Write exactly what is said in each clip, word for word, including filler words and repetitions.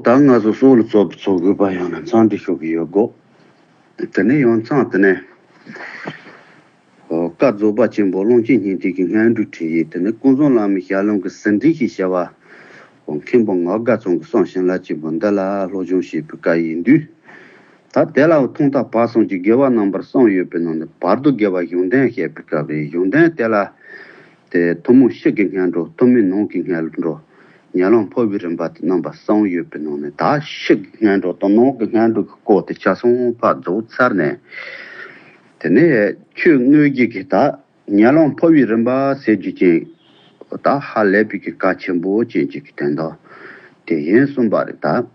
ད་ང་ཚོ་སྲོག་ལ་བཙོག་པའི་ཚོགས་དགོས་པ་ཡང་ན་འཚམས་འདྲི་ཞུ་གི་ཡོད་གོ། དེ་ནས་ཡང་འཚམས་དེ་ནས་ཨོ་བཀའ་རྫོགས་པ་ཆེན་པོ་ཀློང་ཆེན་སྙིང་ཐིག་གི་སྔོན་འགྲོའི་ཁྲིད་ཡིག་དེ་ནས་ཀུན་བཟང་བླ་མའི་ཞལ་ལུང་གི་ཟིན་བྲིས་ཤིག་བྱ་བ། ཨོ་མཁན་པོ་ངག་དགའ་ཚང་གི་གསུང་བྱིན་རླབས་ཆེན་པོ་འདི་ལ་སློབ་སྦྱོང་བྱེད་པའི་བཀའ་ཡིན་དུས། ད་དེ་ལ་ཐོག་མཐའ་བར་གསུམ་གྱི་དགེ་བ་རྣམ་པར་གསུམ་ཡོད་པའི་ནང་ནས་བར་དུ་དགེ་བ་གཞུང་དོན་བཤད་པའི་སྐབས་རེད། གཞུང་དོན་དེ་ལ། དེ་ཐུན་མོང་ཕྱི་གི་སྔོན་འགྲོ། ཐུན་མིན་ནང་གི་སྔོན་འགྲོ། ཉམས་ལེན་འཕོ་བའི་རིམ་པ་དེ་རྣམ་པ་གསུམ་ཡོད་པའི་ནང་ནས་ད་ཕྱི་གི་སྔོན་འགྲོ་དང་ནང་གི་སྔོན་འགྲོ་གི་སྐོར་དེ་ཆ་ཚང་ཕར་རྫོགས་ཚར་ནས། དེ་ནས་ཆོས་དངོས་གཞི་གི་ད་ཉམས་ལེན་འཕོ་བའི་རིམ་པ་ཟེར་རྒྱུ་ཅན། ད་ཧ་ལས་པའི་གི་གལ་ཆེན་པོ་ཅན་གྱི་གི་དོན་དག་དེ་ཡིན་གསུངས་པ་རེད་ད།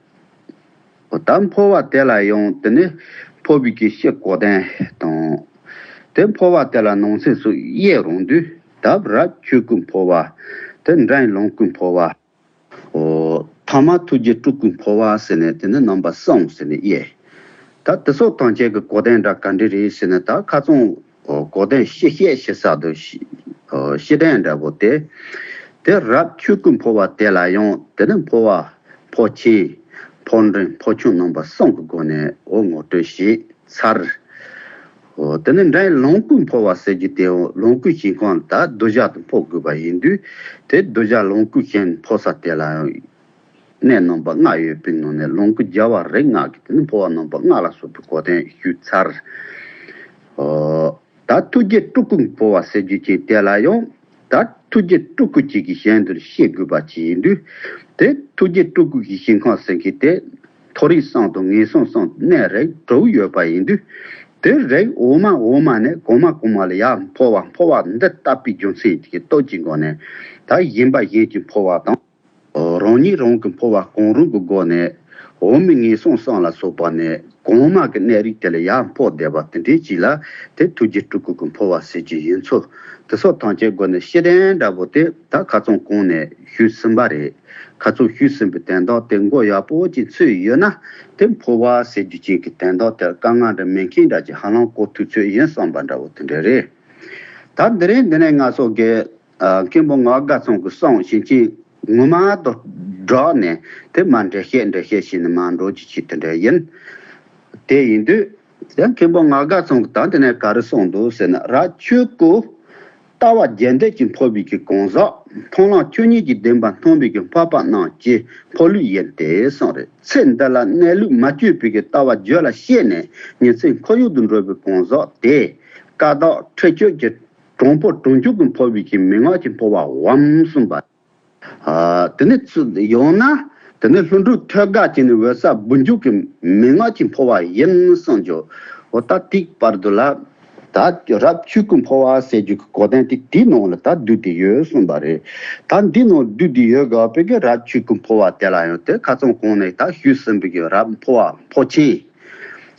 ད་འཕོ་བ་དེ་ལ་ཡང་དེ་ནི་འཕོ་བའི་གི་ཕྱི་གོ་དོན་དང་། དེ་འཕོ་བ་དེ་ལ་ནང་གསེས་སུ་དབྱེ་རུང་དུས་ད་རབ་ཆོས་སྐུའི་འཕོ་བ། དེ་འབྲིང་ལོངས་སྐུའི་འཕོ་བ། ཨོ། ཐ་མ་ཐུགས་རྗེ་སྤྲུལ་སྐུའི་འཕོ་བ་ཟེར་ནས་དེ་ནི་རྣམ་པ་གསུམ་ཟེར་ནས་དབྱེ། ད་དེ་སོགས་ཐམས་ཅད་ཀྱི་གོ་དོན་འདྲ་ག་འདྲ་རེད་ཟེར་ན། ད་ཁ་སང་གོ་དོན་ཕྱི་བཤད་བྱེད་ས་དུ་ཕྱི་དོན་འདྲ་པོ་དེ། དེ་རབ་ཆོས་སྐུའི་འཕོ་བ་དེ་ལ་ཡང་དེ་ནི་འཕོ་བ་འཕོ་ཆེན། འཕོ་འབྲིང་འཕོ་ཆུང་རྣམ་པ་གསུམ་གྱི་སྒོ་ནས་འོ་ངོ་སྤྲོད་བྱས་ཚར། འོ་དེ་ནི་འབྲིང་ལོངས་སྐུའི་འཕོ་བ་ཟེར་རྒྱུ་དེ་འོ་ལོངས་སྐུའི་ཞིང་ཁམས་ད་གདུལ་བྱ་དུ་འཕོ་དགོས་པ་ཡིན་དུས། དེ་གདུལ་བྱ་ལོངས་སྐུའི་ཞིང་འཕོ་ས་དེ་ལ་ཡང་། གནས་རྣམ་པ་ལྔ་ཡོད་པའི་ནང་ནས་ལོངས་སྐུ་རྒྱལ་བ་རིགས་ལྔ་གི་དེ་ནི་འཕོ་བ་རྣམ་པ་ལྔ་ལ་སོགས་པའི་གོ་དོན་ཞུས་ཚར། ཨོ། ད་ཐུགས་རྗེ་སྤྲུལ་སྐུའི་འཕོ་བ་ཟེར་རྒྱུ་ཅན་དེ་ལ་ཡང་ད་ཐུགས་རྗེ་སྤྲུལ་སྐུ་གཅིག་གི་ཞིང་དུ་ཤེས་དགོས་པ་ཅིག་ཡིན་དུས། དེ་ཐུགས་རྗེ་སྤྲུལ་སྐུ་གི་ཞིང་ཁམས་ཟེར་མཁན་དེ་མཐོ་རིས་གསུམ་དང་ངན་སོང་གསུམ་གནས་རིགས་དྲུག་ཡོད་པ་ཡིན་དུས། དེ་རིགས་འོག་མ་འོག་མ་ནས་གོང་མ་གོང་མ་ལ་ཡར་འཕོ་བ། འཕོ་བ་འདི་བཏབ་པའི་རྒྱུ་མཚན་གྱི་སྟོབས་ཀྱི་སྒོ་ནས་ད་གཞན་པ་གཞན་གྱི་འཕོ་བ་དང་། རང་ཉིད་རང་གི་འཕོ་བ་གང་རུང་གི་སྒོ་ནས་འོག་མིན་ངན་སོང་གསུམ་ལ་སོགས་པ་ནས་གོང་མ་གི་གནས་རིགས་དེ་ལ་ཡར་འཕོ་བསྡད་པ་དེ་འདྲའི་ཅིག་ལ་དེ་ཐུགས་རྗེ་སྤྲུལ་སྐུ་གི་འཕོ་བ་ཟེར་རྒྱུ་ཡིན་ཚུལ། དེ་སོགས་ཐམས་ཅད་སྒོ་ནས་ཕྱི་དོན་འདྲ་པོ་དེ་ད་ཁ་སང་གོང་ནས་ཞུས་ཟིན་པ་རེད། ཁ་སང་ཞུས་ཟིན་པའི་དོན་དག་དེ་མགོ་ཡག་པོ་ཅིག་ཚོས་ཡོད་ན། དེ་འཕོ་བ་ཟེར་རྒྱུ་ཅན་གྱི་དོན་དག་དེར་དཀའ་ངལ་འདྲ་མེད་མཁན་འདྲ་ཅིག་ཧ་ལམ་གོ་ཐུབ་ཚོད་ཡིན་བསམ་པ་འདྲ་པོ་དེ་འདྲ་རེད། ད་འདི་རིང་འདི་ནས་ང་ཚོ་གི་ཨ་མཁན་པོ་ངག་དགའ་ཚང་གི་གསུང་བྱིན་ཅན་ངོ་མ་དང་སྦྲགས་ནས་དེ་མར་འགྲེལ་བཤད་འགྲེལ་བཤད་བྱས་ནས་མར་འགྲོ་རྒྱུ་ཅིག་དེ་འདྲ་ཡིན། དེ་ཡིན་དུས་དེ་མཁན་པོ་ངག་དགའ་ཚང་གིས་ད་འདི་ནས་ག་རེ་གསུངས་འདུག་ཟེར་ན། རབ་ཆོས་སྐུ་ལྟ་བ་རྒྱས་འདེབས་ཀྱི་འཕོ་བའི་གི་གང་ཟག་མཐོང་ལམ་ཆོས་ཉིད་ཀྱི་བདེན་པ་མཐོང་བའི་གི་འཕགས་པ་རྣམས་ཀྱི་འཕོ་ལུས་ཡིན་ཏེ་གསུངས་རེད། ཚེ་འདི་ལ་གནས་ལུགས་མ་བཅོས་པའི་གི་ལྟ་བ་རྒྱུད་ལ་སྐྱེས་ནས་ཉིན་མཚན་འཁོར་ཡུག་ཏུ་འགྲོ་བའི་གང་ཟག་དེ་ཀ་དག་ཁྲེགས་ཆོད་ཀྱི་གྲོང་པོ་གྲོང་ཆོག་གི་འཕོ་བའི་གི་མན་ངག་གི་འཕོ་བའམ་གསུངས་པ། ཨ་དེ་ནི་ཚུ་ཡང་ན་དེ་ནི་ལྷུན་གྲུབ་ཐོད་རྒལ་གྱི་ནི་འོད་གསལ་སྦུབས་འཇུག་གི་མན་ངག་གི་འཕོ་བ་ཡིན་གསུངས་རྒྱུ། འོ་ད་དེའི་བར་དུ་ལ་ད་རབ་ཆོས་སྐུ་འཕོ་བ་ཟེར་རྒྱུ་གི་གོ་དོན་དེ་དེའི་ནང་ལ་ད་བསྡུས་ཏེ་ཡོད་གསུངས་པ་རེད། ད་འདི་ནང་བསྡུས་ཏེ་ཡོད་དགོས་པའི་གི་རབ་ཆོས་སྐུ་འཕོ་བ་དེ་ལ་ཡང་དེ་ཁ་སང་གོང་ནས་ད་ཞུས་ཟིན་པའི་གི་རབ་འཕོ་བ་འཕོ་ཆེན།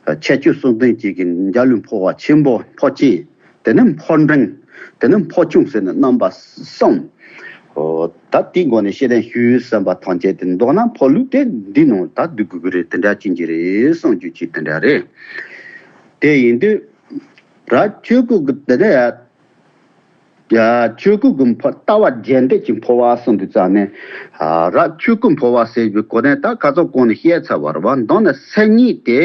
ཁྱད་ཆོས་གསུམ་ལྡན་གཅིག་གི་འཇའ་ལུས་འཕོ་བ་ཆེན་པོ་འཕོ་ཆེན། དེ་ནས་འཕོ་འབྲིང་། དེ་ནས་འཕོ་ཆུང་ཟེར་ནས་རྣམ་པ་གསུམ། འོ་ད་དེའི་སྒོ་ནས་ཤེས་ལྡན་ཞུས་ཟིན་པ་ཐམས་ཅད་དེ་མདོར་ན་འཕོ་ལུས་དེ་འདི་ནང་ད་བསྡུ་དགོས་ཀྱི་རེད། དེ་འདྲ་ཅན་གྱི་རེད་གསུང་རྒྱུ་ཅིག་དེ་འདྲ་རེད། དེ་ཡིན་དུས་རབ་ཆོས་སྐུ་གི་དེ་ནས་ཡ་ཆོས་སྐུ་གི་འཕོ་ལྟ་བ་རྒྱས་འདེབས་ཀྱི་འཕོ་བ་གསུངས་དུས་ཙང་ནས། ཨ་རབ་ཆོས་སྐུ་འཕོ་བ་ཟེར་བའི་གོ་དོན་ད་ཁ་སང་གོང་ནས་བཤད་ཚར་བ་རེད་བ། མདོར་ན་སེམས་ཉིད་དེ་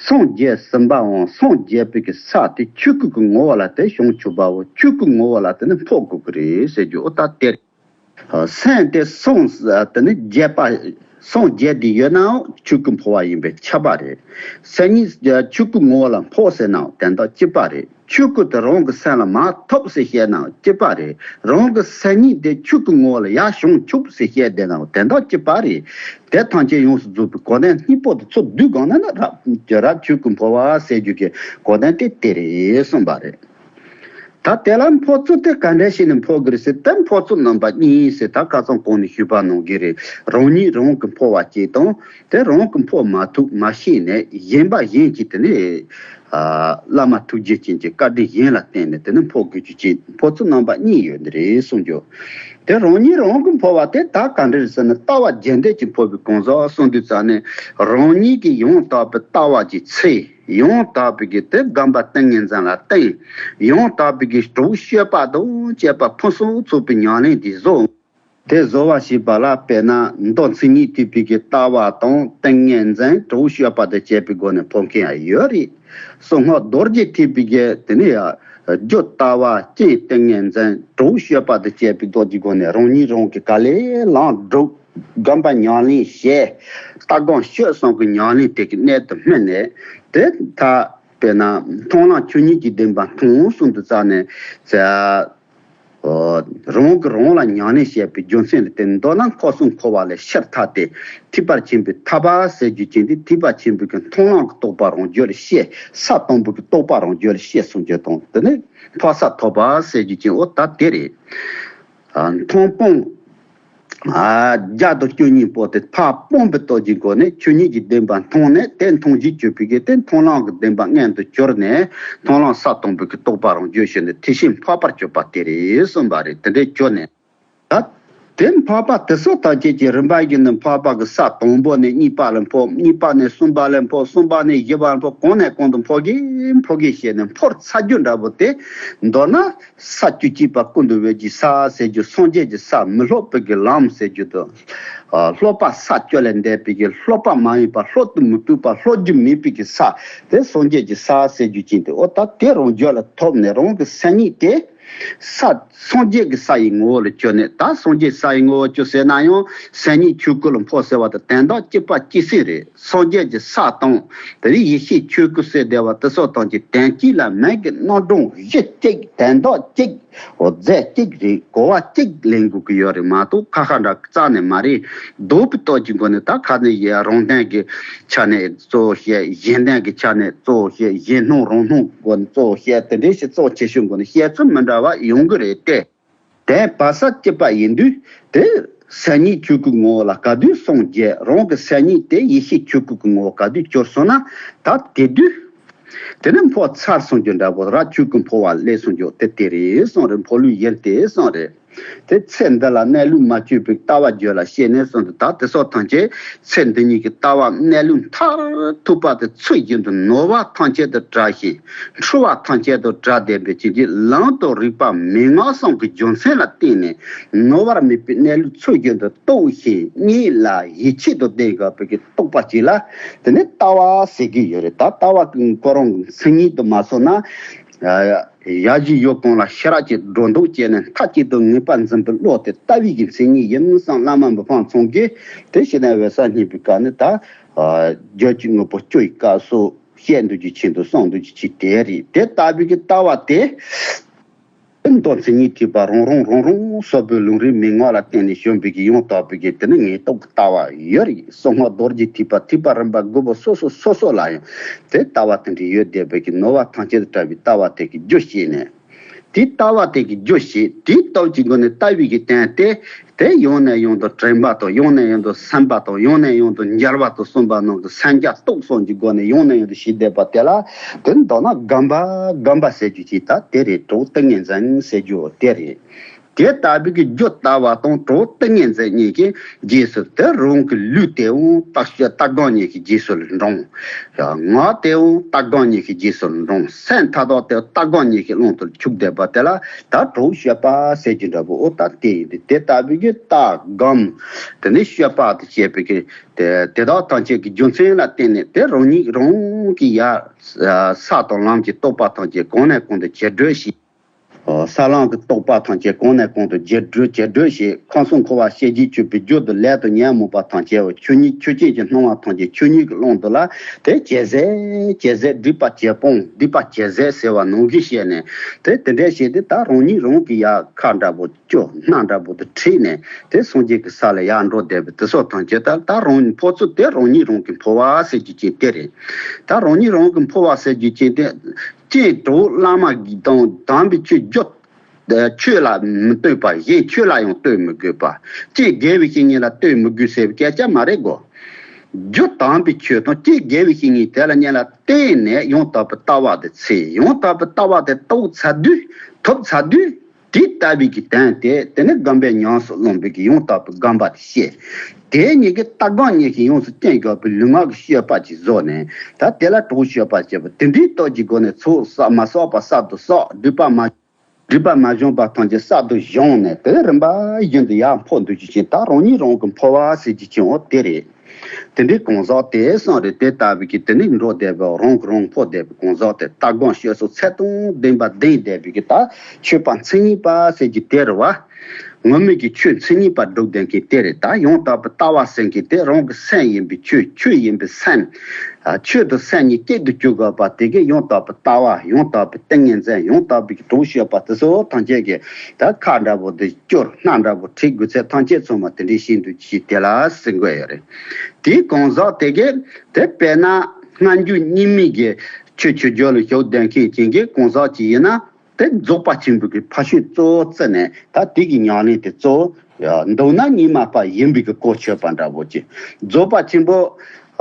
སངས་རྒྱས་ཟིན་པའམ་སངས་རྒྱས་པའི་གི་ས་དེ་ཆོས་སྐུ་གི་ངོ་བོ་ལ་དེ་བྱང་ཆུབ་པའོ། ཆོས་སྐུ་ངོ་བོ་ལ་དེ་ནི་འཕོ་དགོས་ཀྱི་རེད་ཟེར་རྒྱུ། འོ་ད་དེ་རེད། སེམས་དེ་སངས་དེ་ནི་རྒྱས་པ། སངས་རྒྱས་ཏེ་ཡོད་ནའང་ཆོས་སྐུ་འཕོ་བ་ཡིན་པས་ཁྱབ་པ་རེད། སེམས་ཉིད་ཆོས་སྐུ་ངོ་བོ་ལ་འཕོ་ཟེར་ནའང་དོན་དག་གཅིག་པ་རེད། ཆོས་སྐུ་དེ་རང་གི་སེམས་ལ་མ་ཐོབ་ཟེར་བཤད་ནའང་གཅིག་པ་རེད། རང་གི་སེམས་ཉིད་དེ་ཆོས་སྐུ་ངོ་བོ་ལ་ཡར་བྱང་ཆུབ་ཟེར་བཤད་བསྡད་ནའང་དོན་དག་གཅིག་པ་རེད། དེ་ཐམས་ཅད་ཡོངས་སུ་རྫོགས་པའི་གོ་དོན་གཉིས་པོ་དེ་ཚུར་བསྡུས་གང་ན་ན་རབ་རབ་ཆོས་སྐུ་འཕོ་བ་ཟེར་རྒྱུ་གི་གོ་དོན་དེ་དེ་རེད་གསུངས་པ་རེད། ད་དེ་ལ་འཕོ་ཚུལ་དེ་ག་འདྲ་ཞིག་ནས་འཕོ་དགོས་རེད་ཟེར་ན། འཕོ་ཚུལ་རྣམ་པ་གཉིས་ཟེར་ད་ཁ་སང་གོང་ནས་ཞུས་པ་ནང་བཞིན་རེད། རང་ཉིད་རང་གི་འཕོ་བ་གཅིག་དང་། དེ་རང་གི་འཕོ་མ་ཐུབ་མ་ཤེས་ནས་གཞན་པ་གཞན་གྱིས་དེ་ནི་ཨ་བླ་མ་ཐུགས་རྗེ་ཅན་གྱི་བཀའ་དྲིན་གཞན་ལ་བརྟེན་ནས་དེ་ནི་འཕོ་དགོས་རྒྱུ་གཅིག། འཕོ་ཚུལ་རྣམ་པ་གཉིས་ཡོད་ནི་རེད་གསུངས་རྒྱུ། དེ་རང་ཉིད་རང་གི་འཕོ་བ་དེ་ད་ག་འདྲ་རེད་ཟེར་ན། ལྟ་བ་རྒྱས་འདེབས་ཀྱི་འཕོ་བའི་གང་ཟག་གསུངས་དུས་ཙང་ནས་རང་ཉིད་ཀྱི་ཡང་དག་པའི་ལྟ་བ་གྱི་ཚེ། ཡང་དག་པའི་གི་དེ་སྒོམ་པ་ཏིང་ངེ་འཛིན་ལ་བརྟེན། ཡང་དག་པའི་གི་གྲོགས་སྤྱོད་པ་དང་བཅས་པ་ཕུན་སུམ་ཚོགས་པའི་ཉམས་ལེན་དེ་བཟོ། དེ་བཟོ་བ་ཞེས་པ་ལ་དཔེར་ན་མདོ་མཚན་ཉིད་ཐེག་པའི་གི་ལྟ་བ་དང་ཏིང་ངེ་འཛིན་གྲོགས་སྤྱོད་པ་དང་བཅས་པའི་སྒོ་ནས་འཕོ་མཁན་ཡང་ཡོད་རེད། གསང་སྔགས་རྡོ་རྗེ་ཐེག་པའི་གི་དེ་ནས་ཡང་རྒྱུ་ལྟ་བ་རྐྱེན་ཏིང་ངེ་འཛིན་གྲོགས་སྤྱོད་པ་དང་བཅས་པའི་རྡོ་རྗེ་སྒོ་ནས་རང་ཉིད་རང་གི་ག་ལེ་ལངས་སྒྲུབ་སྒོམ་པ་ཉམས་ལེན་བྱས། ལྟ་སྒོམ་སྤྱོད་གསུམ་གྱི་ཉམས་ལེན་དེ་གི་གནད་དུ་སྨིན་ནས་དེ་ད་དཔེར་ན་མཐོང་ལམ་ཆོས་ཉིད་ཀྱི་བདེན་པ་མཐོང་གསུམ་དུ་བཙལ་ནས། རང་གིས་རང་ལ་ཉམས་ལེན་བྱས་པའི་རྒྱུ་མཚན་ལ་བརྟེན་མདོར་ན་འཁོར་གསུམ་འཁོར་བ་ལས་ཕྱིར་ཐར་ཏེ་ཐེག་པ་ཆེན་པོའི་ཐར་པ་ཟེར་རྒྱུ་ཅན་དེ་ཐེག་པ་ཆེན་པོའི་གི་མཐོང་ལམ་གྱི་རྟོགས་པ་རང་རྒྱུད་ལ་སྐྱེས། ས་དང་པོའི་གི་རྟོགས་པ་རང་རྒྱུད་ལ་སྐྱེས་གསུངས་རྒྱུ་དང་དེ་ནི་འཕགས་ས་ཐོབ་པ་ཟེར་རྒྱུ་ཅན་འོ་ད་དེ་རེད། མཐོང་སྤང་། བརྒྱད་དང་བཅུ་གཉིས་པོ་དེ་ཕར་སྤོང་བའི་སྟོབས་ཀྱི་སྒོ་ནས་ཆོས་ཉིད་ཀྱི་བདེན་པ་མཐོང་ནས་དེ་མཐོང་བྱེད་གྱུར་པའི་གི་དེ་མཐོང་ལམ་གྱི་བདེན་པ་མངོན་དུ་གྱུར་ནས་མཐོང་ལམ་ས་དང་པོའི་གི་རྟོགས་པ་རང་རྒྱུད་ཤེས་ནས་ཐེག་ཆེན་འཕགས་པར་གྱུར་པ་དེ་རེད་གསུངས་པ་རེད། དེ་འདྲའི་གྱུར་ནས་ད་དེ་འཕགས་པ་དེ་སོགས་ཐམས་ཅད་ཀྱི་རིམ་པ་བཞིན་དུ་འཕགས་པ་གི་ས་དང་པོ་ནས་གཉིས་པ་ལ་འཕོ། གཉིས་པ་ནས་གསུམ་པ་ལ་འཕོ། གསུམ་པ་ནས་བཞི་པ་ལ་འཕོ། གོང་ནས་གོང་དུ་འཕོ་གི་འཕོ་གི་བྱས་ནས་འཕོར་ཚར་རྒྱུ་འདྲ་པོ་དེ་མདོར་ན། ས་བཅུ་གཅིག་པ་ཀུན་ཏུ་འོད་ཀྱི་ས་ཟེར་རྒྱུ་སངས་རྒྱས་ཀྱི་ས་མི་སློབ་པའི་གི་ལམ་ཟེར་རྒྱུ་དང་། སློབ་པ་ས་བཅུ་ལས་འདས་པའི་གི་སློབ་པ་མ་ཡིན་པ་སློབ་ཏུ་མི་བཏུབ་པ་སློབ་རྒྱུ་མེད་པའི་གི་ས་དེ་སངས་རྒྱས་ཀྱི་ས་ཟེར་རྒྱུ་ཅན་དེ་འོ་ད་དེ་རང་རྒྱུད་ལ་ཐོབ་ནས་རང་གི་སེམས་ཉིད་དེ་ས་སངས་རྒྱས་ཀྱི་ས་ཡི་ངོ་བོ་ལ་གྱུར་ནས་ད་སངས་རྒྱས་ས་ཡི་ངོ་བོ་གྱུར་ཟེར་ན་ཡང་སེམས་ཉིད་ཆོས་སྐུ་ལ་འཕོ་ཟེར་བ་དང་དོན་དག་གཅིག་པ་གཅིག་སེ་རེད། སངས་རྒྱས་ཀྱི་ས་དང་དེ་ནས་ཡེ་ཤེས་ཆོས་སྐུ་ཟེར་བསྡད་པ་དེ་སོགས་དང་གི་དོན་གཅིག་ལ་མིང་གི་རྣམ་གྲངས་གཞི་གཅིག་དོན་དག་གཅིག་འོ་རྫས་གཅིག་རེད། གོ་བ་གཅིག་ལེན་དགོས་ཀྱི་ཡོད་རེད་མ་གཏོགས་ཁ་ཁ་འདྲ་རྩ་ནས་མ་རེད། ལྡོག་པའི་སྟོབས་ཀྱི་སྒོ་ནས་ད་ཁ་ནས་ཡ་རང་དོན་གྱི་ཆ་ནས་གཙོ་བོ་བཤད། གཞན་དོན་གྱི་ཆ་ནས་གཙོ་བོ་བཤད། གཞན་སྣང་རང་སྣང་སྒོ་ནས་གཙོ་བོ་བཤད། དེ་འདྲའི་ཞིག་གཙོ་ཆེ་ཤོས་སྒོ་ནས་བཤད་ཚུལ་མི་འདྲ་བ་ཡོང་གི་རེད་དེ། དེ་བར་ས་གཅིག་པ་ཡིན་དུས་དེ་སེམས་ཉིད་ཆོས་སྐུའི་ངོ་བོ་ལ་ག་དུས་སངས་རྒྱས་རང་གི་སེམས་ཉིད་དེ་ཡེ་ཤེས་ཆོས་སྐུ་གི་ངོ་བོ་ག་དུས་གྱུར་སོང་ན་ད་དེ་དུས་དེ་ནི་འཕོ་ཚར་སོང་རྒྱུ་འདྲ་པོ་ར་ཆོས་སྐུ་འཕོ་བ་སླེབས་སོང་རྒྱུ་དེ་དེ་རེད་གསུངས་རེད། འཕོ་ལུགས་ཡིན་དེ་གསུངས་རེད། དེ་ཚེ་འདི་ལ་གནས་ལུགས་མ་བཅོས་པའི་ལྟ་བ་རྒྱུད་ལ་སྐྱེས་ནས་གསུངས་འདུག་ད་དེ་སོགས་ཐམས་ཅད་ཚེ་འདི་ཉིད་ཀྱི་ལྟ་བ་གནས་ལུགས་མཐར་ཐུག་པ་དེ་ཚུལ་བཞིན་དུ་ནོར་བ་ཐམས་ཅད་དུ་བྲལ་ཞིང་འཁྲུལ་བ་ཐམས་ཅད་དུ་བྲལ་བསྡད་པའི་ཕྱིར་གྱི་ལམ་དང་རིགས་པ་མན་ངག་གསུམ་གྱི་རྒྱུ་མཚན་ལ་བརྟེན་ནས་ནོར་བ་མེད་པའི་གནས་ལུགས་ཚུལ་བཞིན་དུ་རྟོགས་ཤིང་གཉིད་ལ་ཡིད་ཆེས་དང་ལྡན་དགོས་པའི་རྟོགས་པ་ཅིག་ལ་དེ་ནི་ལྟ་བ་ཟེར་གྱི་ཡོད་རེད། ད་ལྟ་བ་ཁོ་རང་མཚན་ཉིད་དུ་མ་སོང་ན། ཡ་གཞི་ཡོད་གང་ལ་ཤེས་རབ་ཀྱི་སྒྲོ་འདོགས་བཅད་ནས་མཐའ་གཅིག་ཏུ་ངེས་པར་འཛིན་པའི་བློ་དེ་ལྟ་བའི་གི་མཚན་ཉིད་ཡིན་བསམ་བླ་མ་མི་ཕམ་ཚང་གིས་དེ་ཤེས་ནས་འོད་གསལ་བརྙེས་པའི་སྐབས་ནི་ད་རྒྱུད་ཀྱི་དངོས་པོ་བཅུ་ཡི་སྐབས་སུ་བཤད་འདུག་རྒྱུ་ཆེན་དུ་གསུངས་འདུག་རྒྱུ་ཆེ་དེ་རེད། དེ་ལྟ་བུའི་གི་ལྟ་བ་དེ་མདོ་མཚན་ཉིད་ཐེག་པ་རང་རང་རང་རང་སོ་པའི་ལུང་རིགས་མན་ངག་ལ་བརྟེན་ནས་བྱོན་པའི་གི་ཡང་དག་པའི་གི་དེ་ནི་ངེས་རྟོགས་ཀྱི་ལྟ་བ་ཡོད་རེད། གསང་སྔགས་རྡོ་རྗེ་ཐེག་པ་ཐེག་པ་རིམ་པ་དགུ་པོ་སོ་སོ་སོ་སོ་ལ་ཡང་། དེ་ལྟ་བ་དེ་འདྲ་ཡོད་བསྡད་པའི་གི་ནོར་བ་ཐམས་ཅད་དུ་བྲལ་བའི་ལྟ་བ་དེ་གི་རྒྱུ་བྱས་ནས། དེ་ལྟ་བ་དེ་གི་རྒྱུ་བྱས་དེའི་སྟོབས་ཀྱི་སྒོ་ནས་ལྟ་བའི་གི་རྟེན་དེ་དེ་ཡང་ནས་ཡང་དུ་དྲན་པ་དང་ཡང་ནས་ཡང་དུ་སེམས་པ་དང་ཡང་ནས་ཡང་དུ་འཇལ་བ་དང་གསུམ་པ་ནང་གི་སེམས་རྒྱ་སྟོབས་གསུམ་གྱི་སྒོ་ནས་ཡང་ནས་ཡང་དུ་བྱས་བསྡད་པ་དེ་ལ་དེ་མདོར་ན་སྒོམ་པ་སྒོམ་པ་ཟེར་རྒྱུ་ཅིག་ད་དེ་རེད། གྲོགས་ཏིང་ངེ་འཛིན་ཟེར་རྒྱུ་དེ་རེད། དེ་ལྟ་བུའི་གི་རྒྱུ་ལྟ་བ་དང་གྲོགས་ཏིང་ངེ་འཛིན་གཉིས་ཀྱི་རྗེས་སུ་དེ་རང་གི་ལུས་དེའང་ལྟ་ལྟ་སྒོམ་གཉིས་ཀྱི་རྗེས་སུ་འབྲང་། ངག་དེའང་ལྟ་སྒོམ་གཉིས་ཀྱི་རྗེས་སུ་འབྲང་། སེམས་མཐའ་དག་དེ་ལྟ་སྒོམ་གཉིས་ཀྱི་ཀློང་དུ་ཆུད་བསྡད་པ་དེ་ལ་ད་གྲོགས་སྤྱོད་པ་ཟེར་རྒྱུ་འདྲ་པོ་འོ་ད་དེ་ཡིན་ཏེ། དེ་ལྟ་བུའི་གི་ལྟ་སྒོམ་དེ་ནི་སྤྱོད་པ་དང་བཅས་པའི་གི་དེ་དེ་དག་ཐམས་ཅད་ཀྱི་རྒྱུ་མཚན་ལ་བརྟེན་ནས་དེ་རང་ཉིད་རང་གི་ཡ་ས་དང་ལམ་གྱི་རྟོགས་པ་ཐམས་ཅད་གོང་ནས་གོང་དུ་ཇེ་སྡུད་བྱས། ས་ལམ་གྱི་རྟོགས་པ་ཐམས་ཅད་གོང་ནས་གོང་དུ་ཇེ་སྡུད་ཇེ་སྡུད་བྱས། ཁམས་གསུམ་འཁོར་བ་ཤེས་བྱའི་ཆོས་པའི་རྒྱུ་དང་ལས་དང་ཉོན་མོངས་པ་ཐམས་ཅད་འོ་ཆོས་ཉིད་ཆོས་ཅན་གྱི་སྣང་བ་ཐམས་ཅད་ཆོས་ཉིད་ཀྱི་ཀློང་དུ་ལ་དེ་ཇེ་ཟད་ཇེ་ཟད་སྒྲིབ་པ་ཇེ་སྤོང་སྒྲིབ་པ་ཇེ་ཟད་ཟེར་བ་ནང་བཞིན་བཤད་ནས་དེ་དེ་འདྲའི་བྱས་ཏེ་ད་རང་ཉིད་རང་གི་ཡ་ཁ་འདྲ་པོ་སྐྱོ་སྣ་འདྲ་པོ་དེ་ཁྲིད་ནས་དེ་སངས་རྒྱས་ཀྱི་ས་ལ་ཡར་འགྲོ་བསྡད་པའི་དེ་སོགས་ཐམས་ཅད་ད་ད་རང་འཕོ་ཚུལ་དེ་རང་ཉིད་རང་གི་འཕོ་བ་ཟེར་རྒྱུ་ཅན་དེ་རེད། ད་རང་ཉིད་རང་གི་འཕོ་བ་ཟེར་རྒྱུ་ཅན་དེ། གཅིག་གྲོགས་བླ་མ་དང་དམ་པའི་ཆོས་བརྒྱུད། ཆོས་ལ་མི་ལྟོས་པ་གཞན་ཆོས་ལ་ཡང་ལྟོས་མི་དགོས་པ། གཅིག་དགེ་བའི་བཤེས་གཉེན་ལ་ལྟོས་མི་དགོས་ཟེར་བའི་སྐད་ཆ་མ་རེད་གོ། རྒྱུ་དམ་པའི་ཆོས་དང་གཅིག་དགེ་བའི་བཤེས་གཉེན་དེ་ལ་གཉིས་ལ་བརྟེན་ནས་ཡང་དག་པའི་ལྟ་བ་དེ་འཚོལ། ཡང་དག་པའི་ལྟ་བ་དེ་རྟོགས་ཚར་དུས་ཐོབ་ཚར་དུས། དེ་ལྟ་བུའི་གི་དོན་དེ་དེ་ནི་སྒོམ་པས་ཉམས་སུ་བླངས་པའི་གི་ཡང་དག་པའི་སྒོམ་པ་དེ་བཤད། དེ་གཉིས་ཀྱི་ལྟ་སྒོམ་གཉིས་ཀྱིས་ཡོངས་སུ་བསྟན་དགོས་པའི་ལུས་ངག་གི་སྤྱོད་པ་ཅིག་བཟོ་ནས་ད་དེ་ལ་གྲོགས་སྤྱོད་པ་བྱེད་པ་དེ་འདྲའི་སྟོབས་ཀྱི་སྒོ་ནས་ཚོགས་བསགས་མ་བསགས་པ་བསགས་དུ་བསགས་སྒྲིབ་པ་མ་ སྒྲིབ་པ་མ་བྱུང་བ་ཐམས་ཅད་གསར་དུ་བྱུང་ནས་དེ་རིམ་པ་བཞིན་དུ་ཡར་འཕོ་འདུག་རྒྱུ་ཅན། ད་རང་ཉིད་རང་གི་འཕོ་བ་ཟེར་རྒྱུ་ཅན་འོ་དེ་རེད། དེ་འདྲའི་གང་ཟག་དེ་གསུངས་རེད། དེ་ལྟ་བུའི་གི་དེ་ནི་འགྲོ་བསྡད་པའི་རང་གི་རང་འཕོ་བསྡད་པའི་གང་ཟག་དེ་ལྟ་སྒོམ་སྤྱོད་གསུམ་ཚད་དང་ལྡན་པ་ལྡན་བསྡད་པའི་གི་ད་ཆོས་པ་མཚན་ཉིད་པ་ཟེར་རྒྱུ་དེ་རེད་བ། ངོ་མའི་གི་ཆོས་མཚན་ཉིད་པ་སྒྲུབ་བསྡད་མཁན་དེ་རེད། ད་ཡང་དག་པའི་ལྟ་བ་ཟེར་མཁན་དེ་རང་གི་སེམས་ཡིན་པའི་ཆོས། ཆོས་ཡིན་པའི་སེམས། ཨ། ཆོས་དང་སེམས་གཉིས་གཅིག་ཏུ་གྱུར་དགོས་པ་དེ་གིས་ཡང་དག་པའི་ལྟ་བ། ཡང་དག་པའི་ཏིང་ངེ་འཛིན། ཡང་དག་པའི་གི་གྲོགས་སྤྱོད་པ་དེ་ཚོ་ཐམས་ཅད་ཀྱིས་ད་ཁ་འདྲ་པོ་དེ་སྐྱོར། སྣ་འདྲ་པོ་བྲིས། དགོས་ཚད་ཐམས་ཅད་ཚང་མ་དེ་འདྲའི་ཤིན་ཏུ་ཅི་དེ་ལ་ཟེར་དགོས་ཡོད་རེད། དེའི་གང་ཟག་དེ་གིས་དེ་དཔེར་ན་སྔ་འགྱུར་རྙིང་མའི་གི་ཆོས་ཆོས་བརྒྱུད་ལ་ཞུགས་བསྡད་མཁན་ཅན་གྱི་གང་ཟག་ཅིག་ཡིན་ན། དེ་རྫོགས་པ་ཆེན་པོའི་གི་ཕ་ཤུལ་གཙོ་བོ་བརྩིས་ནས། ད་དེ་གི་ཉམས་ལེན་དེ་གཙོ་བོ་མདོར་ན་གཉིས་མ་པ་ཡིན་པའི་གི་གོ་ཆོད་པ་འདྲ་པོ་ཅིག་རྫོགས་པ་ཆེན་པོ།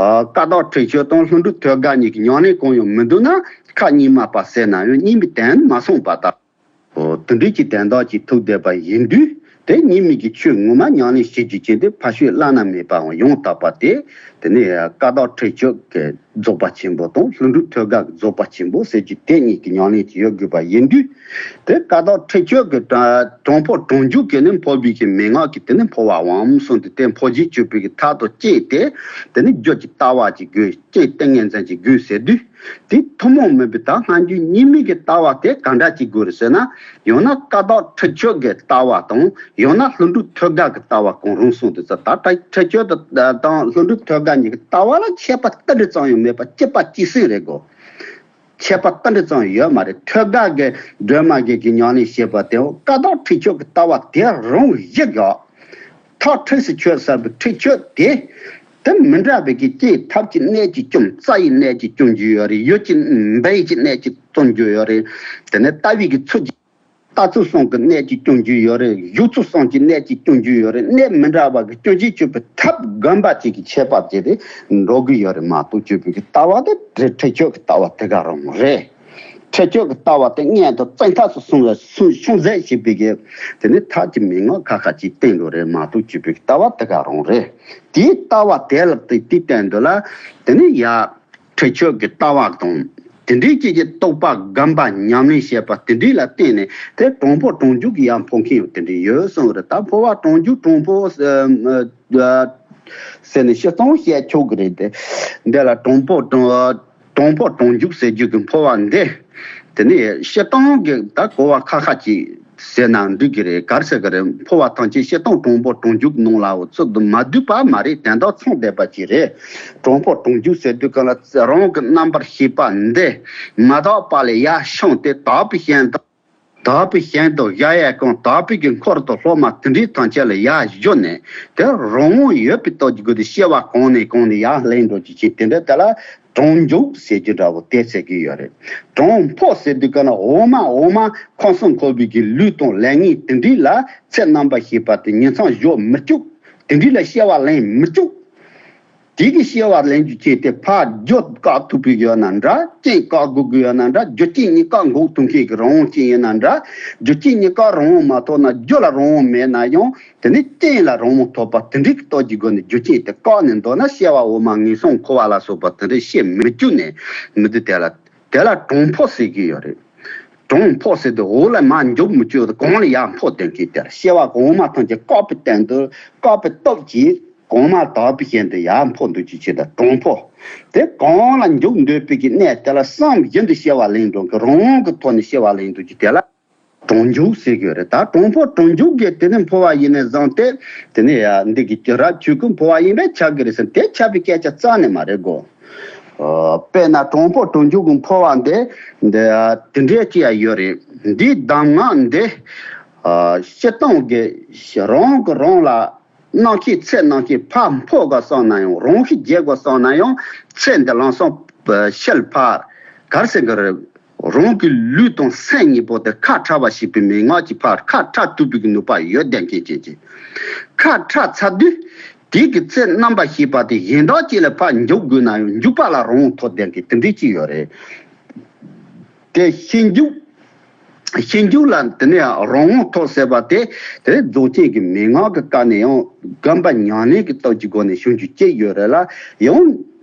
ཨ། བཀའ་བརྡ་ཁྲིད་ཆོས་དང་ལྷུན་གྲུབ་ཐོད་རྒལ་གཉིས་ཀྱི་ཉམས་ལེན་གང་ཡང་མི་འདུག་ན། ཁ་གཉིས་མ་པ་ཟེར་ན་ཡང་གཉིས་མའི་དོན་མ་སོང་བ་ལྟ། འོ། དེ་འདྲའི་གི་དོན་དག་ཅིག་ཐུག་བསྡད་པ་ཡིན་དུས། དེ་རྙིང་མའི་གི་ཆོས་ངོ་མ་ཉམས་ལེན་བྱེད་རྒྱུ་ཅན་དེ་ཕ་ཤུལ་བླ་ན་མེད་པའམ་ཡང་དག་པ་དེ། དེ་ནས་བཀའ་བརྡ་ཁྲིད་ཆོས་ཀྱི་རྫོགས་པ་ཆེན་པོ་དང་ལྷུན་གྲུབ་ཐོད་རྒལ་གྱི་རྫོགས་པ་ཆེན་པོ་ཟེར་རྒྱུ་དེ་གཉིས་ཀྱི་ཉམས་ལེན་ཅིག་ཡོད་དགོས་པ་ཡིན་དུས། དེ་བཀའ་བརྡ་ཁྲིད་ཆོས་ཀྱི་དྲང་དྲང་འཕོ་དྲང་འཇུག་གི་ནི་འཕོ་བའི་གི་མན་ངག་གི་དེ་ནི་འཕོ་བའམ་གསུངས་ཏེ། དེ་འཕོ་བྱེད་སྤྱོད་པའི་གི་ཐབས་དང་བཅས་ཏེ། དེ་ནི་རྒྱུད་ཀྱི་ལྟ་བ་ཅིག་དགོས། རྐྱེན་ཏིང་ངེ་འཛིན་ཅིག་དགོས་ཟེར་དུས། དེ་ཐུན་མོང་མིན་པའི་ད་སྔ་འགྱུར་རྙིང་མའི་གི་ལྟ་བ་དེ་ག་འདྲ་ཅིག་དགོས་རེད་ཟེར་ན། ཡང་ན་བཀའ་བརྡ་ཁྲིད་ཆོས་ཀྱི་ལྟ་བ་དང་། ཡང་ན་ལྷུན་གྲུབ་ཐོད་རྒལ་གྱི་ལྟ་བ་གང་རུང་གསུངས་ཏེ་ཟེར། ད་ཁྲིད་ཆོས་དང་ལྷུན་གྲུབ་ཐོད་རྒལ་གཉིས་ཀྱི་ལྟ་བ་ལ་ཁྱད་པར་ཏིལ་འབྲུ་ཙམ་ཡང་མེད་པ། གཅིག་པ་གཅིག་སེ་རེད་གོ། ཁྱད་པར་ཏིལ་འབྲུ་ཙམ་ཡོད་མ་རེད། ཐོད་རྒལ་གྱི་སྒྲོན་མ་གི་གི་ཉམས་ལེན་བྱེད་པ་དེ་བཀའ་བརྡ་ཁྲིད་ཆོས་ཀྱི་ལྟ་བ་དེ་རང་བཞིན་གྱིས། ཐག་ཁྲིགས་སུ་ཆོད་ཟེར་བའི་ཁྲིད་ཆོས་དེ། དེ་མི་འདྲ་བའི་གི་རྐྱེན་ཐབས་ཀྱི་གནད་ཀྱིས་བཅོམ། རྩ་ཡི་གནད་ཀྱིས་བཅོམ་རྒྱུ་ཡོད་རེད། ཡུལ་གྱི་འབའ་ཡི་གི་གནད་ཀྱིས་བཅོམ་རྒྱུ་ཡོད་རེད། དེ་ནས་ལྟ་བའི་གི་ཚུལ་གྱིས། ལྟ་ཚུལ་གསུམ་གྱི་གནད་ཀྱིས་བཅོམ་རྒྱུ་ཡོད་རེད། བཞུགས་ཚུལ་གསུམ་གྱི་གནད་ཀྱིས་བཅོམ་རྒྱུ་ཡོད་རེད། གནད་མི་འདྲ་བ་གི་སྐྱོན་ཅན་གཅོད་པའི་ཐབས་བསྒོམ་པ་བཅས་ཀྱི་ཁྱད་པར་བྱས་ཏེ་འགྲོ་གི་ཡོད་རེད་མ་གཏོགས། སྤྱོད་པའི་གི་ལྟ་བ་དེ་ཁྲིད་ཆོས་ཀྱི་ལྟ་བ་དེ་ག་རང་རེད། ཁྲིད་ཆོས་ཀྱི་ལྟ་བ་དེ་སྔོན་དུ་བཙན་ཐབས་སུ་སོང་བའི་སོང་ཟད་བྱེད་པའི་གི་དེ་ནི་ཐབས་ཀྱི་མན་ངག་ཁ་ཁ་ཅིག་བསྟན་འགྲོ་རེད་མ་གཏོགས། སྤྱོད་པའི་གི་ལྟ་བ་དེ་ག་རང་རེད། དེའི་ལྟ་བ་དེ་ལ་དེ་དེའི་སྟེང་དུ་ལ་དེ་ནི་ཡ། ཁྲིད་ཆོས་ཀྱི་ལྟ་བ་དང་། དེ་འདྲའི་ཅིག་གི་རྟོགས་པ་བསྒོམ་པ་ཉམས་ལེན་བྱེད་པ་དེ་འདྲའི་ལ་བརྟེན་ནས་དེ་དྲང་འཕོ་དྲང་འཇུག་གི་ཡང་འཕོ་མཁན་ཡང་དེ་འདྲའི་ཡོད་གསུངས་རེད། ད་འཕོ་བ་དྲང་འཇུག་དྲང་འཕོ་ཟེར་ནས་སྤྱིར་བཏང་བཤད་ཆོག་གི་རེད་དེ། འདི་ལ་དྲང་འཕོ་དྲང་དྲང་འཕོ་དྲང་འཇུག་ཟེར་རྒྱུ་གི་འཕོ་བ་འདི། དེ་ནས་སྤྱིར་བཏང་གི་ད་གོ་བ་ཁ་ཁ་ཅིག་ཟེར་ན་འགྲིག་གི་རེད། ག་རེ་ཟེར་གི་རེད། འཕོ་བ་ཐམས་ཅད་སྤྱིར་བཏང་དྲང་འཕོ་དྲང་འཇུག་ནང་ལ་འོ་ཚུད་དུ་མ་བསྡུས་པ་མ་རེད། དོན་དག་མཚུངས་བསྡད་པ་ཅིག་རེད། དྲང་འཕོ་དྲང་འཇུག་ཟེར་དུས་ག་ལ་རང་གི་རྣམ་པར་ཤེས་པ་འདི་མ་དག་པ་ལས་ཡར་བྱུང་སྟེ། དག་པའི་ཞིང་དུ་དག་པའི་ཞིང་དུ་གཞལ་ཡས་ཁང་། དག་པའི་གི་འཁོར་དུ་སློབ་མ་དེ་འདྲའི་ཐམས་ཅད་ལ་ཡར་བཞུད་ནས། དེ་རང་དབང་ཡོད་པའི་སྟོབས་ཀྱི་སྒོ་ནས་སྐྱེ་བ་གོང་ནས་གོང་ནས་ཡར་ལེན་འགྲོ་རྒྱུ་ཅིག་དེ་འདྲ་དེ་ལ་དྲང་འཇུག་ཟེར་རྒྱུ་འདྲ་བོ་དེ་ཟེར་གྱི་ཡོད་རེད། དྲང་འཕོ་ཟེར་དུས་ག་ན་འོག་མ་འོག་མ་ཁམས་གསུམ་འཁོར་བའི་གི་ལུས་དང་ལས་ངན་དེ་འདྲའི་ལ་ཚེ་རྣམ་པར་ཤེས་པ་དེ་ཉིང་མཚམས་བཞག་མི་བཅུག་དེ་འདྲའི་ལ་སྐྱེ་བ་ལེན་མི་བཅུག་དེ་གི་སྐྱེ་བ་ལེན་རྒྱུ་ཅན་དེ་ཕར་རྒྱུ་བཀག་ཐུབ་པའི་ཡོད་ན་འདྲ། རྐྱེན་བཀག་དགོས་ཀྱི་ཡོད་ན་འདྲ། རྒྱུ་རྐྱེན་གཉིས་ཀ་འགོག་ཐུབ་མཁན་གྱི་རང་དབང་ཅན་ཡིན་ན་འདྲ། རྒྱུ་རྐྱེན་གཉིས་ཀ་རང་དབང་མ་ཐོབ་ན། རྒྱུ་ལ་རང་དབང་མེད་ན་ཡང་དེ་ནི་རྐྱེན་ལ་རང་དབང་ཐོབ་པ་དེ་འདྲའི་སྟོབས་ཀྱི་སྒོ་ནས་རྒྱུ་རྐྱེན་དེ་བཀག་ནས་འདོར་ན། སྐྱེ་བ་འོག་མ་ངན་སོང་འཁོར་བ་ལ་སོགས་པ་དེ་འདྲའི་སྐྱེ་མི་བཅུག་ནས་མི་འདུག་དེ་ལ་དེ་ལ་དྲང་འཕོ་ཟེར་གྱི་ཡོད་རེད། དྲང་འཕོ་ཟེར་དུས་འོག་ལ་མར་འཇུག་མི་བཅུག་གོང་ལ་ཡར་འཕོ་བསྡད་མཁན་དེ་ལ་སྐྱེ་བ་འོག་མ་ཐམས་ཅད་བཀག་པའི་སྟེང་དུ་བཀག་པའི་སྟོབས་ཀྱིས། གོང་མ་དག་པའི་ཞིང་དུ་ཡར་འཕོ་འདུག་རྒྱུ་ཅིག་དང་དྲང་འཕོ། དེ་གང་ལ་འཇུག་འདོད་པའི་གི་གནས་དེ་ལ་བསམ་བཞིན་དུ་སྐྱེ་བ་ལེན་འགྲོ་མཁན། རང་དབང་གི་ཐོག་ནས་སྐྱེ་བ་ལེན་འགྲོ་རྒྱུ་དེ་ལ་དྲང་འཇུག་ཟེར་གྱི་ཡོད་རེད། ད་དྲང་འཕོ་དྲང་འཇུག་གི་དེ་ནི་འཕོ་བ་ཡིན་ནས་བཟུང་སྟེ། དེ་ནི་ཡ་འདི་གི་རབ་ཆོས་ཀྱི་འཕོ་བ་ཡིན་པས་ཁྱབ་ཀྱི་རེད་ཟེར། དེ་ཁྱབ་པའི་སྐད་ཆ་རྩ་ནས་མ་རེད་གོ། དཔེར་ན་དྲང་འཕོ་དྲང་འཇུག་གི་འཕོ་བ་འདི་འདི་དེ་འདྲའི་ཅིག་ཡ་ཡོད་རེད། འདིའི་གདམས་ངག་འདི་སྤྱིར་བཏང་གི་རང་གི་རང་ལ། རྣམ་ཤེས་ཚེ་རྣམ་ཤེས་ཕར་འཕོ་དགོས་བསམ་ན་ཡང་། རང་ཤེས་རྒྱས་དགོས་བསམ་ན་ཡང་། ཚེ་འདི་ལམ་སང་ཕྱི་ལ་ཕར་ག་རེ་ཟེར་གི་རེད། རང་གི་ལུས་དང་སེམས་གཉིས་པོ་དེ་ཁ་ཕྲལ་བ་ཞིག་པའི་མན་ངག་གིས་ཕར་ཁ་ཕྲལ་ཐུབ་པའི་གི་ནུས་པ་ཡོད་བསྡད་མཁན་ཅན་གྱི། ཁ་ཕྲལ་ཚར་དུས་དེ་གི་ཚེ་རྣམ་པར་ཤེས་པ་དེ་གཞན་དག་ཅིག་ལ་ཕར་འཇུག་དགོས་ན་ཡང་འཇུག་པ་ལ་རང་དབང་ཐོབ་བསྡད་མཁན་དེ་འདྲའི་ཅིག་ཡོད་རེད། དེ་ཤེས་འཇུག་ཤེས་འཇུག་ལ་དེ་ནས་རང་དབང་ཐོབ་ཟེར་བ་དེ། དེ་རྫོགས་ཆེན་གྱི་མན་ངག་གི་བཀའ་ནས་ཡང་བསྒོམ་པ་ཉམས་ལེན་གྱི་སྟོབས་ཀྱི་སྒོ་ནས་བྱུང་རྒྱུ་གཅིག་ཡོད་རེད་ལ། ཡང་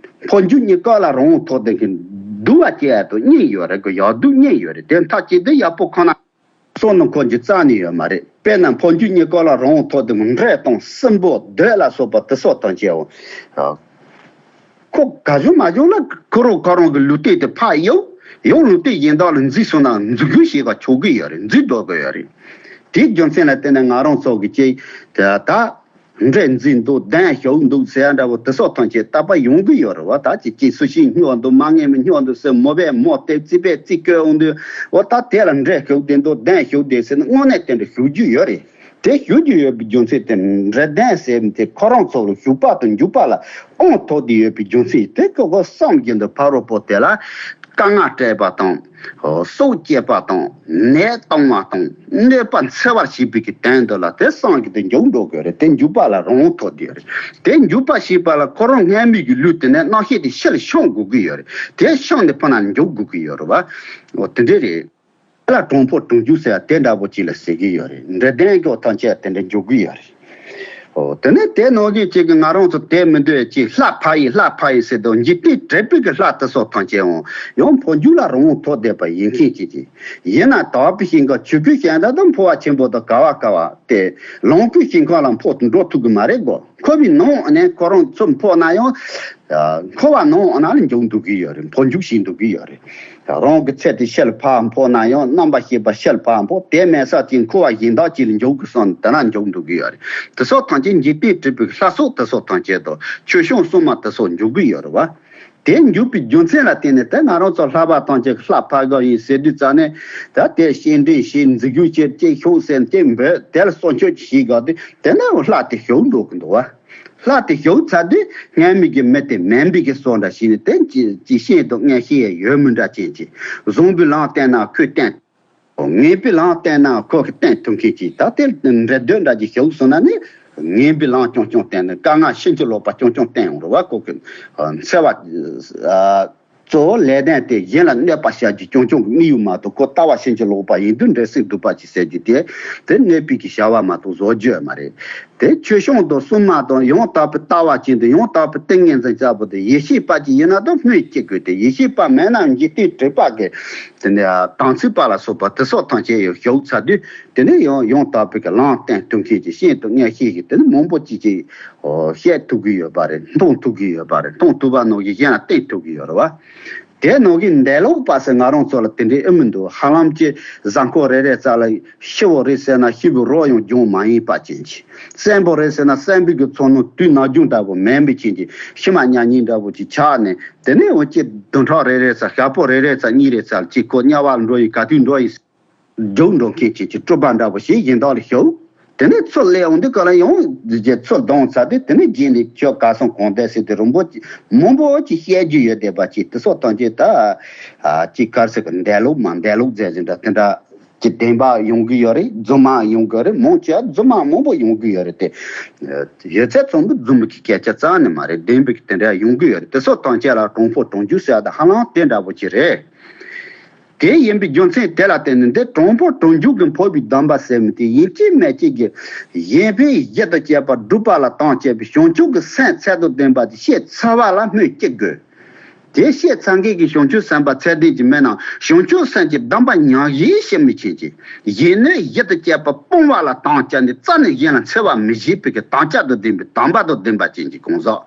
འཕོ་འགྱུར་གཉིས་ཀ་ལ་རང་དབང་ཐོབ་བསྡད་མཁན་འདུལ་བ་སྐྱེ་ཡག་དང་གཉིས་ཡོད་རེད་གི། ཡག་སྡུག་གཉིས་ཡོད་རེད། དེ་མཐའ་གཅིག་ཏུ་ཡག་པོ་ཁོ་ན། སོགས་ནི་ཁོ་འཇིག་རྩ་ནས་ཡོད་མ་རེད། དཔེར་ན་འཕོ་འགྱུར་གཉིས་ཀ་ལ་རང་དབང་ཐོབ་དེ་མོ་འདྲེ་དང་སྲིན་པོ་གདོས་ལ་སོགས་པ་དེ་སོགས་དང་བཅས་འོང་། ཁོ་ག་བྱུང་མ་བྱུང་ལ་ཁོ་རང་ཁོ་རང་གི་ལུས་རྟེན་དེ་ཕར་གཡུག་ཡང་ལུས་རྟེན་གཞན་དག་ལ་འཛུལ་སོང་ན་འཛུལ་དགོས་ཞེས་པ་ཆོག་གི་ཡོད་རེད། འཛུལ་འགྲོ་གི་ཡོད་རེད། དེའི་རྒྱུ་མཚན་ལ་བརྟེན་ནས་ང་རང་ཚོ་གི་ཅིག་ད་ད་འདྲེ་འཛུལ་འདུག་གདན་ཞུགས་འདུག་ཟེར་ཡ་འདྲ་བོ་དེ་སོགས་ཐམས་ཅད་རྟག་པར་ཡོང་གི་ཡོད་རེད་བ། ད་ཅིག་ཅིག་སུ་ཞིག་སྨྱོ་འདུག་མ་ངེས་མི་སྨྱོ་འདུག་ཟེར་མོ་བས་མོ་དེ་རྩིས་པས་རྩིས་བཀོད་འོང་དུས་འོ་ད་དེ་ལ་འདྲེ་ཞུགས་བསྡད་འདུག་གདན་ཞུགས་བསྡད་ཟེར་ན་དངོས་གནས་དེ་འདྲ་ཞུགས་རྒྱུ་ཡོད་རེད། དེ་ཞུགས་རྒྱུ་ཡོད་པའི་རྒྱུ་མཚན་དེ་འདྲེ་གདན་ཟེར་དེ་ཁོ་རང་ཚོ་ལ་ཞུགས་པ་དང་འཇུག་པ་ལ་དབང་ཐོབ་བསྡད་ཡོད་པའི་རྒྱུ་མཚན་དེ་ཁོ་ཁོ་བསམ་གྱི་འདུག་ཕ་རོལ་པོ་དེ་ལ་དཀའ་ངལ་སྤྲད་པ་དང་། སྲོག་བཅད་པ་དང་ནད་གཏོང་བ་དང་གནོད་པ་འཚེ་བར་བྱེད་པའི་གི་དོན་དུ་ལ་དེ་བསམ་གྱི་དེ་འཇུག་འགྲོ་དགོས་རེད། དེ་འཇུག་པ་ལ་རང་དབང་ཐོབ་བསྡད་ཡོད་རེད། དེ་འཇུག་པ་ཞེས་པ་ལ་ཁོ་རང་སྔ་མའི་གི་ལུས་དེ་ནས་རྣམ་ཤེས་དེ་ཕྱི་ལ་ཤོང་དགོས་ཀྱི་ཡོད་རེད། དེ་ཤོང་ནས་ཕར་ན་འཇུག་དགོས་ཀྱི་ཡོད་རེད་བ། འོ་དེ་འདྲས་རེད། ལ་གྲོང་འཕོ་གྲོང་འཇུག་ཟེར་བ་དེ་འདྲ་པོ་ཅིག་ལ་ཟེར་གྱི་ཡོད་རེད། འདྲེ་གདན་གྱི་ཐམས་ཅད་དེ་འདྲ་འཇུག་གི་ཡོད་རེད། ཨོ་དེ་ནས་དེ་ནང་བཞིན་ཅིག་གི་ང་རང་ཚོ་དེ་མི་འདོད་ཅིག་ལྷ་ཕ་ཡི་ལྷ་ཕ་ཡི་ཟེར་དུས་འཇིག་རྟེན་དྲེགས་པའི་གི་ལྷ་དེ་སོགས་ཐམས་ཅད་འོང་ཡང་འཕོ་འགྱུར་ལ་རང་དབང་ཐོབ་བསྡད་པ་ཡིན་མཁན་ཅིག་ཅིག་ཡིན་ན་དག་པའི་ཞིང་ཁམས་ཆོས་སྐུའི་ཞིང་དུ་དང་འཕོ་བ་ཆེན་པོ་དང་ག་བ་ག་བ་སྟེ་ལོངས་སྐུའི་ཞིང་ཁམས་ལ་འཕོ་འགྲོ་ཐུབ་ཀྱི་མ་རེད་གོ། འཁོར་བའི་ནང་ནས་ཁོ་རང་ཚུར་འཕོ་ན་ཡང་། འཁོར་བ་ནང་ན་ལ་འཇུག་འདུག་གི་ཡོད་རེད། འཕོ་འཇུག་བྱེད་འདུག་གི་ཡོད་རེད། རང་གི་ཚེ་དེ་ཕྱི་ལ་ཕར་འཕོ་ན་ཡང་རྣམ་པར་ཤེས་པ་ཕྱི་ལ་ཕར་འཕོ་དེ་མེད་ས་ཅིག་འཁོར་བ་གཞན་དག་ཅིག་ལ་འཇུག་གི་སོང་དེ་ན་འཇུག་འདུག་གི་ཡོད་རེད། དེ་སོགས་ཐམས་ཅད་འཇིག་རྟེན་དྲེགས་པའི་ལྷ་སོགས་དེ་སོགས་ཐམས་ཅད་དང་ཆོས་སྐྱོང་སྲུང་མ་དེ་སོགས་འཇུག་གི་ཡོད་རེད་བ། དེ་འཇུག་པའི་རྒྱུ་མཚན་ལ་བརྟེན་ནས་དེ་ང་རང་ཚོ་ལྷ་པ་ཐམས་ཅད་ཀྱི་ལྷ་ཕ་གི་ཡིན་ཟེར་དུས་ཙ་ནས་ད་དེ་སྐྱེ་འདྲེན་བྱེད་འཛིན་སྐྱོང་བྱེད་ཅེས་ཤོག་ཟེར་ཅེས་འབོད་དེ་ལ་གསོལ་མཆོད་ཅིག་བྱེད་དགོས་ཏེ་དེ་ནས་ལྷ་དེ་ཞུགས་འགྲོ་གི་འདུག་བ། ལྷ་དེ་ཞུགས་ཚར་དུས་སྔ་མའི་གི་མི་དེ་མིན་པའི་གི་བཟོ་འདྲ་ཞིག་ནས་དེ་ཅི་ཅི་ཤེས་དང་ངས་ཤེས་ཡ་ཡོད་མི་འདྲ་ཅན་གྱི་བཟང་པོའི་ལམ་བསྟན་ན་ཁོས་བསྟན། ངན་པའི་ལམ་བསྟན་ན་ཁོ་གི་བསྟན་ཐུབ་མཁན་གྱི་ད་དེ་འདྲ་འདོད་འདྲ་ཅིག་ཞུགས་སོང་ན་ནི་ངན་པའི་ལམ་རྐྱང་རྐྱང་བསྟན་ནས་དཀའ་ངལ་ཕྱིན་ཅི་ལོག་པ་རྐྱང་རྐྱང་བསྟན་ཡོང་རེད་བ། ཁོ་གི་འཚེ་བ། གཙོ་བོ་ལས་དོན་དེ་གཞན་ལ་གནོད་པ་བྱ་རྒྱུ་རྐྱང་རྐྱང་གི་དམིགས་ཡུལ་མ་གཏོགས་ཁོ་ལྟ་བ་ཕྱིན་ཅི་ལོག་པ་ཡིན་དུས་འདྲེ་སྲིན་གདུག་པ་ཅིག་ཟེར་རྒྱུ་དེ་དེ་གནོད་པའི་གི་བྱ་བ་མ་གཏོགས་བཟོ་རྒྱུ་ཡོད་མ་རེད། དེ་ཆོས་སྐྱོང་དང་སྲུང་མ་དང་ཡང་དག་པའི་ལྟ་བ་ཅན་དང་ཡང་དག་པའི་ཏིང་ངེ་འཛིན་ལྟ་བུ་དེ་ཡེ་ཤེས་པ་ཅིག་ཡིན་ན་དང་སྨོས་ཅི་དགོས་ཏེ་ཡེ་ཤེས་པ་མེད་ན་འཇིག་རྟེན་དྲེགས་པ་གི་དེ་ནས་དམ་ཚིག་པ་ལ་སོགས་པ་དེ་སོགས་ཐམས་ཅད་ཡང་ཞུགས་ཚར་དུས་དེ་ནས་ཡང་ཡང་དག་པའི་གི་ལམ་བསྟན་ཐུབ་མཁན་གྱི་ཤེས་དང་ངས་ཤེས་ཀྱི་དེ་ནི་མང་པོ་ཅིག་ཅིག་བཤད་ཐུབ་ཀྱི་ཡོད་པ་རེད། མཐོང་ཐུབ་ཀྱི་ཡོད་པ་རེད། མཐོང་ཐུབ་པ་ནང་བཞིན་གཞན་ལ་བསྟན་ཐུབ་ཀྱི་ཡོད་རེད་བ། དེ་ནང་གི་འདས་ལོག་པ་ཟེར་ང་རང་ཚོ་ལ་དེ་འདྲའི་ཨེ་མི་འདུག་ཧ་ལམ་གྱི་གཟའ་འཁོར་རེ་རེ་ཙམ་ལ་ཤི་བོ་རེད་ཟེར་ན་ཤི་བོའི་རོ་ཡང་འབྱུང་མ་ཡིན་པ་ཅན་གྱི། གསོན་པོ་རེད་ཟེར་ན་གསོན་པོའི་གི་ཚོར་སྣང་དུས་ནམ་རྒྱུན་འདྲ་བོ་མེད་པའི་ཅན་གྱི་ཤི་མ་ཉལ་ཉིན་འདྲ་བོ་ཅིག་ཆགས་ནས་དེ་ནས་འོ་ཅི་བདུན་ཕྲག་རེ་རེ་ཙམ་ཞག་པོ་རེ་རེ་ཙམ་གཉིས་རེ་ཙམ་ལ་ཅིག་ཁོ་དམྱལ་བ་ལ་འགྲོ་ཡིན་ག་དུས་འགྲོ་ཡིན། རྒྱུགས་འགྲོ་མཁན་ཅིག་གི་སྤྲུལ་པ་འདྲ་པོ་ཞིག་གཞན་དག་ལ་ཞུགས། དེ་ནས་ཚུར་སླེབས་འོང་དུས་ག་ལ་ཡང་རྗེས་ཚུར་ལྡང་ཚར་དུས་དེ་ནས་རྗེས་ནས་ཁྱོད་ག་སོང་གང་བསྡད་ཟེར་དུས་རིང་པོ་ཅིག་མང་པོ་ཅིག་བཤད་རྒྱུ་ཡོད་བསྡད་པ་ཅིག་དེ་སོགས་ཐམས་ཅད་ད་ཅིག་ག་རེ་ཟེར་གི་འདས་ལོག་མ་འདས་ལོག་ཟེར་བཞིན་འདྲ་དེ་འདྲ་ཅིག་བདེན་པ་ཡོང་གི་ཡོད་རེད། རྫུན་མ་ཡོང་གི་ཡོད་རེད། མང་ཆེ་བ་རྫུན་མ་མང་པོ་ཡོང་གི་ཡོད་རེད་དེ། ཡོད་ཚད་ཚང་མ་རྫུན་མ་གི་སྐད་ཆ་རྩ་ནས་མ་རེད། བདེན་པའི་གི་དེ་འདྲ་ཡོང་གི་ཡོད་རེད། དེ་སོགས་ཐམས་ཅད་ལ་གྲོང་འཕོ་གྲོང་འཇུག་ཟེར་བ་དང་ཧ་ལམ་དེ་འདྲ་པོ་ཅིག་རེད། དེ་ཡིན་པའི་རྒྱུ་མཚན་དེ་ལ་བརྟེན་ནས་འདི་གྲོང་འཕོ་གྲོང་འཇུག་གི་འཕོ་བའི་སྡོམ་པ་ཟེར་མི་དེ་ཡིན་གཅིག་མིན་གཅིག་གི་གཞན་ཕན་བཞི་དང་བཅས་པ་སྒྲུབ་པ་ལ་དམ་བཅས་པའི་བྱང་ཆུབ་ཀྱི་སེམས་ཚད་དང་ལྡན་པ་དེ་བཤད་ཚར་བ་ལ་སྨོས་ཅི་དགོས། དེ་བཤད་ཚར་མཁན་གྱི་བྱང་ཆུབ་སེམས་དཔའ་ཚད་ལྡན་གྱི་མི་རྣམས་བྱང་ཆུབ་སེམས་ཀྱི་སྡོམ་པ་ཉམས་བཞེས་བྱེད་མི་བྱེད་ཅིང་གཞན་གནོད་བཞི་དང་བཅས་པ་སྤོང་བ་ལ་དམ་བཅས་ནས་རྩ་ནས་གཞན་ལ་འཚེ་བ་མི་བྱེད་པའི་གི་དམ་བཅའ་དང་ལྡན་པའི་དམ་པ་དང་ལྡན་པ་ཅན་གྱི་གང་ཟག་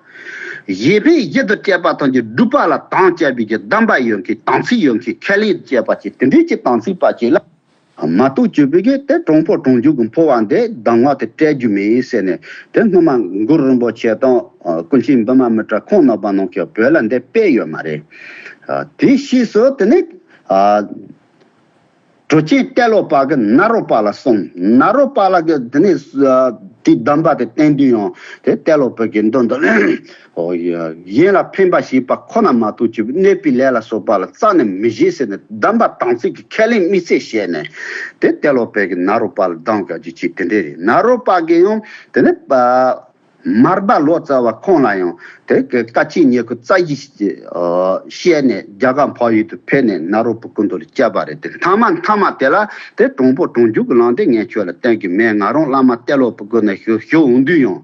གཞན་ཕན་བཞི་དང་བཅས་པ་ཐམས་ཅད་སྒྲུབ་པ་ལ་དམ་བཅའ་བའི་གི་སྡོམ་པ་ཡོད་མཁན་དམ་ཚིག་ཡོད་མཁན་ཁས་ལེན་བཅས་པ་ཅིག་དེ་འདྲའི་ཅིག་དམ་ཚིག་པ་ཅིག་ལ་མ་གཏོགས་གྱུར་པའི་གི་དེ་གྲོང་འཕོ་གྲོང་འཇུག་གི་འཕོ་བ་འདི་གདམས་ངག་དེ་སྤྲད་རྒྱུ་མེད་ཟེར་ནས་དེ་སྔོན་མ་གུ་རུ་རིན་པོ་ཆེ་དང་ཀུན་མཁྱེན་བི་མ་མི་ཏྲ་ཁོང་རྣམ་པ་ནང་གི་བོད་ལ་འདི་སྤེལ་ཡོད་མ་རེད། དེ་ཕྱིས་སུ་དེ་ནི། གྲུབ་ཆེན་ཏེ་ལོ་པ་གི་ནཱ་རོ་པ་ལ་གསུངས། ནཱ་རོ་པ་ལ་གི་དེ་ནས་དེའི་སྡོམ་པ་དེ་བསྟན་དུས་ཡང་དེ་ཏེ་ལོ་པ་གི་མདུན་དུ་གཞན་ལ་ཕན་པ་བྱེད་པ་ཁོ་ན་མ་གཏོགས་གྱུར་པའི་གནོད་པའི་ལས་ལ་སོགས་པ་ལ་རྩ་ནས་མི་བྱེད་ཟེར་ནས་སྡོམ་པ་དམ་ཚིག་གི་ཁས་ལེན་དམིགས་བསལ་བྱས་ནས་དེ་ཏེ་ལོ་པ་གི་ནཱ་རོ་པ་ལ་སྡོམ་དགོས་རྒྱུ་ཅིག་དེ་འདྲས་རེད། ནཱ་རོ་པ་གི་ཡང་དེ་ནས་མར་པ་ལོ་ཙཱ་བ་ཁོང་ལ་ཡང་དེ་གི་བཀའ་ཆེན་ཉེར་དགུ་རྩ་བཞི་བཤད་ནས་རྒྱ་གར་འཕགས་ཡུལ་དུ་ཕེབས་ནས་ནཱ་རོ་པ་སྐུ་མདུན་ལ་བཅར་བ་རེད། དེ་མཐའ་མ་མཐའ་མ་དེ་ལ་དེ་གྲོང་པོ་གྲོང་འཇུག་གི་ལམ་དེ་ངས་ཁྱོད་ལ་བསྟན་གི་མེད། ང་རང་བླ་མ་ཏེ་ལོ་པ་སྐུ་ན་ཞུ་ཞུ་འོང་དུས་ཡང་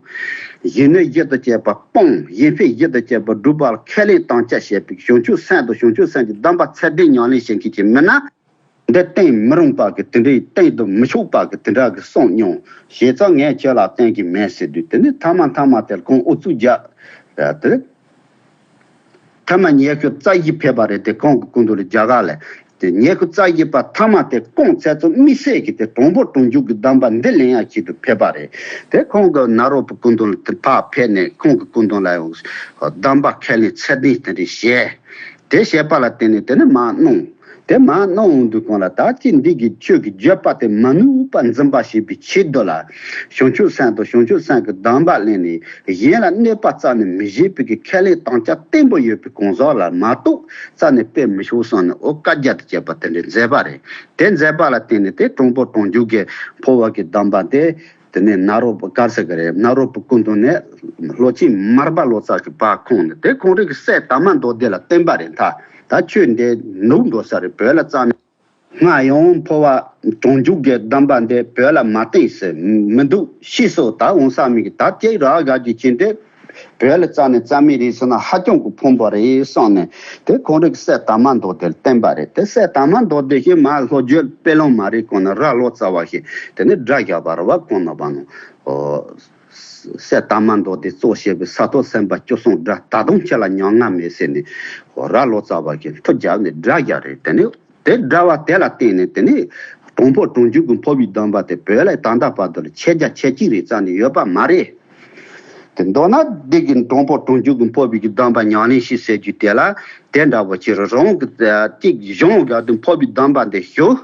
གཞན་གནོད་བཞི་དང་བཅས་པ་སྤོང་གཞན་ཕན་བཞི་དང་བཅས་པ་སྒྲུབ་པ་ལ་ཁས་ལེན་དམ་བཅའ་བྱས་པའི་བྱང་ཆུབ་སེམས་དང་བྱང་ཆུབ་སེམས་ཀྱི་སྡོམ་པ་ཚད་ལྡན་ཉམས་ལེན་བྱེད་མཁན་གྱི་མི་སྣ། འདི་བསྟན་མི་རུང་པ་གི་དེ་འདྲའི་བསྟན་དུ་མི་ཆོག་པ་གི་དེ་འདྲ་གི་གསུངས་མྱོང་། བྱས་ཙང་ངས་ཁྱོད་ལ་བསྟན་གི་མེད་ཟེར་དུས། དེ་ནས་ཐ་མ་ཐ་མ་དེར་ཁོང་ཨུ་ཚུགས་རྒྱག་དེ། ཐ་མ་ཉི་ཤུ་རྩ་བཞི་ཕེབས་པ་རེད། དེ་ཁོང་གི་སྐུ་མདུན་ལ་རྒྱ་གར་ལ། དེ་ཉི་ཤུ་རྩ་བཞི་པ་ཐ་མ་དེ་སྐོང་ཚར་ཚོ་དམིགས་བསལ་གྱི་དེ་དྲང་པོ་དྲང་འཇུག་གི་གདམས་པ་འདི་ལེན་ཡག་ཆེད་དུ་ཕེབས་པ་རེད། དེ་ཁོང་གི་ནཱ་རོ་པའི་སྐུ་མདུན་ལ་དེ་ཕར་ཕེབས་ནས་ཁོང་གི་སྐུ་མདུན་ལ་ཡང་གདམས་པ་ཁས་ལེན་ཚད་ལྡན་དེ་འདྲ་བྱས། དེ་བྱས་པ་ལ་བརྟེན་ནས་དེ་ནས་མར་གནང་། དེ་མར་གནང་འོང་དུས་སྒང་ལ། ད་ཅི་འདི་གི་ཆོས་ཀྱི་བརྗོད་པ་དེ་མ་ནུས་པ་འཛིན་པ་བྱེད་པའི་ཆེད་དུ་ལ། བྱང་ཆུབ་སེམས་དང་བྱང་ཆུབ་སེམས་ཀྱི་གདམས་པ་ལེན་ནས། གཞན་ལ་གནོད་པ་རྩ་ནས་མི་བྱེད་པའི་གི་ཁས་ལེན་དམ་བཅའ་བརྟན་པོ་ཡོད་པའི་གང་ཟག་ལ་མ་གཏོགས་རྩ་ནས་སྤེལ་མི་ཆོག་བསམ་ནས། འོ། བཀའ་རྒྱ་དང་བཅས་པ་དེ་འདྲ་མཛད་པ་རེད། དེ་མཛད་པ་ལ་བརྟེན་ནས་དེ་དྲང་པོ་དྲང་འཇུག་གི་འཕོ་བ་གི་གདམས་པ་དེ། དེ་ནས་ནཱ་རོ་པ་ག་རེ་ཟེར་གི་རེད། ནཱ་རོ་པའི་སྐུ་མདུན་ནས་ལྷོ་ཆེན་མར་པ་ལོ་ཙཱ་གི་བར་ཁོང་ནས། དེ་ཁོང་རང་གི་སྲས་དར་མ་མདོ་སྡེ་ལ་བསྟན་པ་རེད། ད་ད་ཆོས་འདི་ནུབ་འགྲོ་ས་རེད། བོད་ལ་རྩ་ནས། སྔར་ཡང་འཕོ་བ་དྲང་འཇུག་གི་གདམས་པ་འདི་བོད་ལ་མ་བསྟན་ཟེར་མི་འདུག་ཤེས་སོ། ད་འོང་ས་མི་གི་ད་ཅིག་རག་ག་གི་ཆེན་ཏེ། བོད་ལ་རྩ་ནས་རྩ་མེད་རེད་ཟེར་ན་ཧ་ཅང་གི་ཕངས་པ་རེད་བསམ་ནས། དེ་ཁོང་རང་གི་སྲས་དར་མ་མདོ་སྡེ་ལ་བསྟན་པ་རེད། དེ་སྲས་དར་མ་མདོ་སྡེ་ཞིག་མར་ལྷོ་བརྒྱུད་དཔེ་ལུང་མ་རེད་གོང་ན་རྭ་ལོ་ཙཱ་བ་ཞིག་དེ་ནས་སྒྲ་བཞག་པ་རེད་བ། གོང་ན་བ་ནོ། ཨོ། སྲས་དར་མ་མདོ་སྡེ་གཙོ་བྱས་པའི་ས་ཐོབ་སེམས་དཔའ་བཅུ་གསུམ་སྒྲ་ད་དུང་ཁྱེད་ལ་ཉམས་ང་མེད་ཟེར་ནས། ཨོ། རྭ་ལོ་ཙཱ་བ་ཞིག་མཐུ་རྒྱབ་ནས་སྒྲ་བཞག་རེད། དེ་ནས། དེ་འདྲ་བ་དེ་ལ་བརྟེན་ནས་དེ་ནས་དྲང་པོ་དྲང་འཇུག་གི་འཕོ་བའི་གདམས་པ་དེ་བོད་ལ་ད་ལྟ་བར་དུ་ལ་ཁྱེད་རྒྱ་ཁྱེད་ཅིག་རེ་རྩ་ནས་ཡོད་པ་མ་རེད། དེ་མདོར་ན་འདི་གི་དྲང་པོ་དྲང་འཇུག་གི་འཕོ་བའི་གི་གདམས་པ་ཉམས་ལེན་བྱེད་ཟེར་རྒྱུ་དེ་ལ་དེ་འདྲ་བོ་ཅིག་རང་གི་གཅིག་གཞུང་ག་དུ་འཕོ་བའི་གདམས་པ་འདི་ཞུ།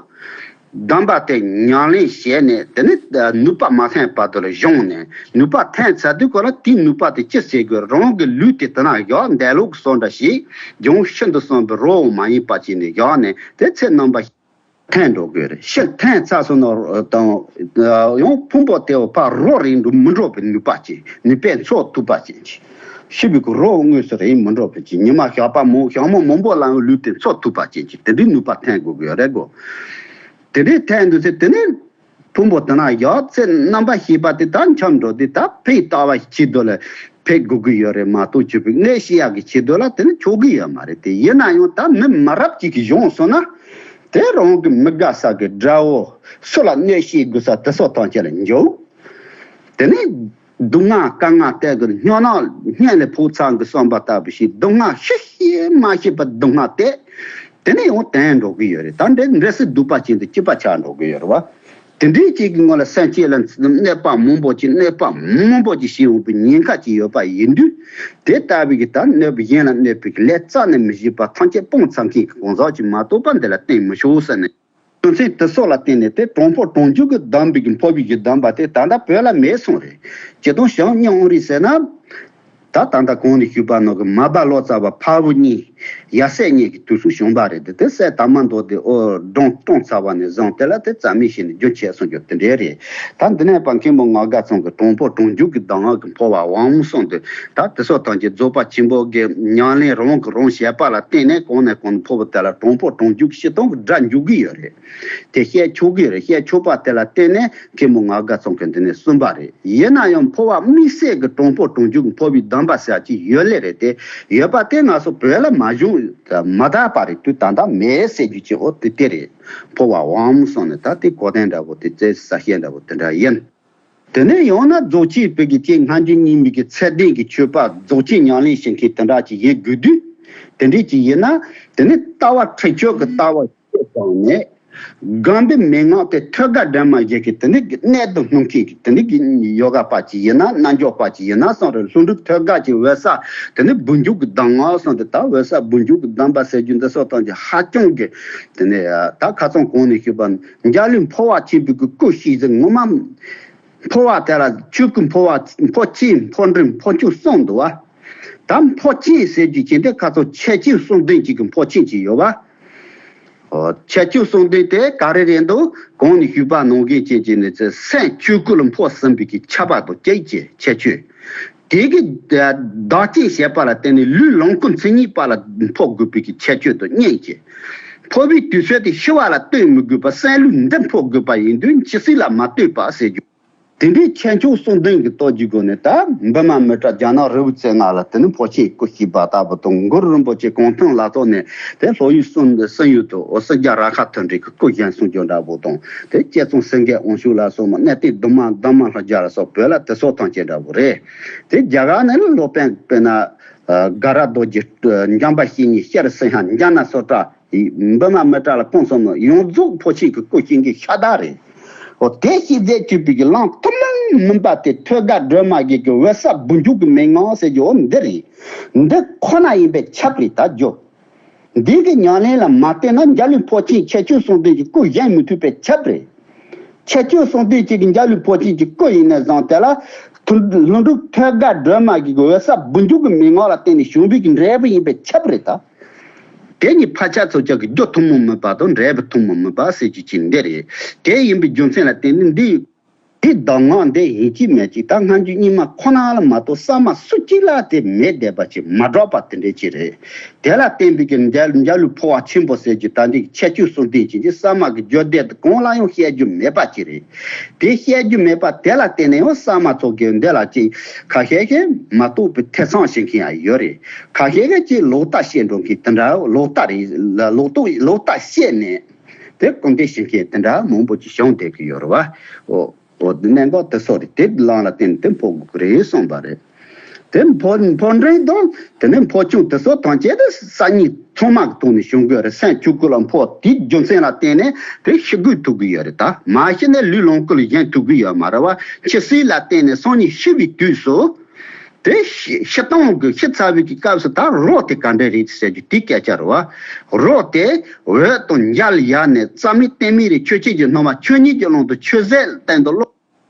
གདམས་པ་དེ་ཉམས་ལེན་བྱས་ནས་དེ་ནས་ནུས་པ་མ་ཐོན་བར་དུ་ལ་བཞུགས་ནས། ནུས་པ་ཐོན་ཚར་དུས་སྐོར་ལ་དེའི་ནུས་པ་དེ་ཅི་ཟེར་དགོས། རང་གི་ལུས་དེ་དེ་ན་བཞག་འདས་ལོག་གི་སོ་འདྲ་ཞིག་ལྗོངས་ཤིན་ཏུ་གསུམ་པའི་རོ་མ་ཡིན་པ་ཅིག་ནས་བཞག་ནས་དེ་ཚེ་རྣམ་པ་ཐོན་འགྲོ་དགོས་རེད། ཤི་ཐོན་ཚར་སོང་ན་དང་ཡང་ཕུང་པོ་དེ་བ་ཕར་རོ་རེད་འགྲོ་མི་འགྲོ་བའི་ནུས་པ་ཅིག་ནུས་པས་འཚོ་ཐུབ་པ་ཅིག་ཅིག་ཤི་བའི་གི་རོ་དངོས་སུ་རེད་མི་འགྲོ་བའི་ཅིག་ཉི་མ་ཞག་པ་མང་ཞག་མ་མང་པོ་ལ་ཡང་ལུས་དེ་འཚོ་ཐུབ་པ་ཅིག་ཅིག་དེ་འདྲའི་ནུས་པ་ཐོན་དགོས་ཀྱི་ཡོད་རེད་གོ། དེ་འདྲའི་ཐོན་འདུག་ཚེ་དེ་ནས། ཕུང་པོ་དེ་ན་ཡག་ཚེ་རྣམ་པ་ཤེས་པ་དེ་ད་འཁྱམས་འགྲོ་དུས་ད་ཕའི་ལྟ་བ་ཆེད་དུ་ལ་ཕེབས་དགོས་ཀྱི་ཡོད་རེད་མ་གཏོགས་ཆོས་པའི་གནས་ཤེས་ཡག་གི་ཆེད་དུ་ལ་དེ་ནི་ཆོག་གི་ཡོད་མ་རེད། དེ་ཡིན་ན་ཡང་ད་མི་མ་རབས་ཅིག་གི་གཞུང་སོང་ན་དེ་རང་གི་མི་དགའ་ས་གི་དགྲ་བོ་སུ་ལ་གནོད་བྱེད་དགོས་ས་དེ་སོགས་ཐམས་ཅད་ལ་འཇུག་དེ་ནི་སྡུག་བསྔལ་དཀའ་ངལ་སྟེར་གི་སྨྱོ་ནག་སྔོན་ལ་ཕོག་ཚང་གི་བསམ་པ་ལྟ་བུ་ཞིག་སྡུག་བསྔལ་ཤི་ཤི་མ་ཤི་བར་སྡུག་བསྔལ་སྟེར། དེ་ནས་ཡང་དོན་འགྲོ་གི་ཡོད་རེད། ད་འདྲེ་འདྲེ་སྲིད་སྡུག་པ་ཅན་དུ་སྐྱིད་པ་ཆགས་འགྲོ་གི་ཡོད་རེད་བ། དེ་འདྲའི་ཅིག་གི་ངོ་ལ་སེམས་ཅན་ལ་གནོད་པ་མང་པོ་ཅིག་གནོད་པ་མང་པོ་ཅིག་བྱེད་འོང་པའི་ཉེན་ཁ་ཅིག་ཡོད་པ་ཡིན་དུས། དེ་ལྟ་བུའི་གི་ད་གནོད་པ་གཞན་ལ་གནོད་པའི་གི་ལས་རྩ་ནས་མི་བྱེད་པ་ཐམས་ཅད་སྤོང་ཚར་མཁན་གྱི་གང་ཟག་ཅིག་མ་གཏོགས་པ་འདི་ལ་བརྟེན་མི་ཆོག་ཟེར་ནས། དོན་ཚན་དེ་སོགས་ལ་བརྟེན་ནས་དེ་དྲང་པོ་དྲང་འཇུག་གི་གདམས་པའི་གི་འཕོ་བའི་གི་གདམས་པ་དེ་ད་ལྟ་བོད་ལ་མེད་སོང་རེད། ཇི་ལྟར་བྱང་སྙིང་ཨོ་རི་ཟེར་ན། ད་ད་ལྟ་གོང་ནས་ཞུས་པ་ནང་གི་མར་པ་ལོ་ཙཱ་བ་ཕ་བུ་གཉིས་ཡབ་སྲས་གཉིས་ཀྱི་དུས་སུ་བྱུང་བ་རེད། དེ་དེ་སྲས་དར་མ་མདོ་སྡེ་ཨོ་སྒྲུང་སྟོང་ཚར་བ་ནས་བཟུང་དེ་ལ་དེ་རྩ་མེད་བྱས་ནས་རྒྱུན་ཆད་སོང་རྒྱུ་དེ་འདྲས་རེད། ད་འདི་ནས་ཕར་མཁན་པོ་ངག་དགའ་ཚང་གི་དྲང་པོ་དྲང་འཇུག་གི་གདམས་ངག་གི་འཕོ་བ་དབང་གསུངས་དུས། ད་དེ་སོགས་ཐམས་ཅད་རྫོགས་པ་ཆེན་པོ་གི་ཉམས་ལེན་རང་གི་རང་བྱས་པ་ལ་བརྟེན་ནས་གོང་ནས་གོང་དུ་འཕོ་བ་དེ་ལ་དྲང་པོ་དྲང་འཇུག་སྤྱི་སྟོང་གི་སྒྲ་འཇུག་གི་ཡོད་རེད། དེ་བཤད་ཆོག་གི་རེད། བཤད་ཆོག་པ་དེ་ལ་བརྟེན་ནས་མཁན་པོ་ངག་དགའ་ཚང་གིས་འདི་ནས་གསུངས་པ་རེད། ཡིན་ན་ཡང་འཕོ་བ་དམིགས་བསལ་གྱི་དྲང་པོ་དྲང་འཇུག་གི་འཕོ་བའི་གདམས་པ་ཟེར་ཅིག་ཡོད་ལེ་རེད་དེ། ཡོད་པ་དེ་ང་ཚོ་བོད་ལ་མ་བྱུང་མ་དར་བ་རེད་དུས་ད་ལྟ་མེད་ཟེར་རྒྱུ་ཅིག་འོ་དེ་དེ་རེད། འཕོ་བ་དབང་གསུངས་ནས་ད་དེ་གོ་དོན་འདྲ་བོ་དེ་རྩེ་ས་བཤད་འདྲ་བོ་དེ་འདྲ་ཡིན། དེ་ནས་ཡང་ན་རྫོགས་ཆེན་བོད་ཀྱི་སྐྱེས་སྔ་འགྱུར་རྙིང་མའི་གི་ཚད་ལྡན་གྱི་ཆོས་པ་རྫོགས་ཆེན་ཉམས་ལེན་བྱེད་མཁན་དེ་འདྲ་ཅིག་ཡིན་དགོས་དུས། དེ་འདྲས་ཅིག་ཡིན་ན་དེ་ནི་ལྟ་བ་ཁྲེགས་ཆོད་ཀྱི་ལྟ་བ་ཤེས་བཏང་ནས། དགོན་པའི་མན་ངག་དེ་ཐོད་རྒལ་སྒྲོན་མ་བཞི་གི་དེ་ནི་གནད་དུ་སྣུན་མཁན་གྱི་དེ་ནི་གི་ཡོ་ག་པ་ཅིག་ཡིན་ན་རྣལ་འབྱོར་པ་ཅིག་ཡིན་ན་བསམ་རེད། ལྷུན་གྲུབ་ཐོད་རྒལ་གྱི་འོད་གསལ་དེ་ནི་སྦུབས་འཇུག་གི་གདམས་ངག་གསུངས་ཏེ། ད་འོད་གསལ་སྦུབས་འཇུག་གི་གདམས་པ་ཟེར་རྒྱུ་འདི་སོགས་ཐམས་ཅད་ཧ་ཅང་གི་དེ་ནི་ད་ཁ་སང་གོང་ནས་ཞུས་པ་འཇའ་ལུས་འཕོ་བ་ཆེན་པོའི་གི་སྐུ་ཞིག་ཟེར་ངོ་མ། འཕོ་བ་དེ་ལ་ཆོས་སྐུ་འཕོ་བ་འཕོ་ཆེན་འཕོ་འབྲིང་འཕོ་ཆུང་གསུམ་འདུག་བ། ད་འཕོ་ཆེན་ཟེར་རྒྱུ་ཅན་དེ་ཁ་ཚོ་ཁྱད་ཆོས་གསུམ་ལྡན་གཅིག་གི་འཕོ་ཆེན་གཅིག་ཡོད་བ། ཨོ། ཁྱད་ཆོས་གསུམ་ལྡན་དེ་ག་རེ་རེད་འདུག་གོང་ནས་ཞུས་པ་ནང་བཞིན་ཅན་ཅན་ནི་ཚེ་སེམས་ཆོས་སྐུ་ལ་འཕོ་ཟིན་པའི་གི་ཁྱབ་པ་དང་སྐྱེད་ཀྱི་ཁྱད་ཆོས། དེ་གི་བདག་རྐྱེན་བྱས་པ་ལ་བརྟེན་ནས་ལུས་ལོངས་སྐུ་མཚན་ཉིད་པ་ལ་འཕོ་དགོས་པའི་གི་ཁྱད་ཆོས་དང་གཉིས་ཀྱི། འཕོ་བའི་དུས་ཚོད་དེ་ཤི་བ་ལ་ལྟོས་མི་དགོས་པར་སེམས་ལུས་འདི་འཕོ་དགོས་པ་ཡིན་དུས་འཆི་སྲིད་ལ་མ་ལྟོས་པ་ཟེར་རྒྱུ། དེ་འདྲའི་ཁྱད་ཆོས་གསུམ་ལྡན་གྱི་སྟོབས་ཀྱི་སྒོ་ནས། ད་འབུམ་མ་མི་ཏྲ་རྒྱ་ནག་རི་བོའི་རྩེ་ལྔ་ལ་དེ་ནི་འཕོ་ཆེན་སྐུ་གཤེགས་པ་ལྟ་བུ་དང་། གུ་རུ་རིན་པོ་ཆེ་གུང་ཐང་ལ་སོགས་ནས་དེ་ལྷོ་ཡུལ་གསུམ་གསུམ་ཡུལ་དུ་འོ་སྲིད་རྒྱལ་ར་ཁ་མཐུན་འབྲེལ་གྱི་སྐུ་བཞེངས་གསུང་རྒྱུ་འདྲ་བོ་དང་། དེ་སྐྱེད་ཚང་སེང་གེ་དབང་ཕྱུག་ལ་སོགས་མ་གནས་བརྟན་གདུང་མ་གདུང་མ་ལྷ་རྒྱལ་ལ་སོགས་བོད་ལ་དེ་སོགས་ཐམས་ཅད་འདྲ་བོ་རེད། དེ་རྒྱ་གར་ནས་ནི་སློབ་དཔོན་དཔེར་ན་དགའ་རབ་རྡོ་རྗེ། འཇམ་དཔལ་བཤེས་གཉེན་ཤེར་སི་ཧ། ཛྙཱ་ན་སུ་ཏྲ། འབུམ་མ་མི་ཏྲ་ལ་གང་སོང་ནོ་ཡོངས་རྫོགས་འཕོ་ཆེན་གྱི་སྐུ་བཞེངས་མཁན་ཤ་སྟག་རེད། འོ་དེ་ཤེས་ཚད་གཅིག་པའི་གི་ལམ་ཐུན་མོང་མིན་པ་དེ་ཐོད་རྒལ་སྒྲོལ་མ་བརྒྱུད་ཀྱི་འོད་གསལ་སྦུབས་འཇུག་གི་མན་ངག་ཟེར་རྒྱུ་འོ་འདི་རེད། འདི་ཁོ་ན་ཡིན་པས་ཁྱབ་རེད་ད་རྒྱུ། འདི་གི་ཉམས་ལེན་ལ་མ་བརྟེན་ན་འཇའ་ལུས་འཕོ་ཆེན་ཁྱད་ཆོས་གསུམ་ལྡན་གྱི་སྐུ་བཞེངས་མི་ཐུབ་པས་ཁྱབ་རེད། ཁྱད་ཆོས་གསུམ་ལྡན་གཅིག་གི་འཇའ་ལུས་འཕོ་ཆེན་གྱི་སྐུ་ཡིན་ནས་བཟུང་། དེ་ལ་ཐུན་ལྷུན་གྲུབ་ཐོད་རྒལ་སྒྲོལ་མ་བརྒྱུད་ཀྱི་འོད་གསལ་སྦུབས་འཇུག་གི་མན་ངག་ལ་བརྟེན་ནས་བྱུང་བའི་གི་འབྲས་བུ་ཡིན་པས་ཁྱབ་རེད་ད། དེ་ཉིད་ཕལ་ཆེར་ཚོ་ཅག་གི་རྒྱུ་ཐུན་མོང་མིན་པ་དང་འབྲས་བུ་ཐུན་མོང་མིན་པ་ཟེར་རྒྱུ་ཅིག་འདི་རེད། དེ་ཡིན་པའི་རྒྱུ་མཚན་ལ་བརྟེན་ནས་འདི། དེའི་གདམས་ངག་འདི་ཡིན་གཅིག་མིན་གཅིག་ད་སྔ་འགྱུར་རྙིང་མ་ཁོ་ན་ལ་མ་གཏོགས་གསར་མ་སུ་གཅིག་ལ་དེ་མེད་བསྡད་པ་ཅིག་མ་གྲགས་པ་དེ་འདྲ་ཅིག་རེད། དེ་ལ་བརྟེན་པའི་གི་འཇའ་འཇའ་ལུས་འཕོ་བ་ཆེན་པོ་ཟེར་རྒྱུ་ད་འདི་ཁྱད་ཆོས་གསུམ་ལྡན་ཅིག་འདི་གསར་མ་གི་རྒྱུད་སྡེ་དེ་གང་ལ་ཡང་བཤད་རྒྱུ་མེད་པ་ཅིག་རེད། དེ་བཤད་རྒྱུ་མེད་པ་དེ་ལ་བརྟེན་ནས་ཡང་གསར་མ་ཚོ་གི་འདི་ལ་ཅིག་ཁ་ཤས་ཤིག་མ་རྟོགས་པའི་ཐེ་ཚོམ་བྱེད་མཁན་ཡང་ཡོད་རེད། ཁ་ཤས་ཤིག་ཅིག་ལོག་ལྟ་བཤད་འགྲོ་མཁན་དེ་འདྲ་ལོག་ལྟ་རེད། ལོག་རྟོག་ལོག་ལྟ་བཤད་ནས་དེ་སྐུར་འདེབས་བྱེད་མཁན་དེ་འདྲ་མང་པོ་ཅིག་བྱུང་བསྡད་ཀྱི་ཡོད་རེད་བ། འོ། འོ་དེ་གནད་འགག་དེ་སོགས་རེད། དེ་ལམ་ལ་བརྟེན་དེ་འཕོ་དགོས་ཀྱི་རེད་གསུངས་པ་རེད། དེ་འཕོ་འཕོ་འདྲེན་དང་དེ་ནས་འཕོ་ཆུང་དེ་སོགས་ཐམས་ཅད་དེ་སང་ཉིན་ཚང་མ་གི་ཐོག་ནས་བྱུང་དགོས་རེད། སེམས་ཆོས་སྐུ་ལ་འཕོ་དེའི་རྒྱུ་མཚན་ལ་བརྟེན་ནས་དེ་ཤི་དགོས་ཐུག་གི་ཡོད་རེད། ད་མ་ཤི་ནས་ལུས་ལོངས་སྐུ་ལ་བཞེངས་ཐུབ་ཀྱི་ཡོད་མ་རེད་བ། འཆི་སྲིད་ལ་བརྟེན་ནས་སང་ཉིན་ཤི་བའི་དུས་སུ། དེ་ཤི་ཤི་སྟངས་ཀྱི་ཤི་ཚར་བའི་གི་སྐབས་སུ་ད་རོ་དེ་ག་འདྲ་རེད་ཟེར་རྒྱུ་དེ་སྐད་ཆ་རེད་བ། རོ་དེ་འོད་དང་འཇའ་ལ་ཡལ་ནས་རྩ་མེད་གཏན་མེད་རེད། ཆོས་ཅན་གྱི་སྣང་བ་ཆོས་ཉིད་ཀྱི་ཀློང་དུ་ཆོས་ཟད་སྟེང་དུ་ཀློང་།